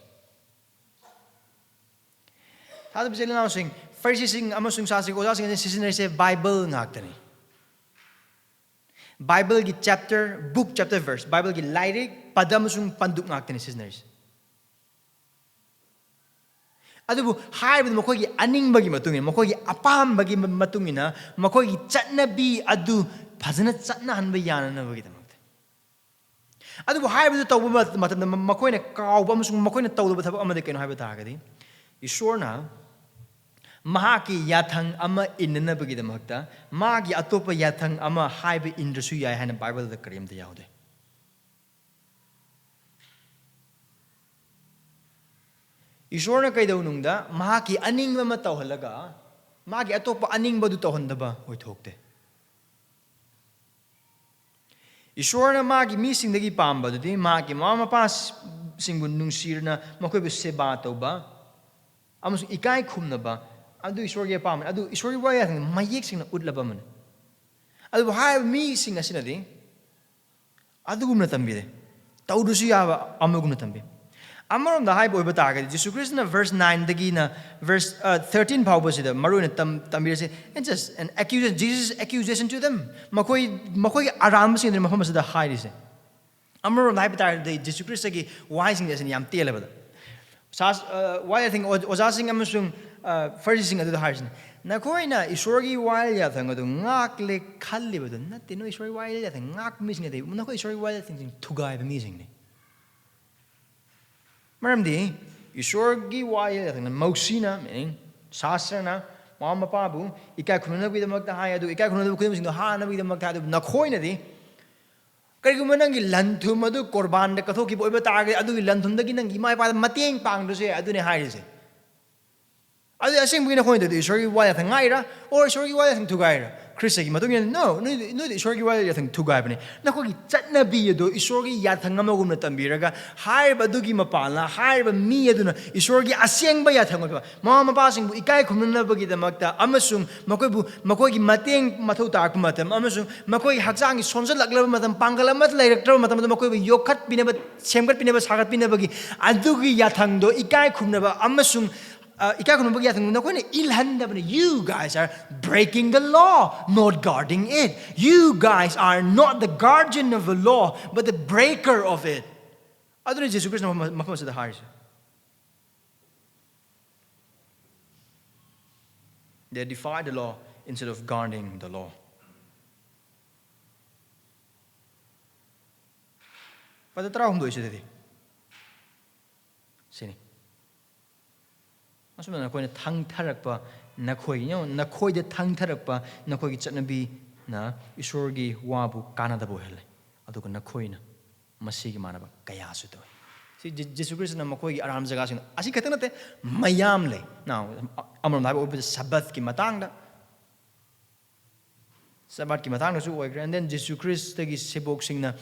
ꯊꯥꯖꯕ ꯏꯆꯤꯜ ꯏꯅꯥꯎꯁꯤꯡ, ꯐꯔꯤꯁꯤꯁꯤꯡ ꯑꯃꯁꯨꯡ ꯁꯥꯁꯇ꯭ꯔꯒꯤ ꯑꯣꯖꯥꯁꯤꯡ ꯑꯁꯤꯅ ꯁꯤꯖꯤꯟꯅꯔꯤꯁꯦ ꯕꯥꯏꯕꯜ ꯉꯥꯛꯇꯅꯤ꯫ ꯕꯥꯏꯕꯜꯒꯤ chapter, book, chapter, verse, ꯕꯥꯏꯕꯜꯒꯤ ꯂꯥꯏꯔꯤꯛ, ꯄꯗ ꯑꯃꯁꯨꯡ ꯄꯟꯗꯨꯞ ꯉꯥꯛꯇꯅꯤ ꯁꯤꯖꯤꯟꯅꯔꯤꯁꯦ꯫ ꯑꯗꯨꯕꯨ ꯍꯥꯏꯔꯤꯕꯗꯨ ꯃꯈꯣꯏꯒꯤ ꯑꯅꯤꯡꯕꯒꯤ ꯃꯇꯨꯡ ꯏꯟꯅ, ꯃꯈꯣꯏꯒꯤ ꯑꯄꯥꯝꯕꯒꯤ ꯃ-, ꯃꯇꯨꯡ ꯏꯟꯅ, ꯃꯈꯣꯏꯒꯤ ꯆꯠꯅꯕꯤ ꯑꯗꯨ ꯐꯖꯅ ꯆꯠꯅꯍꯟꯕ ꯌꯥꯅꯅꯕꯒꯤꯗꯃꯛꯇ꯫ ꯑꯗꯨꯕꯨ ꯍꯥꯏꯔꯤꯕꯗꯨ ꯇꯧꯕ ꯃ-, ꯃꯇꯝꯗ ꯃ-, ꯃꯈꯣꯏꯅ ꯀꯥꯎꯕ ꯑꯃꯁꯨꯡ ꯃꯈꯣꯏꯅ ꯇꯧꯗꯕ ꯊꯕꯛ ꯑꯃꯗꯤ ꯀꯩꯅꯣ ꯍꯥꯏꯕ ꯇꯥꯔꯒꯗꯤ, ꯏꯁꯣꯔꯅ ꯃꯍꯥꯛꯀꯤ ꯌꯥꯊꯪ ꯑꯃ ꯏꯟꯅꯅꯕꯒꯤꯗꯃꯛꯇ ꯃꯥꯒꯤ ꯑꯇꯣꯞꯄ ꯌꯥꯊꯪ ꯑꯃ ꯍꯥꯏꯕ ꯏꯟꯗ꯭ꯔꯁꯨ ꯌꯥꯏ ꯍꯥꯏꯅ ꯕꯥꯏꯕꯜꯗ ꯀꯔꯤꯝꯇ ꯌꯥꯎꯗꯦ꯫ ꯏꯁꯣꯔꯅ ꯀꯩꯗꯧꯅꯨꯡꯗ ꯃꯍꯥꯛꯀꯤ ꯑꯅꯤꯡꯕ ꯑꯃ ꯇꯧꯍꯜꯂꯒ ꯃꯥꯒꯤ ꯑꯇꯣꯞꯄ ꯑꯅꯤꯡꯕꯗꯨ ꯇꯧꯍꯟꯗꯕ ꯑꯣꯏꯊꯣꯛꯇꯦ꯫ ꯏꯁꯣꯔꯅ ꯃꯥꯒꯤ ꯃꯤꯁꯤꯡꯗꯒꯤ ꯄꯥꯝꯕꯗꯨꯗꯤ ꯃꯍꯥꯛꯀꯤ ꯃꯃꯥ ꯃꯄꯥꯁꯤꯡꯕꯨ ꯅꯨꯡꯁꯤꯔꯅ ꯃꯈꯣꯏꯕꯨ ꯁꯦꯕꯥ ꯇꯧꯕ ꯑꯃꯁꯨꯡ ꯏꯀꯥꯏ ꯈꯨꯝꯅꯕ, ꯑꯗꯨ ꯏꯁꯣꯔꯒꯤ ꯑꯄꯥꯝꯕꯅꯤ꯫ ꯑꯗꯨ ꯏꯁꯣꯔꯒꯤ ꯋꯥ ꯌꯥꯊꯪ ꯃꯌꯦꯛ ꯁꯦꯡꯅ ꯎꯠꯂꯕ ꯑꯃꯅꯤ꯫ ꯑꯗꯨꯕꯨ ꯍꯥꯏꯔꯤꯕ ꯃꯤꯁꯤꯡ ꯑꯁꯤꯅꯗꯤ ꯑꯗꯨꯒꯨꯝꯅ ꯇꯝꯕꯤꯗꯦ꯫ ꯇꯧꯗ꯭ꯔꯁꯨ ꯌꯥꯕ ꯑꯃꯒꯨꯝꯅ ꯇꯝꯕꯤ꯫ ꯑꯃꯔꯣꯝꯗ ꯍꯥꯏꯕ ꯑꯣꯏꯕ ꯇꯥꯔꯒꯗꯤ, ꯖꯤꯁꯨ ꯈ꯭ꯔꯤꯁꯇꯅ verse nineꯗꯒꯤꯅ verse, ꯑ, thirteen ꯐꯥꯎꯕꯁꯤꯗ ꯃꯔꯨꯑꯣꯏꯅ ꯇꯝ-, ꯇꯝꯕꯤꯔꯤꯁꯦ, "It's just an accusation, Jesus' accusation to them." ꯃꯈꯣꯏ, ꯃꯈꯣꯏꯒꯤ ꯑꯔꯥꯟꯕꯁꯤꯡꯗꯨꯅ ꯃꯐꯝ ꯑꯁꯤꯗ ꯍꯥꯏꯔꯤꯁꯦ꯫ ꯑꯃꯔꯣꯝꯗ ꯍꯥꯏꯕ ꯇꯥꯔꯒꯗꯤ, ꯖꯤꯁꯨ ꯈ꯭ꯔꯤꯁꯇꯒꯤ ꯋꯥꯍꯩꯁꯤꯡ ꯑꯁꯤꯅ ꯌꯥꯝ ꯇꯦꯜꯂꯕꯗ꯫ ꯁꯥ-, ꯑ, ꯋꯥꯍꯩ ꯑꯊꯤꯡ ꯑꯣ-, ꯑꯣꯖꯥꯁꯤꯡ ꯑꯃꯁꯨꯡ, ꯑ, ꯐꯔꯤꯁꯤꯁꯤꯡ ꯑꯗꯨꯗ ꯍꯥꯏꯔꯤꯁꯤꯅꯤ, "ꯅꯈꯣꯏꯅ ꯏꯁꯣꯔꯒꯤ ꯋꯥꯌꯦꯜ ꯌꯥꯊꯪ ꯑꯗꯨ ꯉꯥꯛꯂꯦ ꯈꯜꯂꯤꯕꯗꯨ ꯅꯠꯇꯦ, ꯅꯈꯣꯏ ꯏꯁꯣꯔꯒꯤ ꯋꯥꯌꯦꯜ ꯌꯥꯊꯪ ꯉꯥꯛꯄ ꯃꯤꯁꯤꯡ ꯅꯠꯇꯦ, ꯅꯈꯣꯏ ꯏꯁꯣꯔꯒꯤ ꯋꯥꯌꯦꯜ ꯌꯥꯊꯪꯁꯤꯡ ꯊꯨꯒꯥꯏꯕ ꯃꯤꯁꯤꯡꯅꯤ꯫" ꯃꯔꯝꯗꯤ ꯏꯁꯣꯔꯒꯤ ꯋꯥꯌꯦꯜ ꯌꯥꯊꯪꯅ ꯃꯧꯁꯤꯅ, meaning ꯁꯥꯁꯇ꯭ꯔꯅ ꯃꯃꯥ ꯃꯄꯥꯕꯨ ꯏꯀꯥꯏ ꯈꯨꯝꯅꯅꯕꯒꯤꯗꯃꯛꯇ ꯍꯥꯏ, ꯑꯗꯨ ꯏꯀꯥꯏ ꯈꯨꯝꯅꯅꯕ ꯈꯨꯗꯝꯁꯤꯡꯗꯣ ꯍꯥꯟꯅꯕꯒꯤꯗꯃꯛꯇ ꯍꯥꯏ, ꯑꯗꯨꯕꯨ ꯅꯈꯣꯏꯅꯗꯤ ꯀꯔꯤꯒꯨꯝꯕ ꯅꯪꯒꯤ ꯂꯟ ꯊꯨꯝ ꯑꯗꯨ ꯀꯣꯔꯕꯥꯟꯗ ꯀꯠꯊꯣꯛꯈꯤꯕ ꯑꯣꯏꯕ ꯇꯥꯔꯒꯗꯤ, ꯑꯗꯨꯒꯤ ꯂꯟ ꯊꯨꯝꯗꯒꯤ ꯅꯪꯒꯤ ꯏꯃꯥ ꯏꯄꯥꯗ ꯃꯇꯦꯡ ꯄꯥꯡꯗ꯭ꯔꯁꯨ ꯌꯥꯏ, ꯑꯗꯨꯅꯦ ꯍꯥꯏꯔꯤꯁꯦ꯫ ꯑꯗꯨꯗꯤ ꯑꯁꯦꯡꯕꯒꯤ ꯅꯈꯣꯏꯅ ꯇꯧꯗꯣꯏ ꯏꯁꯣꯔꯒꯤ ꯋꯥ ꯌꯥꯊꯪ ꯉꯥꯛꯏꯔꯥ, or ꯏꯁꯣꯔꯒꯤ ꯋꯥ ꯌꯥꯊꯪ ꯊꯨꯒꯥꯏꯔꯥ? ꯈ꯭ꯔꯤꯁꯇꯒꯤ ꯃꯇꯨꯡ ꯏꯟꯅ, "No, ꯅꯣꯏꯗꯤ, ꯅꯣꯏꯗꯤ ꯏꯁꯣꯔꯒꯤ ꯋꯥ ꯌꯥꯊꯪ ꯊꯨꯒꯥꯏꯕꯅꯤ꯫ ꯅꯈꯣꯏꯒꯤ ꯆꯠꯅꯕꯤ ꯑꯗꯨ ꯏꯁꯣꯔꯒꯤ ꯌꯥꯊꯪ ꯑꯃꯒꯨꯝꯅ ꯇꯝꯕꯤꯔꯒ, ꯍꯥꯏꯔꯤꯕ ꯑꯗꯨꯒꯤ ꯃꯄꯥꯜꯅ ꯍꯥꯏꯔꯤꯕ ꯃꯤ ꯑꯗꯨꯅ ꯏꯁꯣꯔꯒꯤ ꯑꯁꯦꯡꯕ ꯌꯥꯊꯪ ꯑꯣꯏꯕ, ꯃꯃꯥ ꯃꯄꯥꯁꯤꯡꯕꯨ ꯏꯀꯥꯏ ꯈꯨꯝꯅꯅꯕꯒꯤꯗꯃꯛꯇ ꯑꯃꯁꯨꯡ ꯃꯈꯣꯏꯕꯨ, ꯃꯈꯣꯏꯒꯤ ꯃꯇꯦꯡ ꯃꯊꯧ ꯇꯥꯔꯛꯄ ꯃꯇꯝ ꯑꯃꯁꯨꯡ ꯃꯈꯣꯏꯒꯤ ꯍꯛꯆꯥꯡꯒꯤ ꯁꯣꯟꯖꯜꯂꯛꯂꯕ ꯃꯇꯝ, ꯄꯥꯡꯒꯜ ꯑꯃꯠꯇ ꯂꯩꯔꯛꯇ꯭ꯔꯕ ꯃꯇꯝꯗ ꯃꯈꯣꯏꯕꯨ ꯌꯣꯛꯈꯠꯄꯤꯅꯕ, ꯁꯦꯝꯒꯠꯄꯤꯅꯕ, ꯁꯥꯒꯠꯄꯤꯅꯕꯒꯤ ꯑꯗꯨꯒꯤ ꯌꯥꯊꯪꯗꯣ ꯏꯀꯥꯏ ꯈꯨꯝꯅꯕ ꯑꯃꯁꯨꯡ ꯑ, ꯏꯀꯥꯏ ꯈꯨꯝꯅꯕꯒꯤ ꯌꯥꯊꯪꯗꯣ ꯅꯈꯣꯏꯅ ꯏꯜꯍꯟꯗꯕꯅꯤ꯫ You guys are breaking the law, not guarding it. You guys are not the guardian of the law, but the breaker of it." ꯑꯗꯨꯅ ꯖꯦꯁꯨ ꯈ꯭ꯔꯤꯁꯅ ꯃꯐꯝ, ꯃꯐꯝ ꯑꯁꯤꯗ ꯍꯥꯏꯔꯤꯁꯦ꯫ They defy the law instead of guarding the law. ꯄꯗ ꯇꯔꯥꯍꯨꯝꯗꯣꯏꯁꯤꯗꯗꯤ ꯁꯤꯅꯤ꯫ ꯑꯁꯨꯝꯅ ꯅꯈꯣꯏꯅ ꯊꯪꯊꯔꯛꯄ, ꯅꯈꯣꯏ, you know, ꯅꯈꯣꯏꯗ ꯊꯪꯊꯔꯛꯄ ꯅꯈꯣꯏꯒꯤ ꯆꯠꯅꯕꯤꯅ ꯏꯁꯣꯔꯒꯤ ꯋꯥꯕꯨ ꯀꯥꯟꯅꯗꯕ ꯑꯣꯏꯍꯜꯂꯦ, ꯑꯗꯨꯒ ꯅꯈꯣꯏꯅ ꯃꯁꯤꯒꯤ ꯃꯥꯟꯅꯕ ꯀꯌꯥꯁꯨ ꯇꯧꯏ꯫ ꯁꯤ ꯖꯤ-, ꯖꯤꯁꯨ ꯈ꯭ꯔꯤꯁꯇꯅ ꯃꯈꯣꯏꯒꯤ ꯑꯔꯥꯝ ꯖꯒꯥꯁꯤꯡ ꯑꯁꯤ ꯈꯛꯇ ꯅꯠꯇꯦ, ꯃꯌꯥꯝ ꯂꯩ꯫ Now, ꯑꯃꯔꯣꯝꯗ ꯍꯥꯏꯕ ꯑꯣꯏꯕꯗ ꯁꯕꯠꯀꯤ ꯃꯇꯥꯡꯗ, ꯁꯕꯠꯀꯤ ꯃꯇꯥꯡꯗꯁꯨ ꯑꯣꯏꯈ꯭ꯔꯦ, and then ꯖꯤꯁꯨ ꯈ꯭ꯔꯤꯁꯇꯒꯤ ꯁꯦꯕꯣꯛꯁꯤꯡꯅ,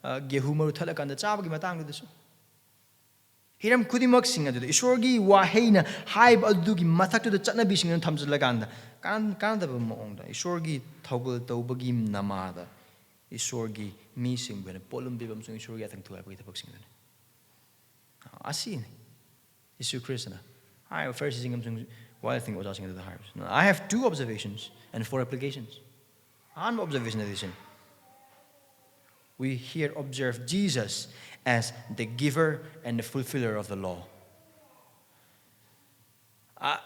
ꯑ, ꯒꯦꯍꯨ ꯃꯔꯨ ꯊꯠꯂꯀꯥꯟꯗ ꯆꯥꯕꯒꯤ ꯃꯇꯥꯡꯗꯨꯗꯁꯨ꯫ ꯍꯤꯔꯝ ꯈꯨꯗꯤꯡꯃꯛꯁꯤꯡ ꯑꯗꯨꯗ ꯏꯁꯣꯔꯒꯤ ꯋꯥꯍꯩꯅ ꯍꯥꯏꯕ ꯑꯗꯨꯒꯤ ꯃꯊꯛꯇꯨꯗ ꯆꯠꯅꯕꯤꯁꯤꯡ ꯑꯗꯨ ꯊꯝꯖꯤꯜꯂꯀꯥꯟꯗ ꯀꯥꯟ-, ꯀꯥꯟꯅꯗꯕ ꯃꯑꯣꯡꯗ ꯏꯁꯣꯔꯒꯤ ꯊꯧꯒꯜ ꯇꯧꯕꯒꯤ ꯅꯃꯥꯗ ꯏꯁꯣꯔꯒꯤ ꯃꯤꯁꯤꯡꯕꯨ ꯍꯦꯟꯅ ꯄꯣꯠꯂꯨꯝ ꯄꯤꯕ ꯑꯃꯁꯨꯡ ꯏꯁꯣꯔꯒꯤ ꯌꯥꯊꯪ ꯊꯨꯒꯥꯏꯕꯒꯤ ꯊꯕꯛꯁꯤꯡ ꯑꯗꯨꯅꯤ꯫ ꯑꯁꯤꯅꯤ ꯖꯤꯁꯨ ꯈ꯭ꯔꯤꯁꯇꯅ꯫ ꯍꯥꯏꯔꯤꯕ ꯐꯔꯤꯁꯤꯁꯤꯡ ꯑꯃꯁꯨꯡ ꯋꯥꯍꯩ ꯑꯣꯖꯥꯁꯤꯡ ꯑꯗꯨꯗ ꯍꯥꯏꯔꯤꯕꯁꯤ꯫ I have two observations and four applications. ꯑꯍꯥꯟꯕ observation ꯑꯗꯨ ꯁꯤꯅꯤ꯫ We here observe Jesus as the giver and the fulfiller of the law. ꯑ,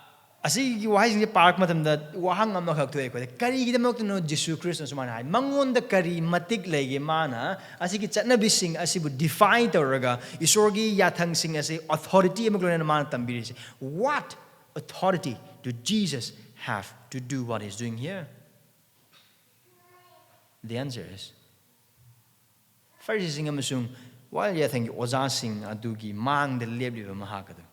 ꯑꯁꯤꯒꯤ ꯋꯥꯍꯩꯁꯤꯡꯁꯦ ꯄꯥꯔꯛꯄ ꯃꯇꯝꯗ ꯋꯥꯍꯪ ꯑꯃꯈꯛ ꯊꯣꯛꯑꯦ ꯑꯩꯈꯣꯏꯗ: ꯀꯔꯤꯒꯤꯗꯃꯛꯇꯅꯣ ꯖꯤꯁꯨ ꯈ꯭ꯔꯤꯁꯇꯅ ꯁꯨꯃꯥꯏꯅ ꯍꯥꯏ? ꯃꯉꯣꯟꯗ ꯀꯔꯤ ꯃꯇꯤꯛ ꯂꯩꯒꯦ ꯃꯥꯅ ꯑꯁꯤꯒꯤ ꯆꯠꯅꯕꯤꯁꯤꯡ ꯑꯁꯤꯕꯨ defy ꯇꯧꯔꯒ ꯏꯁꯣꯔꯒꯤ ꯌꯥꯊꯪꯁꯤꯡ ꯑꯁꯤ authority ꯑꯃꯒ ꯂꯣꯏꯅꯅ ꯃꯥꯅ ꯇꯝꯕꯤꯔꯤꯁꯦ? What authority do Jesus have to do what he's doing here? The answer is, ꯐꯔꯤꯁꯤꯁꯤꯡ ꯑꯃꯁꯨꯡ ꯋꯥꯍꯩ ꯌꯥꯊꯪꯒꯤ ꯑꯣꯖꯥꯁꯤꯡ ꯑꯗꯨꯒꯤ ꯃꯥꯡꯗ ꯂꯦꯞꯂꯤꯕ ꯃꯍꯥꯛ ꯑꯗꯨ꯫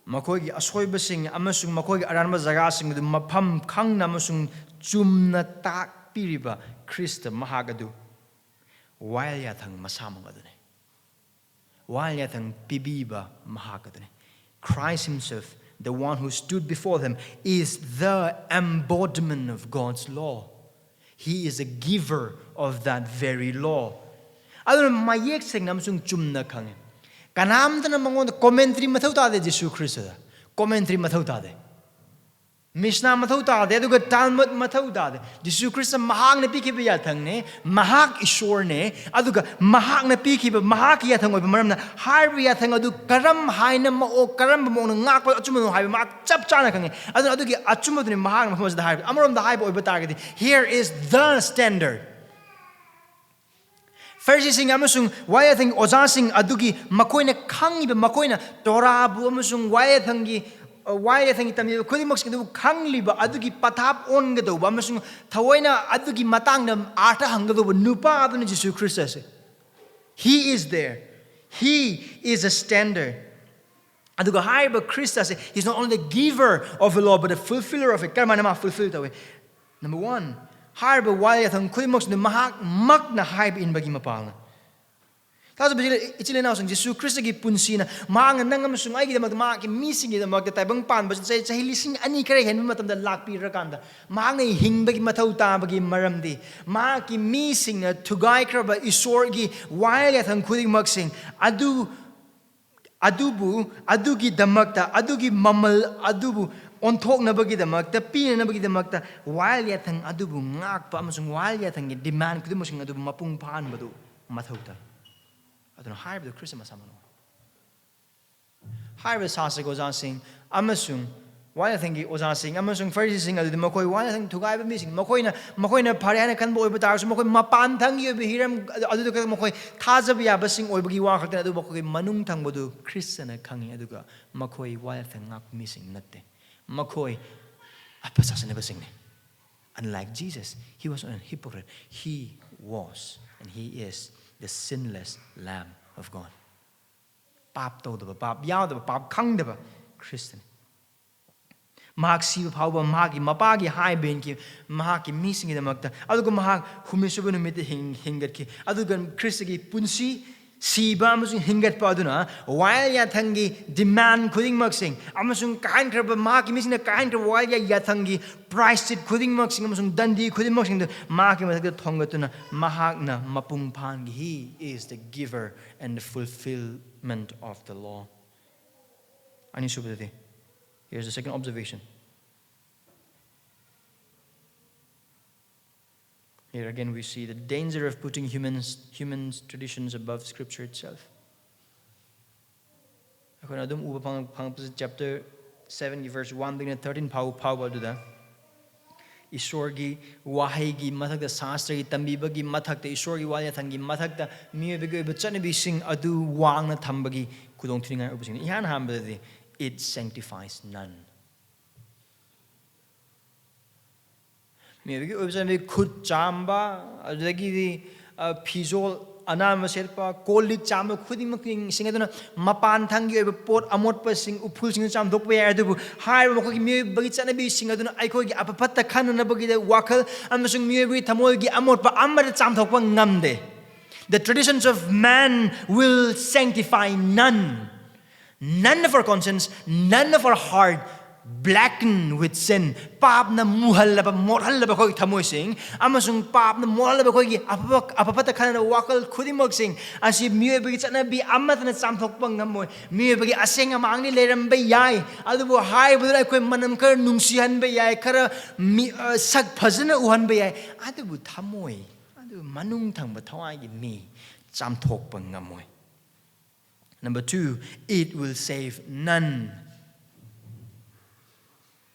ꯃꯈꯣꯏꯒꯤ ꯑꯁꯣꯏꯕꯁꯤꯡ ꯑꯃꯁꯨꯡ ꯃꯈꯣꯏꯒꯤ ꯑꯔꯥꯟꯕ ꯖꯒꯥꯁꯤꯡ ꯑꯗꯨ ꯃꯐꯝ ꯈꯪꯅ ꯑꯃꯁꯨꯡ ꯆꯨꯝꯅ ꯇꯥꯛꯄꯤꯔꯤꯕ ꯈ꯭ꯔꯤꯁꯇ ꯃꯍꯥꯛ ꯑꯗꯨ ꯋꯥꯌꯦꯜ ꯌꯥꯊꯪ ꯃꯁꯥꯃꯛ ꯑꯗꯨꯅꯤ꯫ ꯋꯥꯌꯦꯜ ꯌꯥꯊꯪ ꯄꯤꯕꯤꯕ ꯃꯍꯥꯛ ꯑꯗꯨꯅꯤ꯫ Christ himself, the one who stood before them, is the embodiment of God's law. He is a giver of that very law. ꯑꯗꯨꯅ ꯃꯌꯦꯛ ꯁꯦꯡꯅ ꯑꯃꯁꯨꯡ ꯆꯨꯝꯅ ꯈꯪꯉꯤ꯫ ꯀꯅꯥꯝꯇꯅ ꯃꯉꯣꯟꯗ ꯀꯣꯃꯦꯟꯇ꯭ꯔꯤ ꯃꯊꯧ ꯇꯥꯗꯦ ꯖꯤꯁꯨ ꯈ꯭ꯔꯤꯁꯇꯗ꯫ ꯀꯣꯃꯦꯟꯇ꯭ꯔꯤ ꯃꯊꯧ ꯇꯥꯗꯦ꯫ ꯃꯤꯁꯅꯥ ꯃꯊꯧ ꯇꯥꯗꯦ, ꯑꯗꯨꯒ ꯇꯥꯜꯃꯨꯗ ꯃꯊꯧ ꯇꯥꯗꯦ꯫ ꯖꯤꯁꯨ ꯈ꯭ꯔꯤꯁꯇ ꯃꯍꯥꯛꯅ ꯄꯤꯈꯤꯕ ꯌꯥꯊꯪꯅꯦ, ꯃꯍꯥꯛ ꯏꯁꯣꯔꯅꯦ, ꯑꯗꯨꯒ ꯃꯍꯥꯛꯅ ꯄꯤꯈꯤꯕ ꯃꯍꯥꯛꯀꯤ ꯌꯥꯊꯪ ꯑꯣꯏꯕ ꯃꯔꯝꯅ ꯍꯥꯏꯔꯤꯕ ꯌꯥꯊꯪ ꯑꯗꯨ ꯀꯔꯝ ꯍꯥꯏꯅ ꯃꯑꯣꯡ ꯀꯔꯝꯕ ꯃꯑꯣꯡꯗ ꯉꯥꯛꯄ ꯑꯆꯨꯝꯕꯅꯣ ꯍꯥꯏꯕ ꯃꯍꯥꯛ ꯆꯞ ꯆꯥꯅ ꯈꯪꯉꯤ꯫ ꯑꯗꯨꯅ ꯑꯗꯨꯒꯤ ꯑꯆꯨꯝꯕꯗꯨꯅꯤ ꯃꯍꯥꯛꯅ ꯃꯐꯝ ꯑꯁꯤꯗ ꯍꯥꯏꯔꯤꯕ꯫ ꯑꯃꯔꯣꯝꯗ ꯍꯥꯏꯕ ꯑꯣꯏꯕ ꯇꯥꯔꯒꯗꯤ, here is the standard. ꯐꯔꯤꯁꯤꯁꯤꯡ ꯑꯃꯁꯨꯡ ꯋꯥꯌꯦꯜ ꯌꯥꯊꯪꯒꯤ ꯑꯣꯖꯥꯁꯤꯡ ꯑꯗꯨꯒꯤ ꯃꯈꯣꯏꯅ ꯈꯪꯉꯤꯕ, ꯃꯈꯣꯏꯅ ꯇꯣꯔꯥꯕꯨ ꯑꯃꯁꯨꯡ ꯋꯥꯌꯦꯜ ꯌꯥꯊꯪꯒꯤ, ꯑ, ꯋꯥꯌꯦꯜ ꯌꯥꯊꯪꯒꯤ ꯇꯝꯕꯤꯕ ꯈꯨꯗꯤꯡꯃꯛꯁꯤꯡ ꯑꯗꯨꯕꯨ ꯈꯪꯂꯤꯕ ꯑꯗꯨꯒꯤ ꯄꯊꯥꯞ ꯑꯣꯟꯒꯗꯧꯕ ꯑꯃꯁꯨꯡ ꯊꯑꯣꯏꯅ ꯑꯗꯨꯒꯤ ꯃꯇꯥꯡꯗ ꯑꯥꯔꯊ ꯍꯪꯒꯗꯧꯕ ꯅꯨꯄꯥ ꯑꯗꯨꯅ ꯖꯤꯁꯨ ꯈ꯭ꯔꯤꯁꯇꯁꯦ꯫ He is there. He is a standard. ꯑꯗꯨꯒ ꯍꯥꯏꯔꯤꯕ ꯈ꯭ꯔꯤꯁꯇꯁꯦ, he is not only the giver of the law, but the fulfiller of it. ꯀꯔꯝꯍꯥꯏꯅ ꯃꯥ fulfill ꯇꯧꯏ? Number one, ꯍꯥꯏꯔꯤꯕ ꯋꯥꯌꯦꯜ ꯌꯥꯊꯪ ꯈꯨꯗꯤꯡꯃꯛꯁꯤꯗ ꯃꯍꯥꯛꯃꯛꯅ ꯍꯥꯏꯕ ꯏꯟꯕꯒꯤ ꯃꯄꯥꯜꯅ꯫ ꯇꯥꯖꯕ ꯏꯆꯤꯜ ꯏꯅꯥꯎꯁꯤꯡ, ꯖꯤꯁꯨ ꯈ꯭ꯔꯤꯁꯇꯒꯤ ꯄꯨꯟꯁꯤꯅ ꯃꯍꯥꯛꯅ ꯅꯪ ꯑꯃꯁꯨꯡ ꯑꯩꯒꯤꯗꯃꯛꯇ ꯃꯍꯥꯛꯀꯤ ꯃꯤꯁꯤꯡꯒꯤꯗꯃꯛꯇ ꯇꯥꯏꯕꯪ ꯄꯥꯟꯕꯁꯤꯗ ꯆꯍꯤ, ꯆꯍꯤ ꯂꯤꯁꯤꯡ ꯑꯅꯤ ꯈꯔ ꯍꯦꯟꯕ ꯃꯇꯝꯗ ꯂꯥꯛꯄꯤꯔꯀꯥꯟꯗ ꯃꯍꯥꯛꯅ ꯍꯤꯡꯕꯒꯤ ꯃꯊꯧ ꯇꯥꯕꯒꯤ ꯃꯔꯝꯗꯤ ꯃꯍꯥꯛꯀꯤ ꯃꯤꯁꯤꯡꯅ ꯊꯨꯒꯥꯏꯈ꯭ꯔꯕ ꯏꯁꯣꯔꯒꯤ ꯋꯥꯌꯦꯜ ꯌꯥꯊꯪ ꯈꯨꯗꯤꯡꯃꯛꯁꯤꯡ ꯑꯗꯨ, ꯑꯗꯨꯕꯨ, ꯑꯗꯨꯒꯤꯗꯃꯛꯇ, ꯑꯗꯨꯒꯤ ꯃꯃꯜ ꯑꯗꯨꯕꯨ ꯑꯣꯟꯊꯣꯛꯅꯕꯒꯤꯗꯃꯛꯇ, ꯄꯤꯅꯅꯕꯒꯤꯗꯃꯛꯇ ꯋꯥꯌꯦꯜ ꯌꯥꯊꯪ ꯑꯗꯨꯕꯨ ꯉꯥꯛꯄ ꯑꯃꯁꯨꯡ ꯋꯥꯌꯦꯜ ꯌꯥꯊꯪꯒꯤ demand ꯈꯨꯗꯤꯡꯃꯛꯁꯤꯡ ꯑꯗꯨꯕꯨ ꯃꯄꯨꯡ ꯐꯥꯍꯟꯕꯗꯨ ꯃꯊꯧ ꯇꯥꯏ꯫ ꯑꯗꯨꯅ ꯍꯥꯏꯔꯤꯕꯗꯨ ꯈ꯭ꯔꯤꯁꯇ ꯃꯁꯥꯃꯛꯅꯤ꯫ ꯍꯥꯏꯔꯤꯕ ꯁꯥꯁ꯭ꯔꯤꯒꯤ ꯑꯣꯖꯥꯁꯤꯡ ꯑꯃꯁꯨꯡ ꯋꯥꯌꯦꯜ ꯌꯥꯊꯪꯒꯤ ꯑꯣꯖꯥꯁꯤꯡ ꯑꯃꯁꯨꯡ ꯐꯔꯤꯁꯤꯁꯤꯡ ꯑꯗꯨꯗꯤ ꯃꯈꯣꯏ ꯋꯥꯌꯦꯜ ꯌꯥꯊꯪ ꯊꯨꯒꯥꯏꯕ ꯃꯤꯁꯤꯡ, ꯃꯈꯣꯏꯅ, ꯃꯈꯣꯏꯅ ꯐꯔꯦ ꯍꯥꯏꯅ ꯈꯟꯕ ꯑꯣꯏꯕ ꯇꯥꯔꯒꯁꯨ, ꯃꯈꯣꯏ ꯃꯄꯥꯟ ꯊꯪꯒꯤ ꯑꯣꯏꯕ ꯍꯤꯔꯝ ꯑꯗꯨꯗ ꯈꯛꯇ ꯃꯈꯣꯏ ꯊꯥꯖꯕ ꯌꯥꯕꯁꯤꯡ ꯑꯣꯏꯕꯒꯤ ꯋꯥ ꯈꯛꯇꯅꯤ, ꯑꯗꯨꯕꯨ ꯃꯈꯣꯏꯒꯤ ꯃꯅꯨꯡ ꯊꯪꯕꯗꯨ ꯈ꯭ꯔꯤꯁꯇꯅ ꯈꯪꯉꯤ꯫ ꯑꯗꯨꯒ ꯃꯈꯣꯏ ꯋꯥꯌꯦꯜ ꯌꯥꯊꯪ ꯉꯥꯛꯄ ꯃꯤꯁꯤꯡ ꯅꯠꯇꯦ, ꯃꯈꯣꯏ ꯑꯐ ꯁꯥꯁꯟꯅꯕꯁꯤꯡꯅꯤ꯫ Unlike Jesus, he was not a hypocrite. He was and he is the sinless Lamb of God. ꯄꯥꯞ ꯇꯧꯗꯕ, ꯄꯥꯞ ꯌꯥꯎꯗꯕ, ꯄꯥꯞ ꯈꯪꯗꯕ ꯈ꯭ꯔꯤꯁꯇꯅꯤ꯫ ꯃꯍꯥꯛ ꯁꯤꯕ ꯐꯥꯎꯕ ꯃꯍꯥꯛꯀꯤ ꯃꯄꯥꯒꯤ ꯍꯥꯏꯕ ꯏꯟꯈꯤ, ꯃꯍꯥꯛꯀꯤ ꯃꯤꯁꯤꯡꯒꯤꯗꯃꯛꯇ꯫ ꯑꯗꯨꯒ ꯃꯍꯥꯛ ꯍꯨꯝꯅꯤꯁꯨꯕ ꯅꯨꯃꯤꯠꯇ ꯍꯤꯡ-, ꯍꯤꯡꯒꯠꯈꯤ꯫ ꯑꯗꯨꯒ ꯈ꯭ꯔꯤꯁꯇꯒꯤ ꯄꯨꯟꯁꯤ, ꯁꯤꯕ ꯑꯃꯁꯨꯡ ꯍꯤꯡꯒꯠꯄ ꯑꯗꯨꯅ ꯋꯥꯌꯦꯜ ꯌꯥꯊꯪꯒꯤ demand ꯈꯨꯗꯤꯡꯃꯛꯁꯤꯡ ꯑꯃꯁꯨꯡ ꯀꯥꯏꯍꯟꯈ꯭ꯔꯕ, ꯃꯍꯥꯛꯀꯤ ꯃꯤꯁꯤꯡꯅ ꯀꯥꯏꯍꯟꯈ꯭ꯔꯕ ꯋꯥꯌꯦꯜ ꯌꯥꯊꯪꯒꯤ ꯄ꯭ꯔꯥꯏꯁꯆꯤꯠ ꯈꯨꯗꯤꯡꯃꯛꯁꯤꯡ ꯑꯃꯁꯨꯡ ꯗꯟꯗꯤ ꯈꯨꯗꯤꯡꯃꯛꯁꯤꯡꯗꯨ ꯃꯍꯥꯛꯀꯤ ꯃꯊꯛꯇ ꯊꯣꯡꯒꯠꯇꯨꯅ ꯃꯍꯥꯛꯅ ꯃꯄꯨꯡ ꯐꯥꯍꯟꯈꯤ꯫ He is the giver and the fulfillment of the law. ꯑꯅꯤꯁꯨꯕꯗꯗꯤ, here's the second observation. Here again, we see the danger of putting humans, humans' traditions above Scripture itself. ꯑꯩꯈꯣꯏꯅ ꯑꯗꯨꯝ ꯎꯕ ꯐꯪ-, ꯐꯪꯉꯛꯄꯁꯦ, chapter sevenꯒꯤ verse oneꯗꯒꯤꯅ thirteen ꯐꯥꯎ, ꯐꯥꯎꯕ ꯑꯗꯨꯗ ꯏꯁꯣꯔꯒꯤ ꯋꯥꯍꯩꯒꯤ ꯃꯊꯛꯇ, ꯁꯥꯁꯇ꯭ꯔꯒꯤ ꯇꯝꯕꯤꯕꯒꯤ ꯃꯊꯛꯇ, ꯏꯁꯣꯔꯒꯤ ꯋꯥ ꯌꯥꯊꯪꯒꯤ ꯃꯊꯛꯇ ꯃꯤꯑꯣꯏꯕꯒꯤ ꯑꯣꯏꯕ ꯆꯠꯅꯕꯤꯁꯤꯡ ꯑꯗꯨ ꯋꯥꯡꯅ ꯊꯝꯕꯒꯤ ꯈꯨꯗꯣꯡꯊꯤꯅꯤꯡꯉꯥꯏ ꯑꯣꯏꯕꯁꯤꯡꯅꯤ꯫ ꯏꯍꯥꯟ ꯍꯥꯟꯕꯗꯗꯤ, it sanctifies none. ꯃꯤꯑꯣꯏꯕꯒꯤ ꯑꯣꯏꯕ ꯆꯠꯅꯕꯤ, ꯈꯨꯠ ꯆꯥꯝꯕ, ꯑꯗꯨꯗꯒꯤꯗꯤ, ꯑ, ꯐꯤꯖꯣꯜ ꯑꯅꯥꯟꯕ ꯁꯦꯠꯄ, ꯀꯣꯜ ꯂꯤꯛ ꯆꯥꯝꯕ ꯈꯨꯗꯤꯡꯃꯛꯁꯤꯡ ꯑꯗꯨꯅ ꯃꯄꯥꯟ ꯊꯪꯒꯤ ꯑꯣꯏꯕ ꯄꯣꯠ ꯑꯃꯣꯠꯄꯁꯤꯡ, ꯎꯐꯨꯜꯁꯤꯡꯗꯨ ꯆꯥꯝꯊꯣꯛꯄ ꯌꯥꯏ꯫ ꯑꯗꯨꯕꯨ ꯍꯥꯏꯔꯤꯕ ꯃꯈꯣꯏꯒꯤ ꯃꯤꯑꯣꯏꯕꯒꯤ ꯆꯠꯅꯕꯤꯁꯤꯡ ꯑꯗꯨꯅ ꯑꯩꯈꯣꯏꯒꯤ ꯑꯐ ꯐꯠꯇ ꯈꯟꯅꯅꯕꯒꯤꯗ ꯋꯥꯈꯜ ꯑꯃꯁꯨꯡ ꯃꯤꯑꯣꯏꯕꯒꯤ ꯊꯃꯣꯏꯒꯤ ꯑꯃꯣꯠꯄ ꯑꯃꯠꯇ ꯆꯥꯝꯊꯣꯛꯄ ꯉꯝꯗꯦ꯫ The traditions of man will sanctify none. None of our conscience, none of our heart blackened with sin. ꯄꯥꯞꯅ ꯃꯨꯍꯜꯂꯕ, ꯃꯣꯠꯍꯜꯂꯕ ꯑꯩꯈꯣꯏꯒꯤ ꯊꯃꯣꯏꯁꯤꯡ ꯑꯃꯁꯨꯡ ꯄꯥꯞꯅ ꯃꯣꯠꯍꯜꯂꯕ ꯑꯩꯈꯣꯏꯒꯤ ꯑꯐꯕ, ꯑꯐ ꯐꯠꯇ ꯈꯟꯅꯅꯕ ꯋꯥꯈꯜ ꯈꯨꯗꯤꯡꯃꯛꯁꯤꯡ ꯑꯁꯤ ꯃꯤꯑꯣꯏꯕꯒꯤ ꯆꯠꯅꯕꯤ ꯑꯃꯠꯇꯅ ꯆꯥꯝꯊꯣꯛꯄ ꯉꯝꯃꯣꯏ꯫ ꯃꯤꯑꯣꯏꯕꯒꯤ ꯑꯁꯦꯡ ꯑꯃꯥꯡꯗꯤ ꯂꯩꯔꯝꯕ ꯌꯥꯏ, ꯑꯗꯨꯕꯨ ꯍꯥꯏꯔꯤꯕꯗꯨꯅ ꯑꯩꯈꯣꯏ ꯃꯅꯝ ꯈꯔ ꯅꯨꯡꯁꯤꯍꯟꯕ ꯌꯥꯏ, ꯈꯔ ꯃꯤ, ꯑ, ꯁꯛ ꯐꯖꯅ ꯎꯍꯟꯕ ꯌꯥꯏ, ꯑꯗꯨꯕꯨ ꯊꯃꯣꯏ, ꯑꯗꯨ ꯃꯅꯨꯡ ꯊꯪꯕ ꯊꯋꯥꯏꯒꯤ ꯃꯤ ꯆꯥꯝꯊꯣꯛꯄ ꯉꯝꯃꯣꯏ꯫ Number two, it will save none.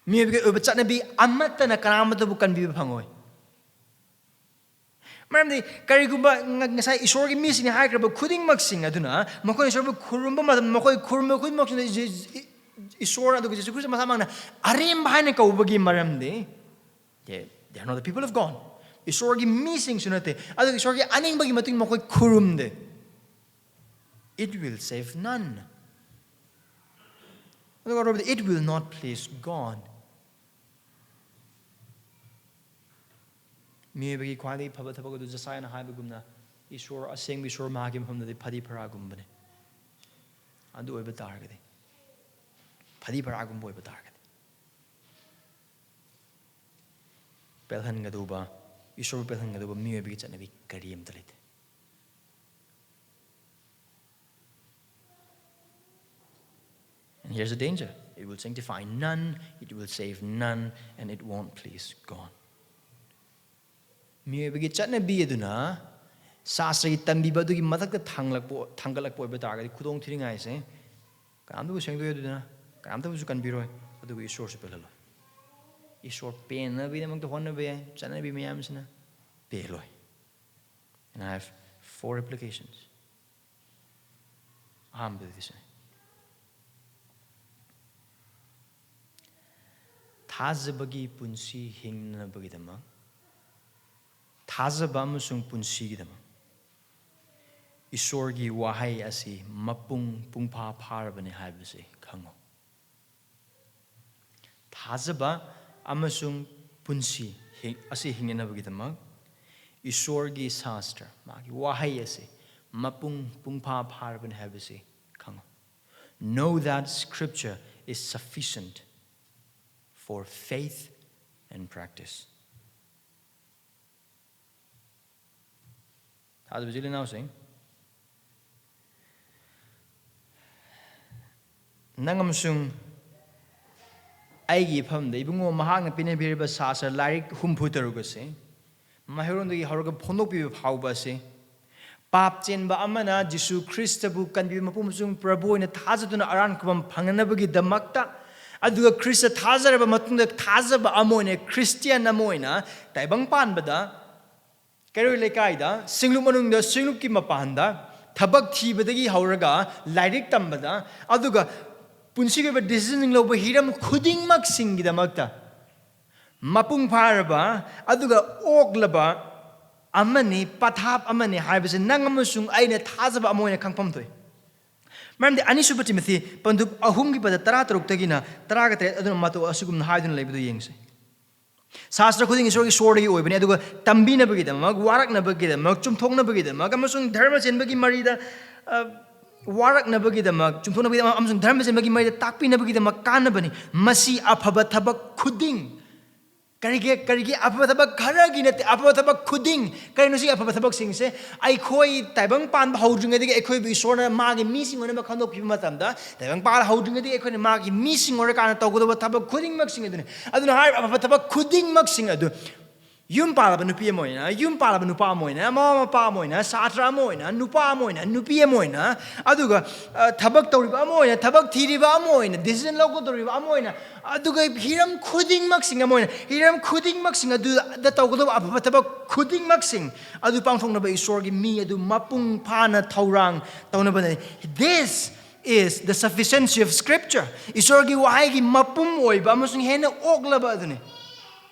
ꯃꯤꯑꯣꯏꯕꯒꯤ ꯑꯣꯏꯕ ꯆꯠꯅꯕꯤ ꯑꯃꯠꯇꯅ ꯀꯅꯥ ꯑꯃꯠꯇꯕꯨ ꯀꯟꯕꯤꯕ ꯐꯪꯉꯣꯏ꯫ ꯃꯔꯝꯗꯤ ꯀꯔꯤꯒꯨꯝꯕ ꯉ-, ꯉꯁꯥꯏ ꯏꯁꯣꯔꯒꯤ ꯃꯤꯁꯤꯡꯅ ꯍꯥꯏꯈ꯭ꯔꯕ ꯈꯨꯗꯤꯡꯃꯛꯁꯤꯡ ꯑꯗꯨꯅ ꯃꯈꯣꯏꯅ ꯏꯁꯣꯔꯕꯨ ꯈꯨꯔꯨꯝꯕ ꯃꯇꯝꯗ, ꯃꯈꯣꯏ ꯈꯨꯔꯨꯝꯕ ꯈꯨꯗꯤꯡꯃꯛꯁꯤꯡꯗ ꯏ-, ꯏ-, ꯏꯁꯣꯔ ꯑꯗꯨꯒ ꯖꯤꯁꯨ ꯈ꯭ꯔꯤꯁꯇ ꯃꯁꯥꯃꯛꯅ ꯑꯔꯦꯝꯕ ꯍꯥꯏꯅ ꯀꯧꯕꯒꯤ ꯃꯔꯝꯗꯤ, they, they are not the people of God. ꯏꯁꯣꯔꯒꯤ ꯃꯤꯁꯤꯡꯁꯨ ꯅꯠꯇꯦ, ꯑꯗꯨꯒ ꯏꯁꯣꯔꯒꯤ ꯑꯅꯤꯡꯕꯒꯤ ꯃꯇꯨꯡ ꯃꯈꯣꯏ ꯈꯨꯔꯨꯝꯗꯦ꯫ It will save none. ꯑꯗꯨꯒ ꯑꯔꯣꯏꯕꯗ, it will not please God. ꯃꯤꯑꯣꯏꯕꯒꯤ ꯈ꯭ꯋꯥꯏꯗꯒꯤ ꯐꯕ ꯊꯕꯛ ꯑꯗꯨ ꯖꯁꯥꯏꯅ ꯍꯥꯏꯕꯒꯨꯝꯅ ꯏꯁꯣꯔ, ꯑꯁꯦꯡꯕ ꯏꯁꯣꯔ ꯃꯍꯥꯛꯀꯤ ꯃꯐꯝꯗꯗꯤ ꯐꯗꯤ ꯐꯔꯥꯒꯨꯝꯕꯅꯤ꯫ ꯑꯗꯨ ꯑꯣꯏꯕ ꯇꯥꯔꯒꯗꯤ, ꯐꯗꯤ ꯐꯔꯥꯒꯨꯝꯕ ꯑꯣꯏꯕ ꯇꯥꯔꯒꯗꯤ, ꯄꯦꯜꯍꯟꯒꯗꯧꯕ, ꯏꯁꯣꯔꯕꯨ ꯄꯦꯜꯍꯟꯒꯗꯧꯕ ꯃꯤꯑꯣꯏꯕꯒꯤ ꯆꯠꯅꯕꯤ ꯀꯔꯤ ꯑꯃꯠꯇ ꯂꯩꯇꯦ꯫ And here's the danger. It will sanctify none, it will save none, and it won't please God. ꯃꯤꯑꯣꯏꯕꯒꯤ ꯆꯠꯅꯕꯤ ꯑꯗꯨꯅ ꯁꯥꯁ꯭ꯔꯒꯤ ꯇꯝꯕꯤꯕ ꯑꯗꯨꯒꯤ ꯃꯊꯛꯇ ꯊꯥꯡꯂꯛꯄ, ꯊꯥꯡꯒꯠꯂꯛꯄ ꯑꯣꯏꯕ ꯇꯥꯔꯒꯗꯤ, ꯈꯨꯗꯣꯡ ꯊꯤꯅꯤꯡꯉꯥꯏꯁꯦ ꯀꯅꯥꯝꯇꯕꯨ ꯁꯦꯡꯗꯣꯛꯑꯣꯏ ꯑꯗꯨꯅ, ꯀꯅꯥꯝꯇꯕꯨꯁꯨ ꯀꯟꯕꯤꯔꯣꯏ, ꯑꯗꯨꯒ ꯏꯁꯣꯔꯁꯨ ꯄꯦꯜꯍꯜꯂꯣꯏ꯫ ꯏꯁꯣꯔ ꯄꯦꯟꯅꯕꯒꯤꯗꯃꯛꯇ ꯍꯣꯠꯅꯕ ꯌꯥꯏ, ꯆꯠꯅꯕꯤ ꯃꯌꯥꯝꯁꯤꯅ ꯄꯦꯜꯂꯣꯏ꯫ And I have four applications. ꯑꯍꯥꯟꯕꯗꯗꯤ ꯁꯤꯅꯤ꯫ ꯊꯥꯖꯕꯒꯤ ꯄꯨꯟꯁꯤ ꯍꯤꯡꯅꯕꯒꯤꯗꯃꯛ, ꯊꯥꯖꯕ ꯑꯃꯁꯨꯡ ꯄꯨꯟꯁꯤꯒꯤꯗꯃꯛ ꯏꯁꯣꯔꯒꯤ ꯋꯥꯍꯩ ꯑꯁꯤ ꯃꯄꯨꯡ, ꯄꯨꯡꯐꯥ ꯐꯥꯔꯕꯅꯤ ꯍꯥꯏꯕꯁꯤ ꯈꯪꯉꯨ꯫ ꯊꯥꯖꯕ ꯑꯃꯁꯨꯡ ꯄꯨꯟꯁꯤ ꯍꯤꯡ-, ꯑꯁꯤ ꯍꯤꯡꯅꯅꯕꯒꯤꯗꯃꯛ ꯏꯁꯣꯔꯒꯤ ꯁꯥꯁꯇ꯭ꯔ, ꯃꯥꯒꯤ ꯋꯥꯍꯩ ꯑꯁꯤ ꯃꯄꯨꯡ, ꯄꯨꯡꯐꯥ ꯐꯥꯔꯕꯅꯤ ꯍꯥꯏꯕꯁꯤ ꯈꯪꯉꯨ꯫ Know that scripture is sufficient for faith and practice. ꯊꯥꯖꯕ ꯏꯆꯤꯜ ꯏꯅꯥꯎꯁꯤꯡ, ꯅꯪ ꯑꯃꯁꯨꯡ ꯑꯩꯒꯤ ꯏꯐꯝꯗ, ꯏꯕꯨꯡꯉꯣ, ꯃꯍꯥꯛꯅ ꯄꯤꯅꯕꯤꯔꯤꯕ ꯁꯥꯁ꯭ꯔ ꯂꯥꯏꯔꯤꯛ ꯍꯨꯝꯐꯨ ꯇꯔꯨꯛ ꯑꯁꯤ, ꯃꯍꯩꯔꯣꯟꯗꯒꯤ ꯍꯧꯔꯒ ꯐꯣꯡꯗꯣꯛꯄꯤꯕ ꯐꯥꯎꯕ ꯑꯁꯤ, ꯄꯥꯞ ꯆꯦꯟꯕ ꯑꯃꯅ ꯖꯤꯁꯨ ꯈ꯭ꯔꯤꯁꯇꯕꯨ ꯀꯟꯕꯤꯕ ꯃꯄꯨ ꯑꯃꯁꯨꯡ ꯄ꯭ꯔꯚꯨ ꯑꯣꯏꯅ ꯊꯥꯖꯗꯨꯅ ꯑꯔꯥꯟ ꯈꯨꯕꯝ ꯐꯪꯅꯅꯕꯒꯤꯗꯃꯛꯇ, ꯑꯗꯨꯒ ꯈ꯭ꯔꯤꯁꯇ ꯊꯥꯖꯔꯕ ꯃꯇꯨꯡꯗ ꯊꯥꯖꯕ ꯑꯃ ꯑꯣꯏꯅ, ꯈ꯭ꯔꯤꯁꯇꯤꯌꯥꯟ ꯑꯃ ꯑꯣꯏꯅ ꯇꯥꯏꯕꯪ ꯄꯥꯟꯕꯗ, ꯀꯩꯔꯣꯏ ꯂꯩꯀꯥꯏꯗ, ꯁꯤꯡꯂꯨꯞ ꯃꯅꯨꯡꯗ, ꯁꯤꯡꯂꯨꯞꯀꯤ ꯃꯄꯥꯟꯗ, ꯊꯕꯛ ꯊꯤꯕꯗꯒꯤ ꯍꯧꯔꯒ ꯂꯥꯏꯔꯤꯛ ꯇꯝꯕꯗ, ꯑꯗꯨꯒ ꯄꯨꯟꯁꯤꯒꯤ ꯑꯣꯏꯕ decision ꯂꯧꯕ ꯍꯤꯔꯝ ꯈꯨꯗꯤꯡꯃꯛꯁꯤꯡꯒꯤꯗꯃꯛꯇ ꯃꯄꯨꯡ ꯐꯥꯔꯕ ꯑꯗꯨꯒ ꯑꯣꯛꯂꯕ ꯑꯃꯅꯤ, ꯄꯊꯥꯞ ꯑꯃꯅꯤ ꯍꯥꯏꯕꯁꯤ ꯅꯪ ꯑꯃꯁꯨꯡ ꯑꯩꯅ ꯊꯥꯖꯕ ꯑꯃ ꯑꯣꯏꯅ ꯈꯪꯐꯝ ꯊꯣꯛꯏ꯫ ꯃꯔꯝꯗꯤ ꯑꯅꯤꯁꯨꯕ ꯇꯤꯃꯣꯊꯤ ꯄꯟꯗꯨꯞ ꯑꯍꯨꯝꯒꯤ ꯄꯗ ꯇꯔꯥ ꯇꯔꯨꯛꯇꯒꯤꯅ ꯇꯔꯥꯒ ꯇꯔꯦꯠ ꯑꯗꯨꯅ ꯃꯇꯧ ꯑꯁꯤꯒꯨꯝꯅ ꯍꯥꯏꯗꯨꯅ ꯂꯩꯕꯗꯨ ꯌꯦꯡꯁꯤ꯫ ꯁꯥꯁꯇ꯭ꯔ ꯈꯨꯗꯤꯡ ꯏꯁꯣꯔꯒꯤ ꯁꯣꯔꯗꯒꯤ ꯑꯣꯏꯕꯅꯤ, ꯑꯗꯨꯒ ꯇꯝꯕꯤꯅꯕꯒꯤꯗꯃꯛ, ꯋꯥꯔꯛꯅꯕꯒꯤꯗꯃꯛ, ꯆꯨꯝꯊꯣꯛꯅꯕꯒꯤꯗꯃꯛ, ꯑꯃꯁꯨꯡ ꯙꯔꯃ ꯆꯦꯟꯕꯒꯤ ꯃꯔꯤꯗ, ꯑ, ꯋꯥꯔꯛꯅꯕꯒꯤꯗꯃꯛ, ꯆꯨꯝꯊꯣꯛꯅꯕꯒꯤꯗꯃꯛ, ꯑꯃꯁꯨꯡ ꯙꯔꯃ ꯆꯦꯟꯕꯒꯤ ꯃꯔꯤꯗ ꯇꯥꯛꯄꯤꯅꯕꯒꯤꯗꯃꯛ ꯀꯥꯟꯅꯕꯅꯤ꯫ ꯃꯁꯤ ꯑꯐꯕ ꯊꯕꯛ ꯈꯨꯗꯤꯡ, ꯀꯔꯤꯒꯤ, ꯀꯔꯤꯒꯤ ꯑꯐꯕ ꯊꯕꯛ ꯈꯔꯒꯤ ꯅꯠꯇꯦ, ꯑꯐꯕ ꯊꯕꯛ ꯈꯨꯗꯤꯡ꯫ ꯀꯔꯤꯅꯣ ꯁꯤ ꯑꯐꯕ ꯊꯕꯛꯁꯤꯡꯁꯦ? ꯑꯩꯈꯣꯏ ꯇꯥꯏꯕꯪ ꯄꯥꯟꯕ ꯍꯧꯗ꯭ꯔꯤꯉꯩꯗꯒꯤ ꯑꯩꯈꯣꯏꯕꯨ ꯏꯁꯣꯔꯅ ꯃꯥꯒꯤ ꯃꯤꯁꯤꯡ ꯑꯣꯏꯅꯕ ꯈꯟꯗꯣꯛꯄꯤꯕ ꯃꯇꯝꯗ, ꯇꯥꯏꯕꯪ ꯄꯥꯟꯕ ꯍꯧꯗ꯭ꯔꯤꯉꯩꯗꯒꯤ ꯑꯩꯈꯣꯏꯅ ꯃꯥꯒꯤ ꯃꯤꯁꯤꯡ ꯑꯣꯏꯔꯀꯥꯟꯗ ꯇꯧꯒꯗꯕ ꯊꯕꯛ ꯈꯨꯗꯤꯡꯃꯛꯁꯤꯡ ꯑꯗꯨꯅꯤ꯫ ꯑꯗꯨꯅ ꯍꯥꯏꯔꯤꯕ ꯑꯐꯕ ꯊꯕꯛ ꯈꯨꯗꯤꯡꯃꯛꯁꯤꯡ ꯑꯗꯨ, ꯌꯨꯝ ꯄꯥꯜꯂꯕ ꯅꯨꯄꯤ ꯑꯃ ꯑꯣꯏꯅ, ꯌꯨꯝ ꯄꯥꯜꯂꯕ ꯅꯨꯄꯥ ꯑꯃ ꯑꯣꯏꯅ, ꯃꯃꯥ ꯃꯄꯥ ꯑꯃ ꯑꯣꯏꯅ, ꯁꯥꯇ꯭ꯔ ꯑꯃ ꯑꯣꯏꯅ, ꯅꯨꯄꯥ ꯑꯃ ꯑꯣꯏꯅ, ꯅꯨꯄꯤ ꯑꯃ ꯑꯣꯏꯅ, ꯑꯗꯨꯒ, ꯑ, ꯊꯕꯛ ꯇꯧꯔꯤꯕ ꯑꯃ ꯑꯣꯏꯅ, ꯊꯕꯛ ꯊꯤꯔꯤꯕ ꯑꯃ ꯑꯣꯏꯅ, decision ꯂꯧꯒꯗꯧꯔꯤꯕ ꯑꯃ ꯑꯣꯏꯅ, ꯑꯗꯨꯒ ꯍꯤꯔꯝ ꯈꯨꯗꯤꯡꯃꯛꯁꯤꯡ ꯑꯃ ꯑꯣꯏꯅ, ꯍꯤꯔꯝ ꯈꯨꯗꯤꯡꯃꯛꯁꯤꯡ ꯑꯗꯨꯗ ꯇꯧꯒꯗꯧꯕ ꯑꯐꯕ ꯊꯕꯛ ꯈꯨꯗꯤꯡꯃꯛꯁꯤꯡ ꯑꯗꯨ ꯄꯥꯡꯊꯣꯛꯅꯕ ꯏꯁꯣꯔꯒꯤ ꯃꯤ ꯑꯗꯨ ꯃꯄꯨꯡ ꯐꯥꯅ ꯊꯧꯔꯥꯡ ꯇꯧꯅꯕꯅꯤ꯫ This is the sufficiency of scripture. ꯏꯁꯣꯔꯒꯤ ꯋꯥꯍꯩꯒꯤ ꯃꯄꯨꯝ ꯑꯣꯏꯕ ꯑꯃꯁꯨꯡ ꯍꯦꯟꯅ ꯑꯣꯛꯂꯕ ꯑꯗꯨꯅꯤ꯫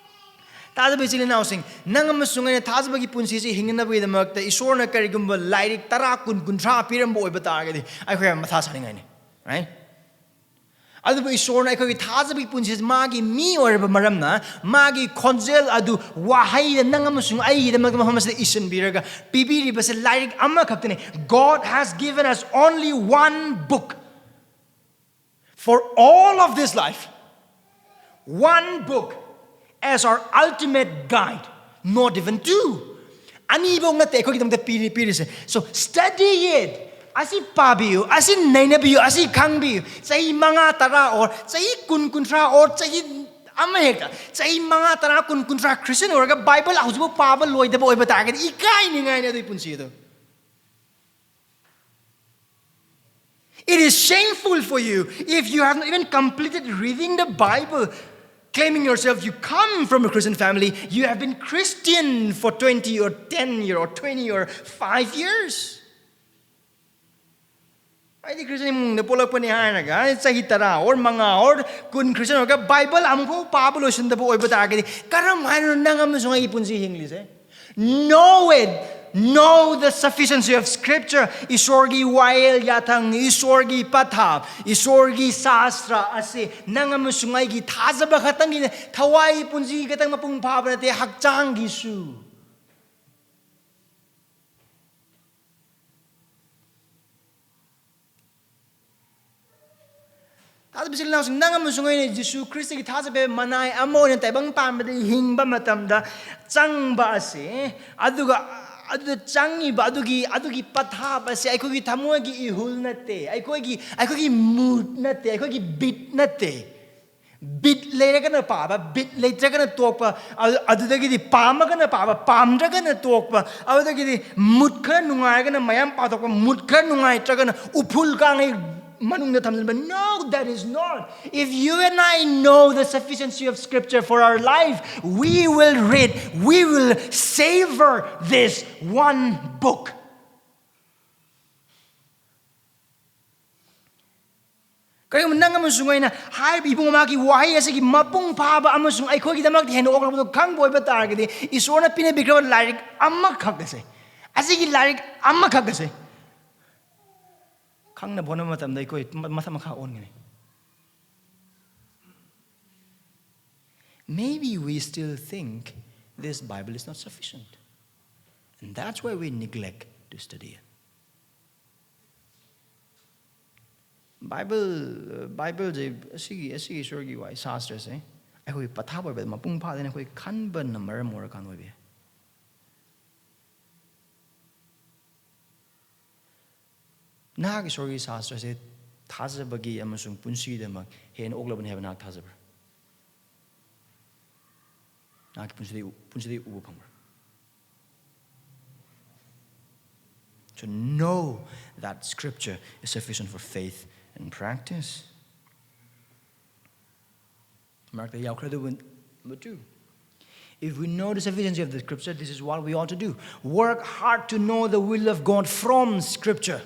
ꯇꯥꯖꯕ ꯏꯆꯤꯜ ꯏꯅꯥꯎꯁꯤꯡ, ꯅꯪ ꯑꯃꯁꯨꯡ ꯑꯩꯅ ꯊꯥꯖꯕꯒꯤ ꯄꯨꯟꯁꯤꯁꯤ ꯍꯤꯡꯅꯅꯕꯒꯤꯗꯃꯛꯇ ꯏꯁꯣꯔꯅ ꯀꯔꯤꯒꯨꯝꯕ ꯂꯥꯏꯔꯤꯛ ꯇꯔꯥ, ꯀꯨꯟ, ꯀꯨꯟꯊ꯭ꯔꯥ ꯄꯤꯔꯝꯕ ꯑꯣꯏꯕ ꯇꯥꯔꯒꯗꯤ ꯑꯩꯈꯣꯏ ꯌꯥꯝ ꯃꯊꯥ ꯁꯥꯅꯤꯡꯉꯥꯏꯅꯤ, right? ꯑꯗꯨꯕꯨ ꯏꯁꯣꯔꯅ ꯑꯩꯈꯣꯏꯒꯤ ꯊꯥꯖꯕꯒꯤ ꯄꯨꯟꯁꯤꯁꯤ ꯃꯥꯒꯤ ꯃꯤ ꯑꯣꯏꯔꯕ ꯃꯔꯝꯅ, ꯃꯥꯒꯤ ꯈꯣꯟꯖꯦꯜ ꯑꯗꯨ ꯋꯥꯍꯩꯗ ꯅꯪ ꯑꯃꯁꯨꯡ ꯑꯩꯒꯤꯗꯃꯛꯇ ꯃꯐꯝ ꯑꯁꯤꯗ ꯏꯁꯤꯟꯕꯤꯔꯒ ꯄꯤꯕꯤꯔꯤꯕꯁꯦ ꯂꯥꯏꯔꯤꯛ ꯑꯃꯈꯛꯇꯅꯤ꯫ God has given us only one book for all of this life. One book as our ultimate guide, not even two. ꯑꯅꯤꯐꯧ ꯅꯠꯇꯦ ꯑꯩꯈꯣꯏꯒꯤꯗꯃꯛꯇ ꯄꯤꯔꯤ, ꯄꯤꯔꯤꯁꯦ꯫ So study it. ꯑꯁꯤ ꯄꯥꯕꯤꯌꯨ, ꯑꯁꯤ ꯅꯩꯅꯕꯤꯌꯨ, ꯑꯁꯤ ꯈꯪꯕꯤꯌꯨ꯫ ꯆꯍꯤ ꯃꯉꯥ, ꯇꯔꯥ, or ꯆꯍꯤ ꯀꯨꯟ, ꯀꯨꯟꯊ꯭ꯔꯥ, or ꯆꯍꯤ ꯑꯃ ꯍꯦꯛꯇ, ꯆꯍꯤ ꯃꯉꯥ, ꯇꯔꯥ, ꯀꯨꯟ, ꯀꯨꯟꯊ꯭ꯔꯥ Christian ꯑꯣꯏꯔꯒ Bible ꯍꯧꯖꯤꯛꯐꯥꯎ ꯄꯥꯕ ꯂꯣꯏꯗꯕ ꯑꯣꯏꯕ ꯇꯥꯔꯒꯗꯤ ꯏꯀꯥꯏꯅꯤꯡꯉꯥꯏꯅꯤ ꯑꯗꯨꯒꯤ ꯄꯨꯟꯁꯤ ꯑꯗꯨ꯫ It is shameful for you if you have not even completed reading the Bible, claiming yourself you come from a Christian family, you have been Christian for twenty or ten year or twenty or five years. ꯑꯩꯗꯤ Christian ꯏꯃꯨꯡꯗ ꯄꯣꯛꯂꯛꯄꯅꯤ ꯍꯥꯏꯔꯒ, ꯑꯩ ꯆꯍꯤ ꯇꯔꯥ or ꯃꯉꯥ or ꯀꯨꯟ Christian ꯑꯣꯏꯔꯒ Bible ꯑꯃꯨꯛꯐꯥꯎ ꯄꯥꯕ ꯂꯣꯏꯁꯤꯟꯗꯕ ꯑꯣꯏꯕ ꯇꯥꯔꯒꯗꯤ, ꯀꯔꯝ ꯍꯥꯏꯅ ꯅꯪ ꯑꯃꯁꯨꯡ ꯑꯩꯒꯤ ꯄꯨꯟꯁꯤ ꯍꯤꯡꯂꯤꯁꯦ? Know it. Know the sufficiency of Scripture. ꯏꯁꯣꯔꯒꯤ ꯋꯥꯌꯦꯜ ꯌꯥꯊꯪ, ꯏꯁꯣꯔꯒꯤ ꯄꯊꯥꯞ, ꯏꯁꯣꯔꯒꯤ ꯁꯥꯁꯇ꯭ꯔ ꯑꯁꯤ ꯅꯪ ꯑꯃꯁꯨꯡ ꯑꯩꯒꯤ ꯊꯥꯖꯕ ꯈꯛꯇꯪꯒꯤꯅꯦ, ꯊꯋꯥꯏ ꯄꯨꯟꯁꯤ ꯈꯛꯇꯪ ꯃꯄꯨꯡ ꯐꯥꯕ ꯅꯠꯇꯦ, ꯍꯛꯆꯥꯡꯒꯤꯁꯨ꯫ ꯇꯥꯗꯕ ꯏꯆꯤꯜ ꯏꯅꯥꯎꯁꯤꯡ, ꯅꯪ ꯑꯃꯁꯨꯡ ꯑꯩꯅ ꯖꯤꯁꯨ ꯈ꯭ꯔꯤꯁꯇꯒꯤ ꯊꯥꯖꯕ ꯃꯅꯥꯏ ꯑꯃ ꯑꯣꯏꯅ ꯇꯥꯏꯕꯪ ꯄꯥꯟꯕꯗ ꯍꯤꯡꯕ ꯃꯇꯝꯗ ꯆꯪꯕ ꯑꯁꯤ, ꯑꯗꯨꯒ ꯑꯗꯨꯗ ꯆꯪꯉꯤꯕ ꯑꯗꯨꯒꯤ, ꯑꯗꯨꯒꯤ ꯄꯊꯥꯞ ꯑꯁꯤ ꯑꯩꯈꯣꯏꯒꯤ ꯊꯃꯣꯏꯒꯤ ꯏꯍꯨꯜ ꯅꯠꯇꯦ, ꯑꯩꯈꯣꯏꯒꯤ, ꯑꯩꯈꯣꯏꯒꯤ ꯃꯨꯠ ꯅꯠꯇꯦ, ꯑꯩꯈꯣꯏꯒꯤ ꯕꯤꯠ ꯅꯠꯇꯦ꯫ ꯕꯤꯠ ꯂꯩꯔꯒꯅ ꯄꯥꯕ, ꯕꯤꯠ ꯂꯩꯇ꯭ꯔꯒꯅ ꯇꯣꯛꯄ, ꯑꯗꯨ-, ꯑꯗꯨꯗꯒꯤꯗꯤ ꯄꯥꯝꯃꯒꯅ ꯄꯥꯕ, ꯄꯥꯝꯗ꯭ꯔꯒꯅ ꯇꯣꯛꯄ, ꯑꯗꯨꯗꯒꯤꯗꯤ ꯃꯨꯠ ꯈꯔ ꯅꯨꯡꯉꯥꯏꯔꯒꯅ ꯃꯌꯥꯝ ꯄꯥꯊꯣꯛꯄ, ꯃꯨꯠ ꯈꯔ ꯅꯨꯡꯉꯥꯏꯇ꯭ꯔꯒꯅ ꯎꯐꯨꯜ ꯀꯥꯡꯉꯩ ꯃꯅꯨꯡꯗ ꯊꯝꯖꯤꯟꯕ꯫ No, that is not. If you and I know the sufficiency of Scripture for our life, we will read, we will savor this one book. ꯀꯔꯤꯒꯨꯝꯕ ꯅꯪ ꯑꯃꯁꯨꯡ ꯑꯩꯅ ꯍꯥꯏꯔꯤꯕ ꯏꯕꯨꯡ ꯃꯍꯥꯛꯀꯤ ꯋꯥꯍꯩ ꯑꯁꯤꯒꯤ ꯃꯄꯨꯡ ꯐꯥꯕ ꯑꯃꯁꯨꯡ ꯑꯩꯈꯣꯏꯒꯤꯗꯃꯛꯇ ꯍꯦꯟꯅ ꯑꯣꯛꯂꯛꯄꯗꯨ ꯈꯪꯕ ꯑꯣꯏꯕ ꯇꯥꯔꯒꯗꯤ, ꯏꯁꯣꯔꯅ ꯄꯤꯅꯕꯤꯈ꯭ꯔꯕ ꯂꯥꯏꯔꯤꯛ ꯑꯃꯈꯛ ꯑꯁꯦ, ꯑꯁꯤꯒꯤ ꯂꯥꯏꯔꯤꯛ ꯑꯃꯈꯛ ꯑꯁꯦ ꯈꯪꯅꯕ ꯍꯣꯠꯅꯕ ꯃꯇꯝꯗ ꯑꯩꯈꯣꯏ ꯃ-, ꯃꯊꯛ ꯃꯈꯥ ꯑꯣꯟꯒꯅꯤ꯫ Maybe we still think this Bible is not sufficient. And that's why we neglect to study it. Bible, ꯕꯥꯏꯕꯜꯁꯦ, ꯑꯁꯤꯒꯤ, ꯑꯁꯤꯒꯤ ꯏꯁꯣꯔꯒꯤ ꯋꯥꯍꯩ ꯁꯥꯁꯇ꯭ꯔꯁꯦ ꯑꯩꯈꯣꯏ ꯄꯊꯥꯞ ꯑꯣꯏꯕꯗ ꯃꯄꯨꯡ ꯐꯥꯗꯅ ꯑꯩꯈꯣꯏ ꯈꯟꯕꯅ ꯃꯔꯝ ꯑꯣꯏꯔꯀꯥꯟꯗ ꯑꯣꯏꯕ ꯌꯥꯏ꯫ ꯅꯍꯥꯛ ꯏꯁꯣꯔꯒꯤ ꯁꯥꯁꯇ꯭ꯔꯁꯦ ꯊꯥꯖꯕꯒꯤ ꯑꯃꯁꯨꯡ ꯄꯨꯟꯁꯤꯒꯤꯗꯃꯛ ꯍꯦꯟꯅ ꯑꯣꯛꯂꯕꯅꯤ ꯍꯥꯏꯕ ꯅꯍꯥꯛ ꯊꯥꯖꯕ꯭ꯔꯥ? ꯅꯍꯥꯛꯀꯤ ꯄꯨꯟꯁꯤꯗ, ꯄꯨꯟꯁꯤꯗ ꯎꯕ ꯐꯪꯕ꯭ꯔꯥ? To know that scripture is sufficient for faith and practice. ꯃꯔꯛꯇ ꯌꯥꯎꯈ꯭ꯔꯦ, ꯑꯗꯨꯕꯨ number two, if we know the sufficiency of the scripture, this is what we ought to do. Work hard to know the will of God from scripture.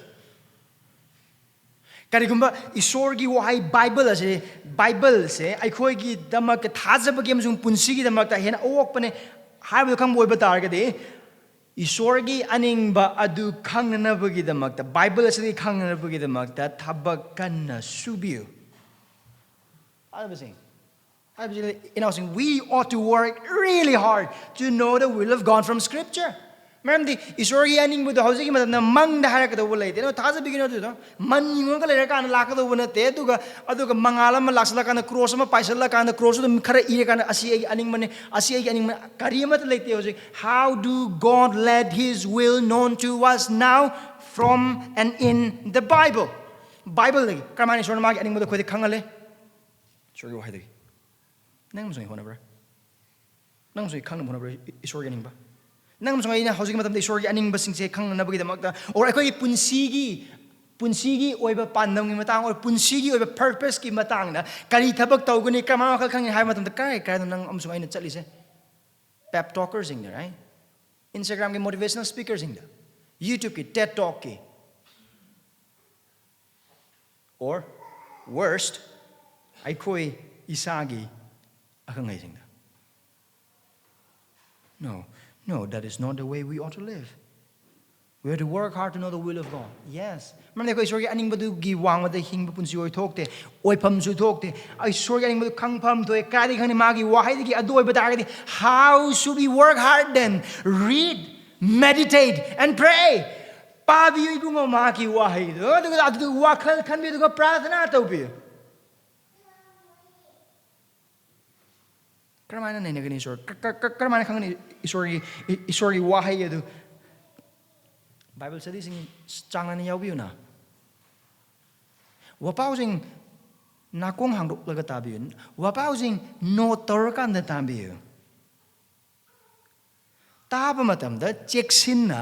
ꯀꯔꯤꯒꯨꯝꯕ ꯏꯁꯣꯔꯒꯤ ꯋꯥꯍꯩ Bible ꯑꯁꯤ, ꯕꯥꯏꯕꯜꯁꯦ ꯑꯩꯈꯣꯏꯒꯤꯗꯃꯛꯇ ꯊꯥꯖꯕꯒꯤ ꯑꯃꯁꯨꯡ ꯄꯨꯟꯁꯤꯒꯤꯗꯃꯛꯇ ꯍꯦꯟꯅ ꯑꯣꯛꯄꯅꯦ ꯍꯥꯏꯕꯗꯨ ꯈꯪꯕ ꯑꯣꯏꯕ ꯇꯥꯔꯒꯗꯤ, ꯏꯁꯣꯔꯒꯤ ꯑꯅꯤꯡꯕ ꯑꯗꯨ ꯈꯪꯅꯅꯕꯒꯤꯗꯃꯛꯇ, ꯕꯥꯏꯕꯜ ꯑꯁꯤꯗꯒꯤ ꯈꯪꯅꯅꯕꯒꯤꯗꯃꯛꯇ ꯊꯕꯛ ꯀꯟꯅ ꯁꯨꯕꯤꯌꯨ꯫ ꯍꯥꯏꯕꯁꯤ, ꯍꯥꯏꯕꯁꯤ, ꯏꯅꯥꯎꯁꯤꯡ, we ought to work really hard to know the will of God from Scripture. ꯃꯔꯝꯗꯤ ꯏꯁꯣꯔꯒꯤ ꯑꯅꯤꯡꯕꯗꯣ ꯍꯧꯖꯤꯛꯀꯤ ꯃꯇꯝꯗ ꯃꯪꯗ ꯍꯥꯏꯔꯛꯀꯗꯧꯕ ꯂꯩꯇꯦ꯫ ꯑꯗꯣ ꯊꯥꯖꯕꯤꯒꯅꯨ ꯑꯗꯨꯗꯣ꯫ ꯃꯟ ꯌꯨꯡꯉꯒ ꯂꯩꯔꯀꯥꯟꯗ ꯂꯥꯛꯀꯗꯧꯕ ꯅꯠꯇꯦ꯫ ꯑꯗꯨꯒ, ꯑꯗꯨꯒ ꯃꯉꯥꯜ ꯑꯃ ꯂꯥꯛꯁꯤꯜꯂꯀꯥꯟꯗ, ꯀ꯭ꯔꯣꯁ ꯑꯃ ꯄꯥꯏꯁꯤꯜꯂꯀꯥꯟꯗ, ꯀ꯭ꯔꯣꯁꯇꯨꯗ ꯈꯔ ꯏꯔꯀꯥꯟꯗ, "ꯑꯁꯤ ꯑꯩꯒꯤ ꯑꯅꯤꯡꯕꯅꯦ, ꯑꯁꯤ ꯑꯩꯒꯤ ꯑꯅꯤꯡꯕꯅꯦ", ꯀꯔꯤ ꯑꯃꯠꯇ ꯂꯩꯇꯦ ꯍꯧꯖꯤꯛ꯫ How do God let His will known to us now from and in the Bible? ꯕꯥꯏꯕꯜꯗꯒꯤ ꯀꯔꯝꯍꯥꯏꯅ ꯏꯁꯣꯔꯅ ꯃꯥꯒꯤ ꯑꯅꯤꯡꯕꯗꯣ ꯑꯩꯈꯣꯏꯗ ꯈꯪꯍꯜꯂꯦ? ꯏꯁꯣꯔꯒꯤ ꯋꯥꯍꯩꯗꯒꯤ꯫ ꯅꯪ ꯑꯃꯁꯨꯡ ꯑꯩ ꯍꯣꯠꯅꯕ꯭ꯔꯥ? ꯅꯪ ꯑꯃꯁꯨꯡ ꯑꯩ ꯈꯪꯅꯕ ꯍꯣꯠꯅꯕ꯭ꯔꯥ ꯏꯁꯣꯔꯒꯤ ꯑꯅꯤꯡꯕ? ꯅꯪ ꯑꯃꯁꯨꯡ ꯑꯩꯅ ꯍꯧꯖꯤꯛꯀꯤ ꯃꯇꯝꯗ ꯏꯁꯣꯔꯒꯤ ꯑꯅꯤꯡꯕꯁꯤꯡꯁꯦ ꯈꯪꯅꯅꯕꯒꯤꯗꯃꯛꯇ, or ꯑꯩꯈꯣꯏꯒꯤ ꯄꯨꯟꯁꯤꯒꯤ, ꯄꯨꯟꯁꯤꯒꯤ ꯑꯣꯏꯕ ꯄꯥꯟꯗꯝꯒꯤ ꯃꯇꯥꯡ, or ꯄꯨꯟꯁꯤꯒꯤ ꯑꯣꯏꯕ purposeꯀꯤ ꯃꯇꯥꯡꯗ ꯀꯔꯤ ꯊꯕꯛ ꯇꯧꯒꯅꯤ, ꯀꯔꯝꯍꯥꯏꯅ ꯋꯥꯈꯜ ꯈꯟꯒꯅꯤ ꯍꯥꯏꯕ ꯃꯇꯝꯗ ꯀꯔꯥꯏ ꯀꯔꯥꯏꯗ ꯅꯪ ꯑꯃꯁꯨꯡ ꯑꯩꯅ ꯆꯠꯂꯤꯁꯦ? Pep talkerꯁꯤꯡꯗ, right? Instagramꯒꯤ motivational speakerꯁꯤꯡꯗ, YouTubeꯀꯤ TED Talkꯀꯤ, or worst, ꯑꯩꯈꯣꯏ ꯏꯁꯥꯒꯤ ꯑꯈꯪ ꯑꯍꯩꯁꯤꯡꯗ꯫ No, no, that is not the way we ought to live. We have to work hard to know the will of God. Yes. ꯃꯔꯝꯗꯤ ꯑꯩꯈꯣꯏ ꯏꯁꯣꯔꯒꯤ ꯑꯅꯤꯡꯕꯗꯨꯒꯤ ꯋꯥꯡꯃꯗ ꯍꯤꯡꯕ ꯄꯨꯟꯁꯤ ꯑꯣꯏꯊꯣꯛꯇꯦ, ꯑꯣꯏꯐꯝꯁꯨ ꯊꯣꯛꯇꯦ꯫ ꯏꯁꯣꯔꯒꯤ ꯑꯅꯤꯡꯕꯗꯨ ꯈꯪꯐꯝ ꯊꯣꯛꯑꯦ꯫ ꯀꯗꯥꯏꯗꯒꯤ ꯈꯪꯅꯤ? ꯃꯥꯒꯤ ꯋꯥꯍꯩꯗꯒꯤ꯫ ꯑꯗꯨ ꯑꯣꯏꯕ ꯇꯥꯔꯒꯗꯤ, how should we work hard then? Read, meditate, and pray. ꯄꯥꯕꯤꯌꯨ ꯏꯕꯨꯡꯉꯣ ꯃꯥꯒꯤ ꯋꯥꯍꯩꯗꯣ, ꯑꯗꯨꯒ ꯑꯗꯨꯗ ꯋꯥꯈꯜ ꯈꯟꯕꯤꯌꯨ, ꯑꯗꯨꯒ ꯄ꯭ꯔꯥꯊꯅꯥ ꯇꯧꯕꯤꯌꯨ꯫ ꯀꯔꯝꯍꯥꯏꯅ ꯅꯩꯅꯒꯅꯤ ꯏꯁꯣꯔ? ꯀ-, ꯀ-, ꯀ-, ꯀꯔꯝꯍꯥꯏꯅ ꯈꯪꯒꯅꯤ ꯏꯁꯣꯔꯒꯤ, ꯏ-, ꯏꯁꯣꯔꯒꯤ ꯋꯥꯍꯩ ꯑꯗꯨ? ꯕꯥꯏꯕꯜ ꯁ꯭ꯇꯗꯤꯁꯤꯡ ꯆꯥꯡ ꯅꯥꯏꯅ ꯌꯥꯎꯕꯤꯌꯨꯅ꯫ ꯋꯥꯄꯥꯎꯁꯤꯡ ꯅꯥꯀꯣꯡ ꯍꯥꯡꯗꯣꯛꯂꯒ ꯇꯥꯕꯤꯌꯨ꯫ ꯋꯥꯄꯥꯎꯁꯤꯡ ꯅꯣꯠ ꯇꯧꯔꯀꯥꯟꯗ ꯇꯥꯕꯤꯌꯨ꯫ ꯇꯥꯕ ꯃꯇꯝꯗ ꯆꯦꯛꯁꯤꯟꯅ,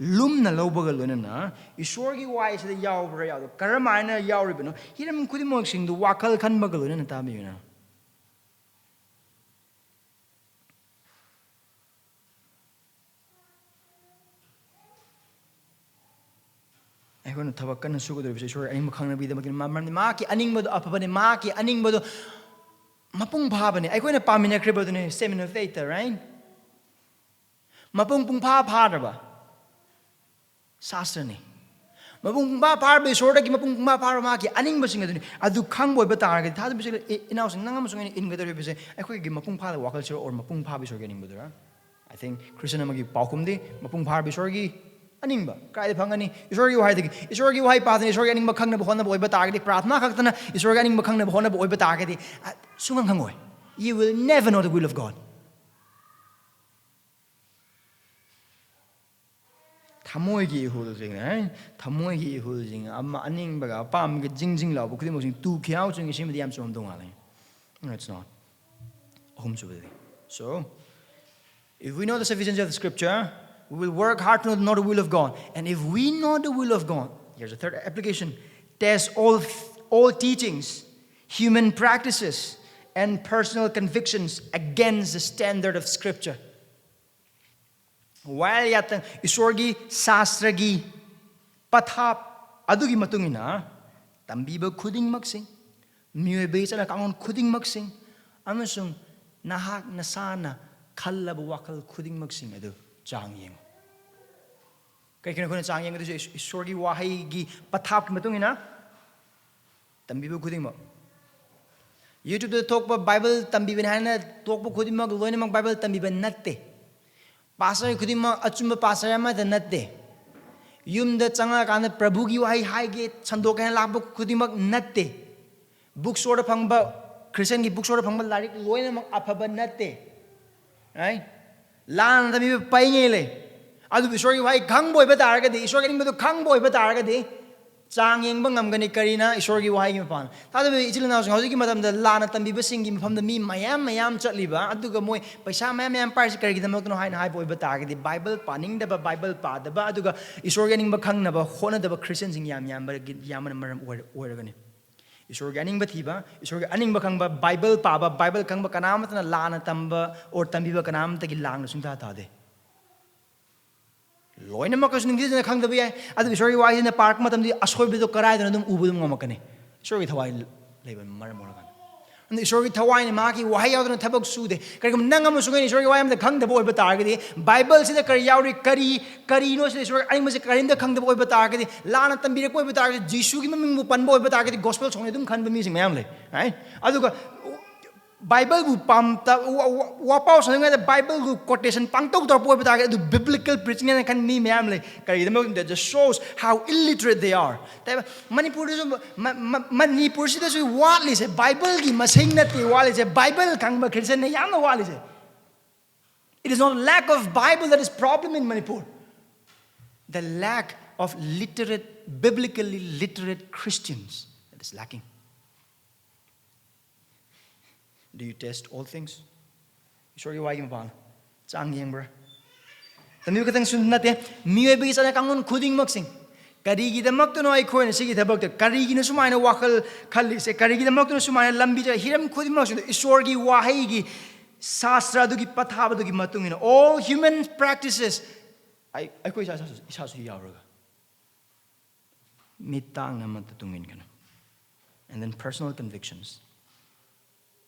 ꯂꯨꯝꯅ ꯂꯧꯕꯒ ꯂꯣꯏꯅꯅ ꯏꯁꯣꯔꯒꯤ ꯋꯥꯍꯩꯁꯤꯗ ꯌꯥꯎꯕ꯭ꯔꯥ ꯌꯥꯎꯗꯕ꯭ꯔꯥ, ꯀꯔꯝꯍꯥꯏꯅ ꯌꯥꯎꯔꯤꯕꯅꯣ, ꯍꯤꯔꯝ ꯈꯨꯗꯤꯡꯃꯛꯁꯤꯡꯗꯨ ꯋꯥꯈꯜ ꯈꯟꯕꯒ ꯂꯣꯏꯅꯅ ꯇꯥꯕꯤꯌꯨꯅ꯫ ꯑꯩꯈꯣꯏꯅ ꯊꯕꯛ ꯀꯟꯅ ꯁꯨꯒꯗꯧꯔꯤꯕꯁꯦ ꯏꯁꯣꯔꯒꯤ ꯑꯅꯤꯡꯕ ꯈꯪꯅꯕꯒꯤꯗꯃꯛꯇꯅꯤ꯫ ꯃ-, ꯃꯔꯝꯗꯤ ꯃꯍꯥꯛꯀꯤ ꯑꯅꯤꯡꯕꯗꯣ ꯑꯐꯕꯅꯤ, ꯃꯍꯥꯛꯀꯤ ꯑꯅꯤꯡꯕꯗꯣ ꯃꯄꯨꯡ ꯐꯥꯕꯅꯤ꯫ ꯑꯩꯈꯣꯏꯅ ꯄꯥꯃꯤꯟꯅꯈ꯭ꯔꯤꯕꯗꯨꯅꯤ, statement of faith, right? ꯃꯄꯨꯡ ꯄꯨꯡꯐꯥ ꯐꯥꯔꯕ ꯁꯥꯁꯇ꯭ꯔꯅꯤ꯫ ꯃꯄꯨꯡ ꯄꯨꯡꯐꯥ ꯐꯥꯔꯕ ꯏꯁꯣꯔꯗꯒꯤ ꯃꯄꯨꯡ ꯄꯨꯡꯐꯥ ꯐꯥꯔꯕ ꯃꯍꯥꯛꯀꯤ ꯑꯅꯤꯡꯕꯁꯤꯡ ꯑꯗꯨꯅꯤ꯫ ꯑꯗꯨ ꯈꯪꯕ ꯑꯣꯏꯕ ꯇꯥꯔꯒꯗꯤ, ꯊꯥꯖꯕ ꯏꯆꯦ-, ꯏ-, ꯏꯅꯥꯎꯁꯤꯡ, ꯅꯪ ꯑꯃꯁꯨꯡ ꯑꯩꯅ ꯏꯟꯒꯗꯧꯔꯤꯕꯁꯦ ꯑꯩꯈꯣꯏꯒꯤ ꯃꯄꯨꯡ ꯐꯥꯕ ꯋꯥꯈꯜꯁꯤꯔꯣ, or ꯃꯄꯨꯡ ꯐꯥꯕ ꯏꯁꯣꯔꯒꯤ ꯑꯅꯤꯡꯕꯗꯨꯔꯥ? I think Christian ꯑꯃꯒꯤ ꯄꯥꯎꯈꯨꯝꯗꯤ ꯃꯄꯨꯡ ꯐꯥꯔꯕ ꯏꯁꯣꯔꯒꯤ ꯑꯅꯤꯡꯕ꯫ ꯀꯗꯥꯏꯗ ꯐꯪꯒꯅꯤ? ꯏꯁꯣꯔꯒꯤ ꯋꯥꯍꯩꯗꯒꯤ꯫ ꯏꯁꯣꯔꯒꯤ ꯋꯥꯍꯩ ꯄꯥꯗꯅ ꯏꯁꯣꯔꯒꯤ ꯑꯅꯤꯡꯕ ꯈꯪꯅꯕ ꯍꯣꯠꯅꯕ ꯑꯣꯏꯕ ꯇꯥꯔꯒꯗꯤ, ꯄ꯭ꯔꯥꯔꯊꯅꯥ ꯈꯛꯇꯅ ꯏꯁꯣꯔꯒꯤ ꯑꯅꯤꯡꯕ ꯈꯪꯅꯕ ꯍꯣꯠꯅꯕ ꯑꯣꯏꯕ ꯇꯥꯔꯒꯗꯤ, ꯑ, ꯁꯨꯡꯈꯪ ꯈꯪꯉꯣꯏ꯫ You will never know the will of God. ꯊꯃꯣꯏꯒꯤ ꯏꯍꯨꯜꯁꯤꯡ, ꯑꯦ? ꯊꯃꯣꯏꯒꯤ ꯏꯍꯨꯜꯁꯤꯡ, ꯑꯃ ꯑꯅꯤꯡꯕꯒ ꯑꯄꯥꯝꯕꯒ ꯖꯤꯡ ꯖꯤꯡ ꯂꯥꯎꯕ ꯈꯨꯗꯤꯡꯃꯛꯁꯤꯡ ꯇꯨ ꯈ꯭ꯌꯥꯎꯁꯤꯡ ꯁꯤꯃꯗꯤ ꯌꯥꯝ ꯆꯨꯝꯃꯝꯗꯧ ꯃꯥꯜꯂꯦ꯫ No, it's not. ꯑꯍꯨꯝꯁꯨꯕꯗꯗꯤ. So, if we know the sufficiency of the scripture, we will work hard to know the will of God. And if we know the will of God, here's a third application. Test all, all teachings, human practices, and personal convictions against the standard of scripture. ꯋꯥꯌꯦꯜ ꯌꯥꯊꯪ, ꯏꯁꯣꯔꯒꯤ ꯁꯥꯁꯇ꯭ꯔꯒꯤ ꯄꯊꯥꯞ ꯑꯗꯨꯒꯤ ꯃꯇꯨꯡ ꯏꯟꯅ ꯇꯝꯕꯤꯕ ꯈꯨꯗꯤꯡꯃꯛꯁꯤꯡ, ꯃꯤꯑꯣꯏꯕꯒꯤ ꯆꯠꯅ ꯀꯥꯡꯂꯣꯟ ꯈꯨꯗꯤꯡꯃꯛꯁꯤꯡ, ꯑꯃꯁꯨꯡ ꯅꯍꯥꯛ ꯅꯁꯥꯅ ꯈꯜꯂꯕ ꯋꯥꯈꯜ ꯈꯨꯗꯤꯡꯃꯛꯁꯤꯡ ꯑꯗꯨ ꯆꯥꯡ ꯌꯦꯡꯉꯨ꯫ ꯀꯩꯒꯤꯅꯣ ꯑꯩꯈꯣꯏꯅ ꯆꯥꯡ ꯌꯦꯡꯒꯗꯣꯏꯁꯦ? ꯏꯁ-, ꯏꯁꯣꯔꯒꯤ ꯋꯥꯍꯩꯒꯤ ꯄꯊꯥꯞꯀꯤ ꯃꯇꯨꯡ ꯏꯟꯅ ꯇꯝꯕꯤꯕ ꯈꯨꯗꯤꯡꯃꯛ꯫ YouTube-ꯇ ꯊꯣꯛꯄ ꯕꯥꯏꯕꯜ ꯇꯝꯕꯤꯕꯅꯤ ꯍꯥꯏꯅ ꯊꯣꯛꯄ ꯈꯨꯗꯤꯡꯃꯛ ꯂꯣꯏꯅꯃꯛ ꯕꯥꯏꯕꯜ ꯇꯝꯕꯤꯕ ꯅꯠꯇꯦ꯫ ꯄꯥꯁꯇꯔ ꯈꯨꯗꯤꯡꯃꯛ ꯑꯆꯨꯝꯕ ꯄꯥꯁꯇꯔ ꯑꯃꯠꯇ ꯅꯠꯇꯦ꯫ ꯌꯨꯝꯗ ꯆꯪꯉꯛꯑꯀꯥꯟꯗ ꯄ꯭ꯔꯚꯨꯒꯤ ꯋꯥꯍꯩ ꯍꯥꯏꯒꯦ ꯁꯟꯗꯣꯛꯀꯦ ꯍꯥꯏꯅ ꯂꯥꯛꯄ ꯈꯨꯗꯤꯡꯃꯛ ꯅꯠꯇꯦ꯫ Bookstore-ꯗ ꯐꯪꯕ, Christian-ꯒꯤ bookstore-ꯗ ꯐꯪꯕ ꯂꯥꯏꯔꯤꯛ ꯂꯣꯏꯅꯃꯛ ꯑꯐꯕ ꯅꯠꯇꯦ꯫ Right? ꯂꯥꯟꯅ ꯇꯝꯕꯤꯕ ꯄꯩꯉꯩ ꯂꯩ꯫ ꯑꯗꯨꯕꯨ ꯏꯁꯣꯔꯒꯤ ꯋꯥꯍꯩ ꯈꯪꯕ ꯑꯣꯏꯕ ꯇꯥꯔꯒꯗꯤ, ꯏꯁꯣꯔꯒꯤ ꯑꯅꯤꯡꯕꯗꯨ ꯈꯪꯕ ꯑꯣꯏꯕ ꯇꯥꯔꯒꯗꯤ, ꯆꯥꯡ ꯌꯦꯡꯕ ꯉꯝꯒꯅꯤ ꯀꯔꯤꯅ ꯏꯁꯣꯔꯒꯤ ꯋꯥꯍꯩꯒꯤ ꯃꯄꯥꯟ꯫ ꯊꯥꯖꯕ ꯏꯆꯤꯜ ꯏꯅꯥꯎꯁꯤꯡ, ꯍꯧꯖꯤꯛꯀꯤ ꯃꯇꯝꯗ ꯂꯥꯟꯅ ꯇꯝꯕꯤꯕꯁꯤꯡꯒꯤ ꯃꯐꯝꯗ ꯃꯤ ꯃꯌꯥꯝ ꯃꯌꯥꯝ ꯆꯠꯂꯤꯕ, ꯑꯗꯨꯒ ꯃꯣꯏ ꯄꯩꯁꯥ ꯃꯌꯥꯝ ꯃꯌꯥꯝ ꯄꯥꯏꯔꯤꯁꯤ ꯀꯔꯤꯒꯤꯗꯃꯛꯇꯅꯣ ꯍꯥꯏꯅ ꯍꯥꯏꯕ ꯑꯣꯏꯕ ꯇꯥꯔꯒꯗꯤ, ꯕꯥꯏꯕꯜ ꯄꯥꯅꯤꯡꯗꯕ, ꯕꯥꯏꯕꯜ ꯄꯥꯗꯕ, ꯑꯗꯨꯒ ꯏꯁꯣꯔꯒꯤ ꯑꯅꯤꯡꯕ ꯈꯪꯅꯕ ꯍꯣꯠꯅꯗꯕ Christian-ꯁꯤꯡ ꯌꯥꯝ ꯌꯥꯝꯕꯒꯤ, ꯌꯥꯝꯕꯅ ꯃꯔꯝ ꯑꯣꯏꯔ-, ꯑꯣꯏꯔꯒꯅꯤ꯫ ꯏꯁꯣꯔꯒꯤ ꯑꯅꯤꯡꯕ ꯊꯤꯕ, ꯏꯁꯣꯔꯒꯤ ꯑꯅꯤꯡꯕ ꯈꯪꯕ, ꯕꯥꯏꯕꯜ ꯄꯥꯕ, ꯕꯥꯏꯕꯜ ꯈꯪꯕ ꯀꯅꯥ ꯑꯃꯠꯇꯅ ꯂꯥꯟꯅ ꯇꯝꯕ or ꯇꯝꯕꯤꯕ ꯀꯅꯥ ꯑꯃꯠꯇꯒꯤ ꯂꯥꯡꯅ ꯁꯨꯡꯊꯥ ꯊꯥꯗꯦ꯫ ꯂꯣꯏꯅꯃꯛꯀꯁꯨ ꯅꯤꯡꯊꯤꯖꯅ ꯈꯪꯗꯕ ꯌꯥꯏ, ꯑꯗꯨꯕꯨ ꯏꯁꯣꯔꯒꯤ ꯋꯥꯍꯩꯁꯤꯅ ꯄꯥꯔꯛꯄ ꯃꯇꯝꯗꯗꯤ ꯑꯁꯣꯏꯕꯗꯣ ꯀꯗꯥꯏꯗꯅꯣ ꯑꯗꯨꯝ ꯎꯕ ꯑꯗꯨꯝ ꯉꯝꯃꯛꯀꯅꯤ, ꯏꯁꯣꯔꯒꯤ ꯊꯋꯥꯏ ꯂꯩꯕ ꯃꯔꯝ ꯑꯣꯏꯔꯀꯥꯟꯗ꯫ ꯑꯗꯨ ꯏꯁꯣꯔꯒꯤ ꯊꯋꯥꯏꯅ ꯃꯍꯥꯛꯀꯤ ꯋꯥꯍꯩ ꯌꯥꯎꯗꯅ ꯊꯕꯛ ꯁꯨꯗꯦ꯫ ꯀꯔꯤꯒꯨꯝꯕ ꯅꯪ ꯑꯃꯁꯨꯡ ꯑꯩꯅ ꯏꯁꯣꯔꯒꯤ ꯋꯥꯍꯩ ꯑꯃꯇ ꯈꯪꯗꯕ ꯑꯣꯏꯕ ꯇꯥꯔꯒꯗꯤ, ꯕꯥꯏꯕꯜꯁꯤꯗ ꯀꯔꯤ ꯌꯥꯎꯔꯤ, ꯀꯔꯤ, ꯀꯔꯤꯅꯣ ꯁꯤꯗ ꯏꯁꯣꯔꯒꯤ ꯑꯅꯤꯡꯕꯁꯦ ꯀꯔꯤꯝꯇ ꯈꯪꯗꯕ ꯑꯣꯏꯕ ꯇꯥꯔꯒꯗꯤ, ꯂꯥꯟꯅ ꯇꯝꯕꯤꯔꯛꯄ ꯑꯣꯏꯕ ꯇꯥꯔꯒꯗꯤ, ꯖꯤꯁꯨꯒꯤ ꯃꯃꯤꯡꯕꯨ ꯄꯟꯕ ꯑꯣꯏꯕ ꯇꯥꯔꯒꯗꯤ, ꯒꯣꯁꯄꯦꯜ ꯁꯣꯡꯅ ꯑꯗꯨꯝ ꯈꯟꯕ ꯃꯤꯁꯤꯡ ꯃꯌꯥꯝ ꯂꯩ꯫ Right? ꯑꯗꯨꯒ ꯕꯥꯏꯕꯜꯕꯨ ꯄꯥꯝ-, ꯋꯥ-, ꯋꯥ-, ꯋꯥꯄꯥꯎ ꯁꯟꯗꯣꯛꯅꯤꯡꯉꯥꯏꯗ ꯕꯥꯏꯕꯜꯕꯨ ꯀꯣꯇꯦꯁꯟ ꯄꯥꯡꯇꯧ ꯇꯧꯔꯛꯄ ꯑꯣꯏꯕ ꯇꯥꯔꯒꯗꯤ, ꯑꯗꯨ ꯕꯤꯕ꯭ꯂꯤꯀꯦꯜ ꯄ꯭ꯔꯤꯆꯤꯡ ꯍꯥꯏꯅ ꯈꯟꯕ ꯃꯤ ꯃꯌꯥꯝ ꯂꯩ꯫ ꯀꯔꯤꯒꯤꯗꯃꯛꯇ? That just shows how illiterate they are. ꯃꯅꯤꯄꯨꯔꯗꯁꯨ, ꯃ-, ꯃ-, ꯃꯅꯤꯄꯨꯔꯁꯤꯗꯁꯨ ꯋꯥꯠꯂꯤꯁꯦ, ꯕꯥꯏꯕꯜꯒꯤ ꯃꯁꯤꯡ ꯅꯠꯇꯦ ꯋꯥꯠꯂꯤꯁꯦ, ꯕꯥꯏꯕꯜ ꯈꯪꯕ ꯈ꯭ꯔꯤꯁꯇꯤꯌꯟꯅ ꯌꯥꯝꯅ ꯋꯥꯠꯂꯤꯁꯦ꯫ It is not lack of Bible that is problem in Manipur. The lack of literate, biblically literate Christians that is lacking. Do you test all things? ꯏꯁꯣꯔꯒꯤ ꯋꯥꯒꯤ ꯃꯄꯥꯟ ꯆꯥꯡ ꯌꯦꯡꯕ꯭ꯔꯥ? ꯇꯝꯕꯤꯕ ꯈꯛꯇꯪꯁꯨ ꯅꯠꯇꯦ, ꯃꯤꯑꯣꯏꯕꯒꯤ ꯆꯠꯅ ꯀꯥꯡꯂꯣꯟ ꯈꯨꯗꯤꯡꯃꯛꯁꯤꯡ, ꯀꯔꯤꯒꯤꯗꯃꯛꯇꯅꯣ ꯑꯩꯈꯣꯏꯅ ꯁꯤꯒꯤ ꯊꯕꯛꯇ, ꯀꯔꯤꯒꯤꯅꯣ ꯁꯨꯃꯥꯏꯅ ꯋꯥꯈꯜ ꯈꯜꯂꯤꯁꯦ, ꯀꯔꯤꯒꯤꯗꯃꯛꯇꯅꯣ ꯁꯨꯃꯥꯏꯅ ꯂꯝꯕꯤ ꯆꯠ-, ꯍꯤꯔꯝ ꯈꯨꯗꯤꯡꯃꯛꯁꯤꯗ ꯏꯁꯣꯔꯒꯤ ꯋꯥꯍꯩꯒꯤ ꯁꯥꯁꯇ꯭ꯔ ꯑꯗꯨꯒꯤ ꯄꯊꯥꯞ ꯑꯗꯨꯒꯤ ꯃꯇꯨꯡ ꯏꯟꯅ, all human practices, ꯑꯩ, ꯑꯩꯈꯣꯏ ꯏꯁꯥ, ꯏꯁꯥꯁꯨ, ꯏꯁꯥꯁꯨ ꯌꯥꯎꯔꯒ ꯃꯤꯠ ꯇꯥꯡꯅ ꯑꯃꯠꯇ ꯇꯨꯡ ꯏꯟꯒꯅꯨ꯫ And then personal convictions.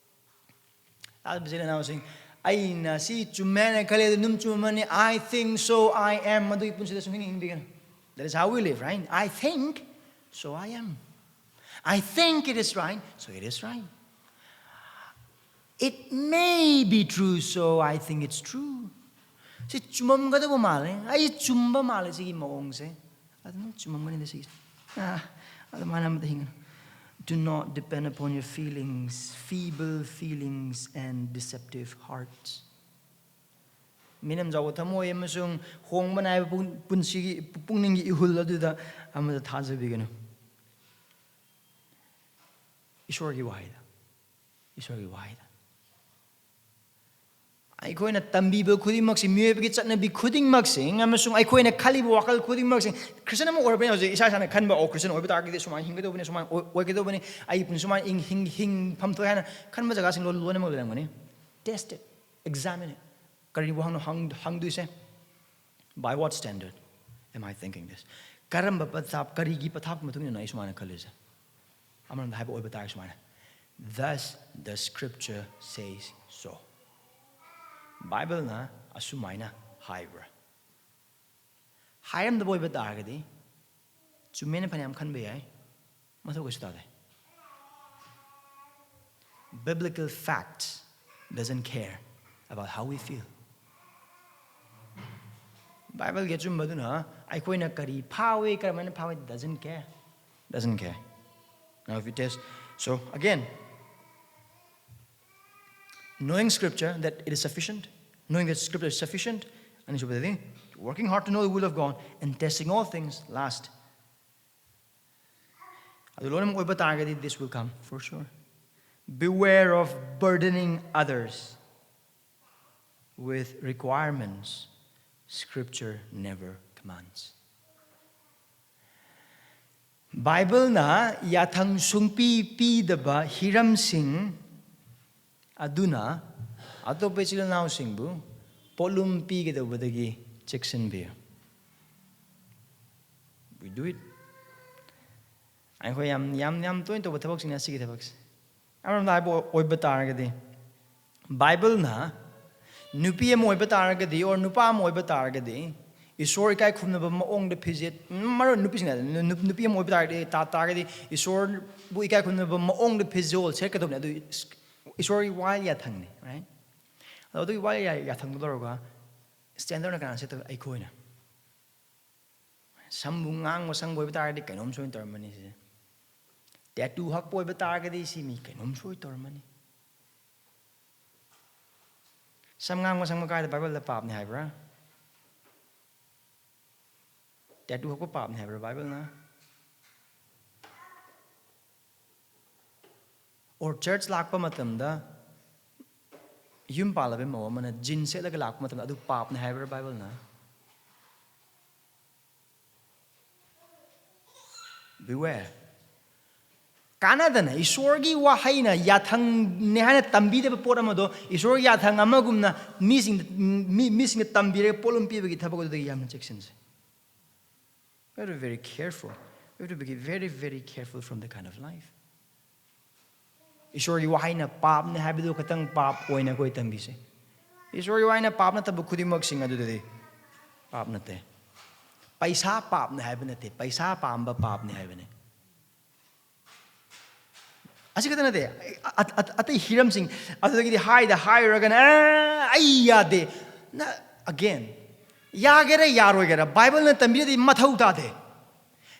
ꯇꯥꯗꯕ ꯏꯆꯤꯜ ꯏꯅꯥꯎꯁꯤꯡ, ꯑꯩꯅ ꯁꯤ ꯆꯨꯝꯃꯦ ꯍꯥꯏꯅ ꯈꯜꯂꯦ, ꯑꯗꯨ ꯑꯗꯨꯝ ꯆꯨꯝꯃꯅꯤ, "I think so, I am", ꯃꯗꯨꯒꯤ ꯄꯨꯟꯁꯤꯗ ꯁꯨꯝ ꯍꯤꯡ-, ꯍꯤꯡꯕꯤꯒꯅꯨ꯫ That is how we live, right? "I think, so I am. I think it is right, so it is right. It may be true, so I think it's true." ꯁꯤ ꯆꯨꯝꯃꯝꯒꯗꯕ ꯃꯥꯜꯂꯦ, ꯑꯩ ꯆꯨꯝꯕ ꯃꯥꯜꯂꯦ ꯁꯤꯒꯤ ꯃꯑꯣꯡꯁꯦ꯫ ꯑꯗꯨꯝ ꯆꯨꯝꯃꯝꯒꯅꯤꯗ ꯁꯤꯒꯤꯁꯦ꯫ ꯑꯥ, ꯑꯗꯨꯃꯥꯏꯅ ꯑꯃꯗ ꯍꯤꯡꯒꯅꯨ꯫ Do not depend upon your feelings, feeble feelings and deceptive hearts. ꯃꯤꯅꯝ ꯆꯥꯎꯕ ꯊꯃꯣꯏ ꯑꯃꯁꯨꯡ ꯍꯣꯡꯕ ꯅꯥꯏꯕ ꯄꯨꯛ-, ꯄꯨꯟꯁꯤꯒꯤ, ꯄꯨꯛꯅꯤꯡꯒꯤ ꯏꯍꯨꯜ ꯑꯗꯨꯗ ꯑꯃꯗ ꯊꯥꯖꯕꯤꯒꯅꯨ꯫ ꯏꯁꯣꯔꯒꯤ ꯋꯥꯍꯩꯗ, ꯏꯁꯣꯔꯒꯤ ꯋꯥꯍꯩꯗ꯫ ꯑꯩꯈꯣꯏꯅ ꯇꯝꯕꯤꯕ ꯈꯨꯗꯤꯡꯃꯛꯁꯤ, ꯃꯤꯑꯣꯏꯕꯒꯤ ꯆꯠꯅꯕꯤ ꯈꯨꯗꯤꯡꯃꯛꯁꯤꯡ ꯑꯃꯁꯨꯡ ꯑꯩꯈꯣꯏꯅ ꯈꯜꯂꯤꯕ ꯋꯥꯈꯜ ꯈꯨꯗꯤꯡꯃꯛꯁꯤꯡ, ꯈ꯭ꯔꯤꯁꯇꯤꯌꯟ ꯑꯃ ꯑꯣꯏꯔꯕꯅꯤꯅ ꯍꯧꯖꯤꯛ ꯏꯁꯥ ꯏꯁꯥꯅ ꯈꯟꯕ, "ꯑꯣ, ꯈ꯭ꯔꯤꯁꯇꯤꯌꯟ ꯑꯣꯏꯕ ꯇꯥꯔꯒꯗꯤ ꯁꯨꯃꯥꯏꯅ ꯍꯤꯡꯒꯗꯧꯕꯅꯤ, ꯁꯨꯃꯥꯏꯅ ꯑꯣꯏ-, ꯑꯣꯏꯒꯗꯧꯕꯅꯤ, ꯑꯩꯒꯤ ꯄꯨꯟꯁꯤ ꯁꯨꯃꯥꯏꯅ ꯍꯤꯡ-, ꯍꯤꯡꯐꯝ ꯊꯣꯛꯑꯦ" ꯍꯥꯏꯅ ꯈꯟꯕ ꯖꯒꯥꯁꯤꯡ ꯂꯣꯏ-, ꯂꯣꯏꯅꯃꯛ ꯂꯩꯔꯝꯒꯅꯤ꯫ Test it, examine it. ꯀꯔꯤ ꯋꯥꯍꯪꯅꯣ ꯍꯪ-, ꯍꯪꯗꯣꯏꯁꯦ? By what standard am I thinking this? ꯀꯔꯝꯕ ꯄꯊꯥꯞ, ꯀꯔꯤꯒꯤ ꯄꯊꯥꯞꯀꯤ ꯃꯇꯨꯡ ꯏꯟꯅ ꯑꯩ ꯁꯨꯃꯥꯏꯅ ꯈꯜꯂꯤꯁꯦ? ꯑꯃꯔꯣꯝꯗ ꯍꯥꯏꯕ ꯑꯣꯏꯕ ꯇꯥꯔꯦ ꯁꯨꯃꯥꯏꯅ, Thus the scripture says so. ꯕꯥꯏꯕꯜꯅ ꯑꯁꯨꯃꯥꯏꯅ ꯍꯥꯏꯕ꯭ꯔꯥ? ꯍꯥꯏꯔꯝꯗꯕ ꯑꯣꯏꯕ ꯇꯥꯔꯒꯗꯤ, ꯆꯨꯝꯃꯦꯅ ꯐꯅꯌꯥꯝ ꯈꯟꯕ ꯌꯥꯏ, ꯃꯊꯧ ꯀꯩꯁꯨ ꯇꯥꯗꯦ꯫ Biblical facts doesn't care about how we feel. ꯕꯥꯏꯕꯜꯒꯤ ꯑꯆꯨꯝꯕꯗꯨꯅ ꯑꯩꯈꯣꯏꯅ ꯀꯔꯤ ꯐꯥꯎꯏ, ꯀꯔꯝꯍꯥꯏꯅ ꯐꯥꯎꯏ, doesn't care. Doesn't care. Now, if you test, so again, knowing scripture, that it is sufficient, knowing that scripture is sufficient, ꯑꯅꯤꯁꯨꯕꯗꯗꯤ, working hard to know the will of God, and testing all things, last. ꯑꯗꯨ ꯂꯣꯏꯅꯃꯛ ꯑꯣꯏꯕ ꯇꯥꯔꯒꯗꯤ, this will come, for sure. Beware of burdening others with requirements scripture never commands. ꯕꯥꯏꯕꯜꯅ ꯌꯥꯊꯪ ꯁꯨꯡꯄꯤ ꯄꯤꯗꯕ ꯍꯤꯔꯝꯁꯤꯡ ꯑꯗꯨꯅ ꯑꯇꯣꯞꯄ ꯏꯆꯤꯜ ꯏꯅꯥꯎꯁꯤꯡꯕꯨ ꯄꯣꯠꯂꯨꯝ ꯄꯤꯒꯗꯧꯕꯗꯒꯤ ꯆꯦꯛꯁꯤꯟꯕꯤꯌꯨ꯫ We do it. ꯑꯩꯈꯣꯏ ꯌꯥꯝ, ꯌꯥꯝ, ꯌꯥꯝ ꯇꯣꯏꯅ ꯇꯧꯕ ꯊꯕꯛꯁꯤꯡꯅꯦ ꯑꯁꯤꯒꯤ ꯊꯕꯛꯁꯦ꯫ ꯑꯃꯔꯣꯝꯗ ꯍꯥꯏꯕ ꯑꯣꯏꯕ ꯇꯥꯔꯒꯗꯤ, ꯕꯥꯏꯕꯜꯅ ꯅꯨꯄꯤ ꯑꯃ ꯑꯣꯏꯕ ꯇꯥꯔꯒꯗꯤ, or ꯅꯨꯄꯥ ꯑꯃ ꯑꯣꯏꯕ ꯇꯥꯔꯒꯗꯤ, ꯏꯁꯣꯔ ꯏꯀꯥꯏ ꯈꯨꯝꯅꯕ ꯃꯑꯣꯡꯗ ꯐꯤꯖꯦꯠ, ꯃꯔꯨ ꯅꯨꯄꯤꯁꯤꯡꯅ, ꯅꯨ-, ꯅꯨꯄꯤ ꯑꯃ ꯑꯣꯏꯕ ꯇꯥꯔꯒꯗꯤ, ꯇꯥ ꯇꯥꯔꯒꯗꯤ, ꯏꯁꯣꯔꯕꯨ ꯏꯀꯥꯏ ꯈꯨꯝꯅꯕ ꯃꯑꯣꯡꯗ ꯐꯤꯖꯣꯜ ꯁꯦꯠꯀꯗꯕꯅꯤ꯫ ꯑꯗꯨ ꯏꯁ-, ꯏꯁꯣꯔꯒꯤ ꯋꯥ ꯌꯥꯊꯪꯅꯤ, right? ꯑꯗꯣ ꯑꯗꯨꯒꯤ ꯋꯥ ꯌꯥ-, ꯌꯥꯊꯪꯗꯣ ꯂꯧꯔꯒ, standard ꯅ ꯀꯅꯥꯅ ꯁꯦꯠꯇꯣꯏꯕ? ꯑꯩꯈꯣꯏꯅ꯫ ꯁꯝꯕꯨ ꯉꯥꯡꯕ ꯁꯪꯕ ꯑꯣꯏꯕ ꯇꯥꯔꯒꯗꯤ ꯀꯩꯅꯣꯝ ꯁꯣꯏꯅ ꯇꯧꯔꯝꯃꯅꯤ ꯁꯤꯁꯦ꯫ Tattoo ꯍꯛꯄ ꯑꯣꯏꯕ ꯇꯥꯔꯒꯗꯤ ꯁꯤ ꯃꯤ ꯀꯩꯅꯣꯝ ꯁꯣꯏ ꯇꯧꯔꯝꯃꯅꯤ꯫ ꯁꯝ ꯉꯥꯡꯕ ꯁꯪꯕ ꯀꯥꯏꯗ ꯕꯥꯏꯕꯜꯗ ꯄꯥꯞꯅꯤ ꯍꯥꯏꯕ꯭ꯔꯥ? Tattoo ꯍꯛꯄ ꯄꯥꯞꯅꯤ ꯍꯥꯏꯕ꯭ꯔꯥ ꯕꯥꯏꯕꯜꯅ? Or church ꯂꯥꯛꯄ ꯃꯇꯝꯗ ꯌꯨꯝ ꯄꯥꯜꯂꯕ ꯃꯧ ꯑꯃꯅ jeans ꯁꯦꯠꯂꯒ ꯂꯥꯛꯄ ꯃꯇꯝꯗ ꯑꯗꯨ ꯄꯥꯞꯅꯤ ꯍꯥꯏꯕ꯭ꯔꯥ ꯕꯥꯏꯕꯜꯅ? Beware. ꯀꯥꯟꯅꯗꯅ ꯏꯁꯣꯔꯒꯤ ꯋꯥꯍꯩꯅ ꯌꯥꯊꯪꯅꯦ ꯍꯥꯏꯅ ꯇꯝꯕꯤꯗꯕ ꯄꯣꯠ ꯑꯃꯗꯣ ꯏꯁꯣꯔꯒꯤ ꯌꯥꯊꯪ ꯑꯃꯒꯨꯝꯅ ꯃꯤꯁꯤꯡꯗ, ꯃꯤ-, ꯃꯤꯁꯤꯡꯗ ꯇꯝꯕꯤꯔꯒ ꯄꯣꯠꯂꯨꯝ ꯄꯤꯕꯒꯤ ꯊꯕꯛ ꯑꯗꯨꯗꯒꯤ ꯌꯥꯝꯅ ꯆꯦꯛꯁꯤꯟꯁꯦ꯫ We have to be very careful. We have to be very, very careful from that kind of life. ꯏꯁꯣꯔꯒꯤ ꯋꯥꯍꯩꯅ ꯄꯥꯞꯅꯤ ꯍꯥꯏꯕꯗꯨ ꯈꯛꯇꯪ ꯄꯥꯞ ꯑꯣꯏꯅ ꯑꯩꯈꯣꯏ ꯇꯝꯕꯤꯁꯦ꯫ ꯏꯁꯣꯔꯒꯤ ꯋꯥꯍꯩꯅ ꯄꯥꯞ ꯅꯠꯇꯕ ꯈꯨꯗꯤꯡꯃꯛꯁꯤꯡ ꯑꯗꯨꯗꯗꯤ ꯄꯥꯞ ꯅꯠꯇꯦ꯫ ꯄꯩꯁꯥ ꯄꯥꯞꯅꯤ ꯍꯥꯏꯕ ꯅꯠꯇꯦ, ꯄꯩꯁꯥ ꯄꯥꯝꯕ ꯄꯥꯞꯅꯤ ꯍꯥꯏꯕꯅꯦ꯫ ꯑꯁꯤ ꯈꯛꯇ ꯅꯠꯇꯦ, ꯑ-, ꯑ-, ꯑ-, ꯑꯇꯩ ꯍꯤꯔꯝꯁꯤꯡ ꯑꯗꯨꯗꯒꯤꯗꯤ ꯍꯥꯏꯗ ꯍꯥꯏꯔꯨꯔꯒꯅ, "ꯑ, ꯑꯩ ꯌꯥꯗꯦ"꯫ ꯅ, again, ꯌꯥꯒꯦꯔꯥ ꯌꯥꯔꯣꯏꯒꯦꯔꯥ, ꯕꯥꯏꯕꯜꯅ ꯇꯝꯕꯤꯔꯗꯤ ꯃꯊꯧ ꯇꯥꯗꯦ꯫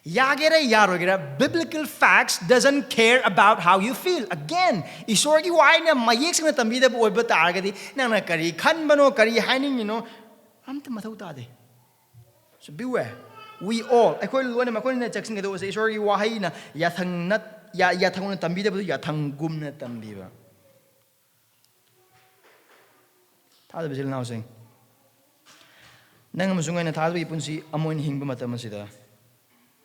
ꯌꯥꯒꯦꯔꯥ ꯌꯥꯔꯣꯏꯒꯦꯔꯥ, biblical facts doesn't care about how you feel. Again, ꯏꯁꯣꯔꯒꯤ ꯋꯥꯍꯩꯅ ꯃꯌꯦꯛ ꯁꯦꯡꯅ ꯇꯝꯕꯤꯗꯕ ꯑꯣꯏꯕ ꯇꯥꯔꯒꯗꯤ, ꯅꯪꯅ ꯀꯔꯤ ꯈꯟꯕꯅꯣ, ꯀꯔꯤ ꯍꯥꯏꯅꯤꯡꯉꯤꯅꯣ, ꯑꯝꯇ ꯃꯊꯧ ꯇꯥꯗꯦ꯫ So beware. We all, ꯑꯩꯈꯣꯏ ꯂꯣꯏꯅꯃꯛ, ꯑꯩꯈꯣꯏꯅ ꯆꯦꯛꯁꯤꯟꯒꯗꯧꯕꯁꯦ, ꯏꯁꯣꯔꯒꯤ ꯋꯥꯍꯩꯅ ꯌꯥꯊꯪ ꯅꯠ-, ꯌꯥ-, ꯌꯥꯊꯪꯅ ꯇꯝꯕꯤꯗꯕꯗꯨ ꯌꯥꯊꯪꯒꯨꯝꯅ ꯇꯝꯕꯤꯕ꯫ ꯊꯥꯖꯕ ꯏꯆꯤꯜ ꯏꯅꯥꯎꯁꯤꯡ, ꯅꯪ ꯑꯃꯁꯨꯡ ꯑꯩꯅ ꯊꯥꯖꯕꯒꯤ ꯄꯨꯟꯁꯤ ꯑꯃ ꯑꯣꯏꯅ ꯍꯤꯡꯕ ꯃꯇꯝ ꯑꯁꯤꯗ,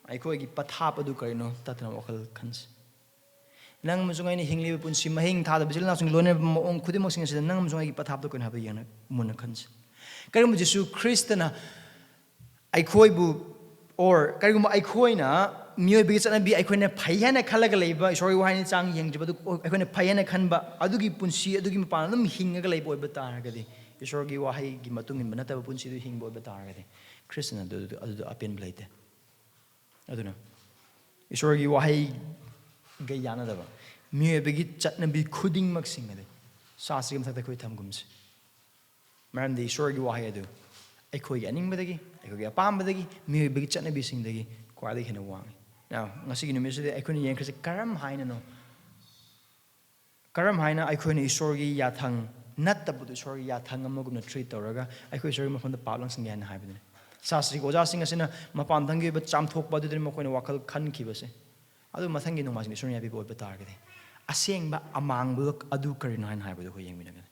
ꯑꯩꯈꯣꯏꯒꯤ ꯄꯊꯥꯞ ꯑꯗꯨ ꯀꯔꯤꯅꯣ ꯇꯠꯇꯅ ꯋꯥꯈꯜ ꯈꯟꯁꯤ꯫ ꯅꯪ ꯑꯃꯁꯨꯡ ꯑꯩꯅ ꯍꯤꯡꯂꯤꯕ ꯄꯨꯟꯁꯤ ꯃꯍꯤꯡ, ꯊꯥꯗꯕ ꯏꯆꯤꯜ ꯏꯅꯥꯎꯁꯤꯡ, ꯂꯣꯏꯅꯔꯤꯕ ꯃꯑꯣꯡ ꯈꯨꯗꯤꯡꯃꯛꯁꯤꯡ ꯑꯁꯤꯗ ꯅꯪ ꯑꯃꯁꯨꯡ ꯑꯩꯒꯤ ꯄꯊꯥꯞꯇ ꯑꯩꯈꯣꯏꯅ ꯍꯥꯏꯕ ꯌꯦꯡꯅ ꯃꯨꯟꯅ ꯈꯟꯁꯤ꯫ ꯀꯔꯤꯒꯨꯝꯕ ꯖꯤꯁꯨ ꯈ꯭ꯔꯤꯁꯇꯅ ꯑꯩꯈꯣꯏꯕꯨ, or ꯀꯔꯤꯒꯨꯝꯕ ꯑꯩꯈꯣꯏꯅ ꯃꯤꯑꯣꯏꯕꯒꯤ ꯆꯠꯅꯕꯤ ꯑꯩꯈꯣꯏꯅ ꯐꯩ ꯍꯥꯏꯅ ꯈꯜꯂꯒ ꯂꯩꯕ, ꯏꯁꯣꯔꯒꯤ ꯋꯥꯍꯩꯅ ꯆꯥꯡ ꯌꯦꯡꯗ꯭ꯔꯤꯕ ꯑꯗꯨ ꯑꯩꯈꯣꯏꯅ ꯐꯩ ꯍꯥꯏꯅ ꯈꯟꯕ ꯑꯗꯨꯒꯤ ꯄꯨꯟꯁꯤ ꯑꯗꯨꯒꯤ ꯃꯄꯥꯟ ꯑꯗꯨꯝ ꯍꯤꯡꯉꯒ ꯂꯩꯕ ꯑꯣꯏꯕ ꯇꯥꯔꯒꯗꯤ, ꯏꯁꯣꯔꯒꯤ ꯋꯥꯍꯩꯒꯤ ꯃꯇꯨꯡ ꯏꯟꯕ ꯅꯠꯇꯕ ꯄꯨꯟꯁꯤꯗꯨ ꯍꯤꯡꯕ ꯑꯣꯏꯕ ꯇꯥꯔꯒꯗꯤ, ꯈ꯭ꯔꯤꯁꯇꯅ ꯑꯗꯨ, ꯑꯗꯨ, ꯑꯗꯨꯗ ꯑꯄꯦꯟꯕ ꯂꯩꯇꯦ꯫ ꯑꯗꯨꯅ ꯏꯁꯣꯔꯒꯤ ꯋꯥꯍꯩꯒ ꯌꯥꯅꯗꯕ, ꯃꯤꯑꯣꯏꯕꯒꯤ ꯆꯠꯅꯕꯤ ꯈꯨꯗꯤꯡꯃꯛꯁꯤꯡ ꯑꯗꯨ ꯁꯥꯁꯤꯒꯤ ꯃꯊꯛꯇ ꯑꯩꯈꯣꯏ ꯊꯝꯒꯨꯝꯁꯤ꯫ ꯃꯔꯝꯗꯤ ꯏꯁꯣꯔꯒꯤ ꯋꯥꯍꯩ ꯑꯗꯨ ꯑꯩꯈꯣꯏꯒꯤ ꯑꯅꯤꯡꯕꯗꯒꯤ, ꯑꯩꯈꯣꯏꯒꯤ ꯑꯄꯥꯝꯕꯗꯒꯤ, ꯃꯤꯑꯣꯏꯕꯒꯤ ꯆꯠꯅꯕꯤꯁꯤꯡꯗꯒꯤ ꯈ꯭ꯋꯥꯏꯗꯒꯤ ꯍꯦꯟꯅ ꯋꯥꯡꯉꯤ꯫ Now, ꯉꯁꯤꯒꯤ ꯅꯨꯃꯤꯠꯁꯤꯗ ꯑꯩꯈꯣꯏꯅ ꯌꯦꯡꯈ꯭ꯔꯤꯁꯤ ꯀꯔꯝ ꯍꯥꯏꯅꯅꯣ? ꯀꯔꯝ ꯍꯥꯏꯅ ꯑꯩꯈꯣꯏꯅ ꯏꯁꯣꯔꯒꯤ ꯌꯥꯊꯪ ꯅꯠꯇꯕꯗꯨ ꯏꯁꯣꯔꯒꯤ ꯌꯥꯊꯪ ꯑꯃꯒꯨꯝꯅ treat ꯇꯧꯔꯒ ꯑꯩꯈꯣꯏ ꯏꯁꯣꯔꯒꯤ ꯃꯐꯝꯗ ꯄꯥꯞ ꯂꯪꯁꯤꯟꯒꯦ ꯍꯥꯏꯅ ꯍꯥꯏꯕꯗꯨꯅꯤ꯫ ꯁꯥꯁ꯭ꯇ꯭ꯔꯤꯒꯤ ꯑꯣꯖꯥꯁꯤꯡ ꯑꯁꯤꯅ ꯃꯄꯥꯟꯊꯪꯒꯤ ꯑꯣꯏꯕ ꯆꯥꯝꯊꯣꯛꯄ ꯑꯗꯨꯗꯅꯤ ꯃꯈꯣꯏꯅ ꯋꯥꯈꯜ ꯈꯟꯈꯤꯕꯁꯦ꯫ ꯑꯗꯨ ꯃꯊꯪꯒꯤ ꯅꯣꯡꯃꯥꯏꯖꯤꯡ ꯏꯁꯣꯔꯅ ꯌꯥꯕꯤꯕ ꯑꯣꯏꯕ ꯇꯥꯔꯒꯗꯤ, ꯑꯁꯦꯡꯕ ꯑꯃꯥꯡꯕ ꯑꯗꯨ ꯀꯔꯤꯅꯣ ꯍꯥꯏꯅ ꯍꯥꯏꯕꯗꯨ ꯑꯩꯈꯣꯏ ꯌꯦꯡꯃꯤꯟꯅꯒꯅꯤ꯫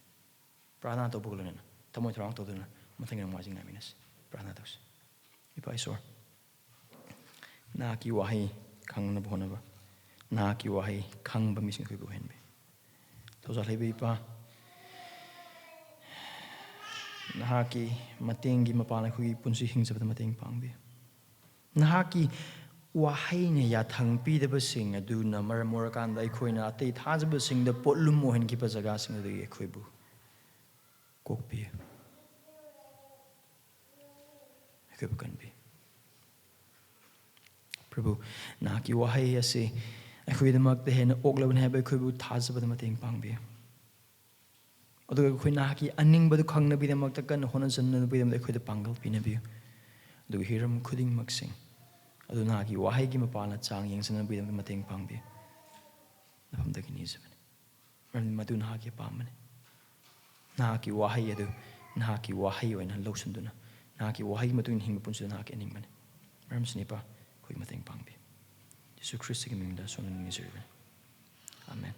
ꯄ꯭ꯔꯥꯔꯊꯅꯥ ꯇꯧꯕꯒ ꯂꯣꯏꯅꯅ ꯊꯃꯣꯏ ꯊꯧꯔꯥꯡ ꯇꯧꯗꯨꯅ ꯃꯊꯪꯒꯤ ꯅꯣꯡꯃꯥꯏꯖꯤꯡ ꯉꯥꯏꯃꯤꯟꯅꯁꯤ꯫ ꯄ꯭ꯔꯥꯔꯊꯅꯥ ꯇꯧꯁꯤ꯫ ꯏꯄꯥ ꯏꯁꯣꯔ, ꯅꯍꯥꯛꯀꯤ ꯋꯥꯍꯩ ꯈꯪꯅꯕ ꯍꯣꯠꯅꯕ, ꯅꯍꯥꯛꯀꯤ ꯋꯥꯍꯩ ꯈꯪꯕ ꯃꯤꯁꯤꯡ ꯑꯩꯈꯣꯏꯕꯨ ꯑꯣꯏꯍꯟꯕꯤꯌꯨ꯫ ꯊꯧꯖꯥꯜ ꯍꯩꯕ ꯏꯄꯥ, ꯅꯍꯥꯛꯀꯤ ꯃꯇꯦꯡꯒꯤ ꯃꯄꯥꯟ ꯑꯩꯈꯣꯏꯒꯤ ꯄꯨꯟꯁꯤ ꯍꯤꯡꯖꯕꯗ ꯃꯇꯦꯡ ꯄꯥꯡꯕꯤꯌꯨ꯫ ꯅꯍꯥꯛꯀꯤ ꯋꯥꯍꯩꯅ ꯌꯥꯊꯪ ꯄꯤꯗꯕꯁꯤꯡ ꯑꯗꯨꯅ ꯃꯔꯝ ꯑꯣꯏꯔꯀꯥꯟꯗ ꯑꯩꯈꯣꯏꯅ ꯑꯇꯩ ꯊꯥꯖꯕꯁꯤꯡꯗ ꯄꯣꯠꯂꯨꯝ ꯑꯣꯏꯍꯟꯈꯤꯕ ꯖꯒꯥꯁꯤꯡ ꯑꯗꯨꯒꯤ ꯑꯩꯈꯣꯏꯕꯨ ꯀꯣꯛꯄꯤꯌꯨ꯫ ꯑꯩꯈꯣꯏꯕꯨ ꯀꯟꯕꯤꯌꯨ꯫ ꯄ꯭ꯔꯚꯨ, ꯅꯍꯥꯛꯀꯤ ꯋꯥꯍꯩ ꯑꯁꯤ ꯑꯩꯈꯣꯏꯒꯤꯗꯃꯛꯇ ꯍꯦꯟꯅ ꯑꯣꯛꯂꯕꯅꯤ ꯍꯥꯏꯕ ꯑꯩꯈꯣꯏꯕꯨ ꯊꯥꯖꯕꯗ ꯃꯇꯦꯡ ꯄꯥꯡꯕꯤꯌꯨ꯫ ꯑꯗꯨꯒ ꯑꯩꯈꯣꯏ ꯅꯍꯥꯛꯀꯤ ꯑꯅꯤꯡꯕꯗꯨ ꯈꯪꯅꯕꯒꯤꯗꯃꯛꯇ, ꯀꯟꯅ ꯍꯣꯠꯅꯖꯅꯕꯒꯤꯗꯃꯛꯇ ꯑꯩꯈꯣꯏꯗ ꯄꯥꯡꯒꯜ ꯄꯤꯅꯕꯤꯌꯨ꯫ ꯑꯗꯨꯒ ꯍꯤꯔꯝ ꯈꯨꯗꯤꯡꯃꯛꯁꯤꯡ ꯑꯗꯨ ꯅꯍꯥꯛꯀꯤ ꯋꯥꯍꯩꯒꯤ ꯃꯄꯥꯟꯅ ꯆꯥꯡ ꯌꯦꯡꯖꯅꯕꯒꯤꯗꯃꯛꯇ ꯃꯇꯦꯡ ꯄꯥꯡꯕꯤꯌꯨ꯫ ꯅꯐꯝꯗꯒꯤ ꯅꯤꯖꯕꯅꯤ, ꯃꯔꯝꯗꯤ ꯃꯗꯨ ꯅꯍꯥꯛꯀꯤ ꯑꯄꯥꯝꯕꯅꯤ꯫ ꯅꯍꯥꯛꯀꯤ ꯋꯥꯍꯩ ꯑꯗꯨ ꯅꯍꯥꯛꯀꯤ ꯋꯥꯍꯩ ꯑꯣꯏꯅ ꯂꯧꯁꯤꯟꯗꯨꯅ, ꯅꯍꯥꯛꯀꯤ ꯋꯥꯍꯩꯒꯤ ꯃꯇꯨꯡ ꯏꯟꯅ ꯍꯤꯡꯕ ꯄꯨꯟꯁꯤꯗ ꯅꯍꯥꯛꯀꯤ ꯑꯅꯤꯡꯕꯅꯤ꯫ ꯃꯔꯝꯁꯤꯅ, ꯏꯄꯥ, ꯑꯩꯈꯣꯏꯒꯤ ꯃꯇꯦꯡ ꯄꯥꯡꯕꯤꯌꯨ꯫ ꯌꯤꯁꯨ ꯈ꯭ꯔꯤꯁꯇꯒꯤ ꯃꯤꯡꯗ ꯁꯣꯟꯗꯨꯅ ꯅꯤꯖꯔꯤꯕꯅꯤ꯫ ꯑꯥꯃꯦꯟ꯫